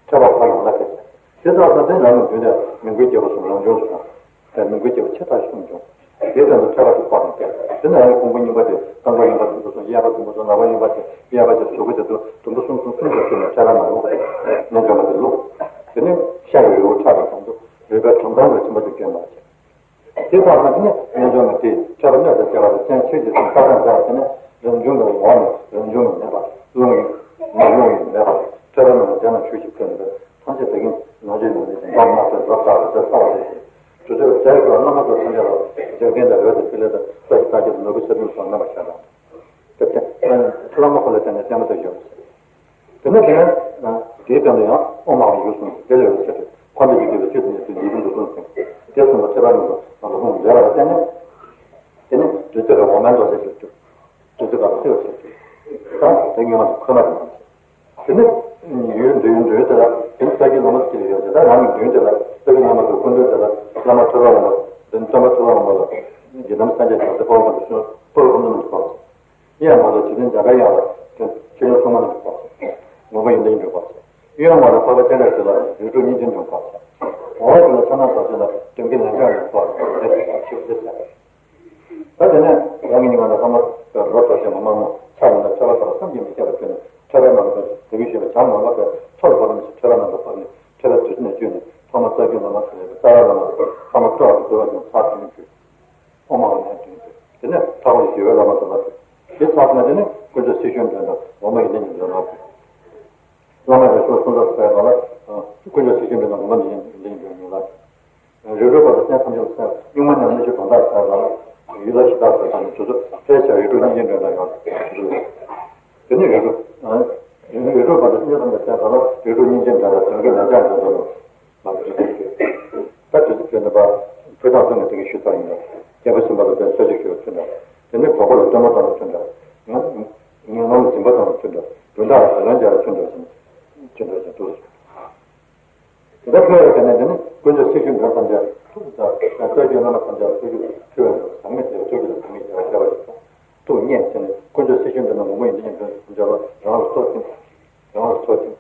ཐོད་པ་ཕར་ཡོང་ལ་ཕེབས། དེ་ཙམ་ཙམ་དེ་རང་གི་མདུན་ནས་མི་མགོའི་རྒྱལ་པོ་གསུམ་རང་བྱུང་སུ་དང་། དེ་མི་མགོའི་རྒྱལ་པོ་ཆེ་ཐག་ཆོད་བྱུང་། དེ་ཙམ་དུ་ཐོད་པ་དེ་སྐོར་ནས་བསྡད། དེ་ནས་རང་གི་ཕུང་པོ་རྙིང་པ་དེ་རྐང་པ་གཡོན་པ་དུམ་བུ་གསུམ། གཡས་པ་དུམ་བུ་གསུམ། ལག་པ་གཡོན་པ་དེ་གཡས་པ་དེ་གཟུགས་པོ་དེ་དུ་དུམ་བུ་གསུམ་གསུམ་གསུམ་དུ་བཅུག་ནས་ཐོད་པ་ནང་བླུགས། ནས་འཇོམས་པ་དེ་བླུགས། དེ་ནས་ཤ་ཡི་རི་བོ་ཁྲག་གི་གྲོང་དུ་རུས་པའི་གྲངས་ཐང་དུ་ཁྱིམ་པ་དུ་བསྐྱོན་པར་བྱེད། དེ་ལྟར་ན་དེ་ནི་རྣལ་འབྱོར་མ་དེས་ཐོད་པ་སྣོད་དུ་བྱ་བ་དེ་སྤྱན་ཆོས་ཀྱི་སེམས་ལྟ་སྟངས་མཛད་པ་དེ་ནི་རང་བྱུང་གི་འོག་ནས་རང་བྱུང་ཡང་མེད་པ། རླུང་ཡང་མ་རླུང་ཡང་མེད་པ། ཐོད་པ་རྣམས་ལ་དེ་རྣམས་ཆོས་ཀྱི་ཁུར་ནས་ཐམས་ཅད་དེ་ཀུན་ནང་བྱོན་ཡོང་ནས་འབབ་མ་ཐོན་རབ་ཆགས་ལ་དེ་ཚ་བ་རེད་ཞེས། དུས་ཚོད་རྒྱ་ཡི་བླ་མ་ཚོ་ཐམས་ཅད་ལ་འཇིག་རྟེན་དང་འོད་དང་ཕྲིན་ལས་དང་ས་གཞི་རྟ་སྐྱེས་དང་ནོར་བུ་ཆར་ཆུ་སོགས་རྣམ་པར་ཤར་དང་། དེ་བརྟེན་བླ་མ་ཁོ་ལ་བརྟེན་ནས་བརྟན་པ་དང་ཡོད་པ་ཞིག་དེ་ནས་དེ་ནས་དེའི་སྟེང་དུ་ཡང་དབུ་མ་པ་ཡོད་གསུངས། དེ་ལས་འོད་ཟེར་ཏེ་འཁོར་འདས་ཀྱི་རྒྱུད་ལ་སྤྱོད་དུ་ཉེར་གསུམ་འདིའི་སྟེང་དུ་གསུངས་ཟིན། དེ་གསུངས་པ་ཐེག་པ་ནང་དུ་ང་ཚོ་ལྷུང་མཛད་པ་ལ་བརྟེན་ནས། དེ་ནས་བདུད་རྩི་ལ་འོ་མའི་མདོག་ཅན་ཞིག་གྱུར། བདུད་རྩི་དཀར་པོ་སེར་བ་ཞིག་གྱུར། ད་དེ་ཉི་མ་དེ་ཁོ་ན་དེ་དེ་ནི་ཡུལ་འདུལ་ཡུལ་འདུལ་དེ་ལ་དེ་ནི་ས་སྐྱའི་བླ་མ་ཅིག་ཡོད་དེ། ད་རང་གི་འདུལ་དེ་ལ་ས་སྐྱའི་བླ་མ་དང་སྐུ་མདུན་དེ་ལ་བླ་མ་ཐུབ་པ་བླ་མ་དེ་ནི་སྟོན་པ་ཐུབ་པ་བླ་མ་ལ་ཡི་དམ་སངས་རྒྱས་བྱང་སེམས་དཔའ་བོ་དང་གསུམ་དཔའ་བོ་དཀོན་མཆོག་རྣམས་ཀྱི་བར་དུ། ཡང་མ་གཏོགས་འཇིག་རྟེན་འཇའ་གར་ཡང་ལ་དེ་ཆོས་སྐྱོང་སྲུང་མ་རྣམས་ཀྱི་བར་དུ། མགོན་པོ་ཡོན་ཏན་གྱི་བར་དུ། གཡོན་མ་གཏོགས་འཕགས་པ་སྤྱན་རས་གཟིགས་ལ་རིགས་དྲུག་སྙིང་རྗེ་འབྱུང་བར་དུ། འོག་མ་གཏོགས་ཕྱག་ན་རྡོ་རྗེ་ལ་གདོན་བགེགས་ལན་ཆགས་འབྱུང་བར་དུ། དེ་ཞིག་དེ་ཟེར། ད་དེ་ནས་རང་གི་སྙིང་ག་ལ་ལྷ་མོ་རོ་རྡོ་རྗེ་མ་དམར་མོ་ཕྱག་ལ་ཐོད་པ་བསམ་གྱིས་མི་ཁྱབ་པ་བྱུང་ནས་ཐོད་པ་ནང་དུ་དེ་བཞིན་གཤེགས་པ་བྱམས་མ་ལགས་པའི་ཐོད་ལ་བབས་ནས་ཐོད་པ་ནང་དུ་བབས་ནས་ཐོད་པ་བདུད་རྩི་ནས་བཀྲུས་ནས་ཐོག་མར་རྩ་བརྒྱུད་བླ་མ་དེ་ལས་རྩ་བའི་བླ་མ་ལྷ་མོ་སྤྲོ་བ་གི་བསྟོད་པ་བྱུང་ཚར་དེ་ནས་བརྒྱུད། ཨོཾ་ཨཱཿཧཱུྃ་ནས་བརྒྱུད་དེ་ནས་མཐའ་འཁོར་གྱི་རྒྱལ་བའི་བླ་མ་དེ་ལ་བརྒྱུད། དེ་ཚར་ན་དེ་ནས་དཀོན་མཆོག་སྲི་ཞུའི་མགྲོན་དང་འོག་མ་ཡོན་ཏན་གྱི་མགྲོན་ལ་བརྒྱུད། བླ་མ་རེ་ཟུང་སུམ་ཚོགས་ཟེར་བ་ལ་དཀོན་མཆོག་སྲི་ཞུའི་མགྲོན་དང་འོག་མ་ཡོན་ཏན་གྱི་མགྲོན་ལ་བརྒྱུད། རིགས་དྲུག་བར་དུ་གནས་ཐམས་ཅད་ལ་ཟེར། གཉུག་མ་ཉམས་ལེན་ཞུ་གང་དག་ཟེར་བ་ལ། ཡུལ་ལ་ཞི་དྲག་ཟེར་བ་ནི་དུས་སུ་ཕལ་ཆེར་རིགས་དྲུག་སྙིང་རྗེའི་མགྲོན་དང་ཡང་དུ་དེ་ནས་རིགས་དྲུག་རིགས་དྲུག་བར་དུ་གནས་ཐམས་ཅད་ཟེར་བ་ལ་རིགས་དྲུག་སྙིང་རྗེའི་མགྲོན་དང་དོན་གྱི་ལན་ཆགས་མགྲོན་དུ་ལ་དུས་སུ་ད་དུས་སུ་བྱོན་ནས་པ་ཕུལ་དང་ཚོགས་ནས་དེ་གའི་ཞུས་ཚར་ཡིན་ལ། རྒྱལ་པོ་སུམ་པ་ལ་དཔལ་གསོལ་ཇ་མཆོད་པ་ཚུན་དྲ། དེ་ནས་གྲོགས་པོ་ལ་སྟོན་མོ་བཏང་བ་ཚུན་དྲ། ངན་སློང་ལ་སྦྱིན་པ་བཏང་བ་ཚུན་དྲ། དགྲ་ལ་བ་ལན་སྦྱར་བ་ཚུན་དྲ་ཞིང་། ཚུན་དྲ་ཞིང་དུ། དེ་ལྟར་ཕུལ་བའི་སྒང་ནས་དེ་ནི་དཀོན་མཆོག་སྲི་ཞུའི་མགྲོན་ཐམས་ཅད་ཐུགས་དང་རྩ་བའི་བླ་མ་ཐམས་ཅད་ཐུགས་ཀྱི་ཕུལ་བའི་ཐུགས་ཀྱི་ཐུགས་ཀྱི་ཐུགས་ཀྱི་ཐུགས་ཉན་བྱས་ནས་དཀོན་མཆོག་སྲི་ཞུའི་མགྲོན་དང་འོག་མ་ཡོན་ཏན་གྱི་མགྲོན་ཐམས་ཅད་ལ་རང་ལ་གསོལ་ཞིང་། རང་ལ་གསོལ་ཞིང་།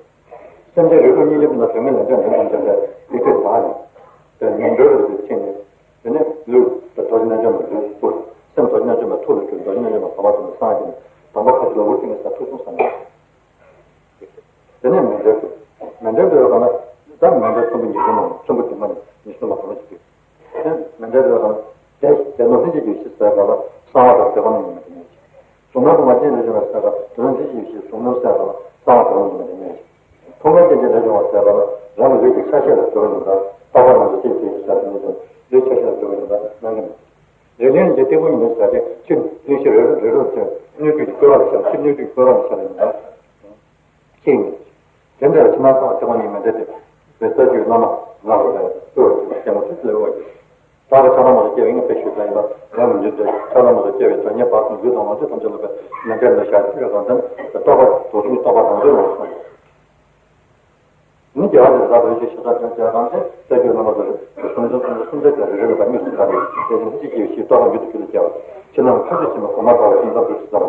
སེམས་ཅན་རིགས་དྲུག་སྙིང་རྗེ་དང་དོན་གཉིས་ལ་འཇམ་འཇམ་འཇམ་འཇམ་པའི་ཡིད་ཀྱི་བདག་ནི། དེ་ཉམས་གྲོལ་རུ་དེ་ཕྱིན་ནས། དེ་ནས་ལུས་དང་རྡོ་རྗེ་རྣལ་འབྱོར་མ་ལུས་སུ་སྤུར། སེམས་རྡོ་རྗེ་རྣལ་འབྱོར་མ་ཐུགས་ལ་གྱུར། རྡོ་རྗེ་རྣལ་འབྱོར་མ་བ་བ་དང་སངས་རྒྱས་ནས་དམ་པ་ཁ་ཅིག་ལ་འུར་ཐིམ་ནས་ས་ཐུགས་གསུམ་བསམ་ཡས། དེ་ནས་མཎྜལ་དུ། མཎྜལ་དུ་ཡོད་པ་ན། ད་མཎྜལ་ཚོམ་བུ་ཉི་ཤུ་མ་ཚོམ་བུ་དུ་མ་ནས་ཉི་ཤུ་མ་གོ་མ་ཞིག་དུས། དེ་མཎྜལ་དུ་ཡོད་པ་ན། དེ་དེ་ནོ་ལྷན་ཅིག་སྐྱེས་ཞེས་ཟེར་བ་ལ་གསང་བ་དང་བདེ་བ་རྣམས་ཉིད་མ་དེ་ཉིད་ཀྱི། གཟུགས་སྣང་སྒོ་ལྔ་ཅན་ལས་བྱུང་བ་ཟེར་བ་དོན་ལྷན་ཅིག་སྐྱེས་ཞེས་གཟུགས་སྣང་ཟེར་བ་ལ་གསང་བ་དང་བདེ་བ་རྣམས་ཉིད་མ་དེ་ཉིད་ཀྱི། མཐོང་གང་སྐྱེ་མཆེད་ལས་བྱུང་བ་ཟེར་བ་ལ་རང་གི་ལུས་ཀྱི་ཆ་ཤས་ལ་གྱུར་པ་ཡིན་ཙང་རྟོག་པ་རང་གི་སྐྱེ་མཆེད་ཟེར་དེ་ནི་ལུས་ཆ་ཤས་ལ་གྱུར་པ་ཡིན་ཙང་སྣང་གི་མེད། རེ་ལེན་གྱི་སྟེགས་བུ་ཉིད་ཟེར་ཏེ་ཕྱིར་ལུས་ཤེས་རེ་རེ་རེ་རེ་ཚེ་སྣོད་བཅུད་ཀྱི་བཀོད་པ་ལ་ཤར། ཕྱིར་སྣོད་བཅུད་ཀྱི་བཀོད་པ་ལ་ཤར་ཡིན་ཙང་། ཅིག་ནི། དེ་འདྲ་ཕྱི་ནང་གསང་བ་ཐེག་པ་གཉིས་མེད་དེ་སྟེ། བོད་རྩ་རྒྱུད་བླ་མ་ང་ལ་བའི་ལྟོས་ཀྱི་སྐྱེ་མོ་ཐུགས་ལ་འོས་ཀྱི། ད་ག་ཆགས་སྡང་མ་ལ་སྐྱེ་བའི་ངན་པའི་ཤུལ་ཙམ་ཡིན་ལ་རང་མི་འཇུག་སྟེ་ཆགས་སྡང་མ་ལ་སྐྱེ་བའི་དོན་གཉེར་བག་ཙམ་ལུས་དང་ངག་ཆོས་ཐམས་ཅད་ལ་བའི་ནམ་མཁའི་ནང་ཤར་ཆུ་ཡོད་གང་ལྟར་རྟོགས་པ་དོགས་ཟོན་གྱི་རྟོགས་པ་རང་ཚོད་ལ་སོང་ཡོད། ནི་རྒྱལ་བ་དེ་ལ་བོད་ཀྱི་ཞེ་ས་ཅན་བྱས་གང་ཚེ་རྩ་རྒྱུད་བླ་མ་དང་གསུམ་ཚན་སུམ་ཚན་སུམ་ཚན་གྱི་རེ་རེ་ལ་དམིགས་སུ་བཀར་ནས་དེ་བཞིན་གཅིག་གིས་ཞིག་རྟོགས་པ་མྱུར་དུ་ཞུ་ལ་སྐྱེ་བ། ཕྱི་ནང་ཆོས་ཀྱི་ཕྱི་མ་གོང་མ་ལྟ་བུ་ཤིང་ཙམ་བུ་ཁྲི་ཙམ་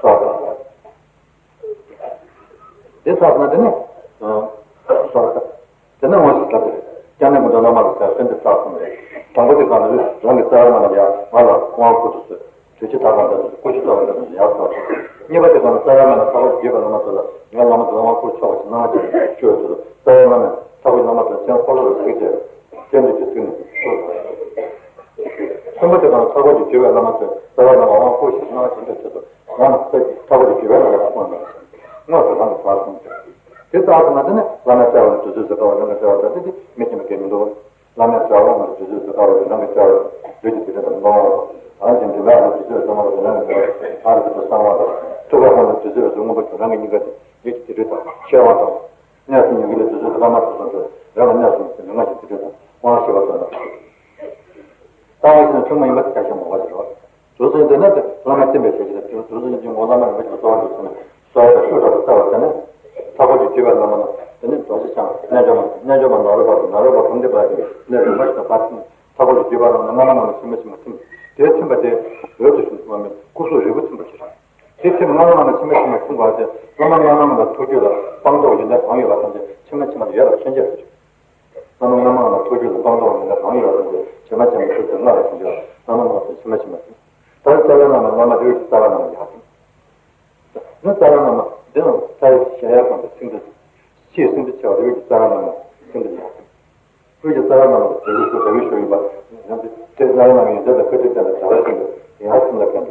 སོགས་དང་། དེ་ཚར་ན་དེ་ནི། སོགས། དེ་ནས་འོང་ཞིང་ལྟ་སྟེ། སྐྱབས་གནས་ཀུན་འདུས་བླ་མ་ལ་ཟེར་སེམས་འདི་ཚར་སོང་སྟེ། དང་པོ་དེ་གང་ལ་རང་གི་རྩ་བའི་བླ་མ་ལ་ཡར་ང་ལ་དབང་བསྐུར་དུ་གསོལ། དུས་ཕྱིས་ཐར་པ་འདྲ་དུ་སྐུ་ཞིག་ལྟ་བུ་འདྲ་དུ་ཡར་སོང་། གཉིས་པ་དེ་གང་ལ་རྩ་བའི་བླ་མ་མཐའ་འཁོར་བརྒྱུད་པའི་བླ་མ་ཚོ་ལ་ཡང་བླ་མ་ཚོ་ལ་དབང་བསྐུར་ཆོག་པ་ཞིག་གནང་བ་ཞིག་ཞུ་བའི་ཚུལ་དུ་རྩ་བའི་བླ་མས་མཐའ་འཁོར་བླ་མ་ཚོ་སྤྱན་འཁོར་ལོ་ལ་བཞུགས་ཏེ། སྤྱན་འདི་གི་ཚུལ་ནས་གསོལ། གསུམ་པ་དེ་གང་ལ་མཐའ་འཁོར་གྱི་བརྒྱུད་པའི་བླ་མ་ཚོས་རྩ་བའི་བླ་མ་དབང་བསྐུར་ཞིག་གནང་བ་ཞིག་འདྲ་ཆེད་དུ། ང་ནི་ས་ཀྱི་མཐའ་འཁོར་གྱི་བརྒྱུད་པའི་བླ་མ་ཞིག་གསུངས་གནང་ཞིང་། དངོས་སུ་རང་གི་བར་གསུངས་ཏེ། དེ་ལྟར་སོང་ན་དེ་ནི་བླ་མའི་རྩ་བ་ནི་བདུད་རྩིའི་གཟུགས་ཀ་བ་རང་གི་རྩ་བ་དང་དེ་དེ་མི་གཅིག་མ་གཏོགས་མི་འདུག་བླ་མའི་རྩ་བ་ནི་བདུད་རྩིའི་གཟུགས་ཀ་བ་རང་གི་རྩ་བ་ལུས་ཀྱི་བདེ་ལྡན་དང་སྣང་བ་དང་། རང་གི་འདུན་པ་ནི་བདུད་རྩིའི་གཟུགས་ཀ་བ་རང་གི་རྩ་བ་ཨ་རུ་ཏི་སང་བ་དང་། ཐུགས་ཀ་བ་ནི་བདུད་རྩིའི་གཟུགས་སྔོན་པོ་དང་རང་གི་སྙིང་ག་དེ་ལུས་ཀྱི་བདེ་ལྡན་དང་ཤེར་བ་དང་། གནས་སུ་ཉིད་ཀྱི་ལུས་བདུད་རྩིའི་གཟུགས་ཀ་མ་ཐུག་སོང་ཚེ་རང་གི་གནས་སུ་ཉིད་ཀྱི་ལུས་ངག་གི་བདེ་ལྡན་དང་དབང་ཤེས་པ་དང་། རྩ་བ་ཤེས་ན་ཆུང་མ་ཡིན་པ་དེ་ཆ་ཤས་མང་བ་ཞིག་རེད། དུས་གསུམ་དེ་ནི་བླ་མ་བསྟེན་པའི་ཞལ་གྱིས་དུས་གསུམ་གྱི་ངོ་བོ་བླ་མ་རིན་པོ་ཆེ་གསོལ་བ་འདེབས་ཚུལ་གསོལ་བ་དང་ཤུགས་དྲག་ཏུ་བསྩལ་བ་དེ་ནི། མཐའ་འཁོར་གྱི་བརྒྱུད་པའི་བླ་མ་ལ་དེ་ནི་རྡོ་རྗེ་འཆང་རྣལ་འབྱོར་མ་རྣལ་འབྱོར་མ་ནཱ་རོ་པ་དང་ནཱ་རོ་པ་གུནྡ་པ་དེ་ནི་རིམ་པ་བཞིན་དུ་ཕར་ཕྱིན། མཐའ་འཁོར་གྱི་བརྒྱུད་པའི་བླ་མ་ལ་སྔ་མ་སྔ་མ་ཕྱི་མ་ཕྱི་མ་ཐིམ། དེ་ཐིམ་པ་དེ་འོད་དུ་ཞུ་སྔ་མའི་སྐུ་གཟུགས་རིལ་བུ་ཐིམ་པ་ཞིག་རེད། དེ་ཐིམ་སྔ་མ་སྔ་མ་ཕྱི་མ་ཕྱི་མ་ག་ཚད་བླ་མ་སྔ་མ་སྔ་མ་ལ་ཐུགས་རྒྱུད་ལ་སྤངས་རྟོགས་ཡོན་ཏན་གང་ཡོད་པ་ཐམས་ཅད་ཕྱི་མ་ཕྱི་མ་ལ་ཡོད་པ་མཚོན་བྱེད་རེད། བླ་མ་སྔ་མ་ལ་ཐུགས་རྒྱུད་ལ་སྤངས་རྟོགས་ཡོན་ཏན་གང་ཡོད་པ་ཐམས་ཅད་ཕྱི་མ་ཕྱི་མ་ཐུགས་རྒྱུད་ལྔ་ལ་ཐུགས་རྒྱུད་བླ་མ་སྔ་མ་ཕྱི་མ་ཕྱི་མ་ཐུགས། ད་རྩ་བའི་བླ་མ་བླ་མ་རིགས་ཀྱི་རྩ་བའི་བླ་མ་ཡར་ཐིམ། ནི་རྩ་བའི་བླ་མ་འདི་ནི་རྩ་བའི་གཞལ་ཡས་ཁང་དུ་སེང་འདི། ཕྱིའི་སེང་འདི་ཆེ་བ་རིགས་ཀྱི་རྩ་བའི་བླ་མ་སེང་འདི་ཡར་ཐིམ། རིགས་ཀྱི་རྩ་བའི་བླ་མ་དེ་རིགས་སུ་དེ་རིགས་སུ་ཡིན་པ། ཡང་དེ་རྩ་བའི་བླ་མ་ཡོན་ཏན་དང་བཀའ་དྲིན་ལྡན་པའི་བྱ་བ་ཤིན་ཏུ་ཡར་ཐིམ་ལ་ཕན་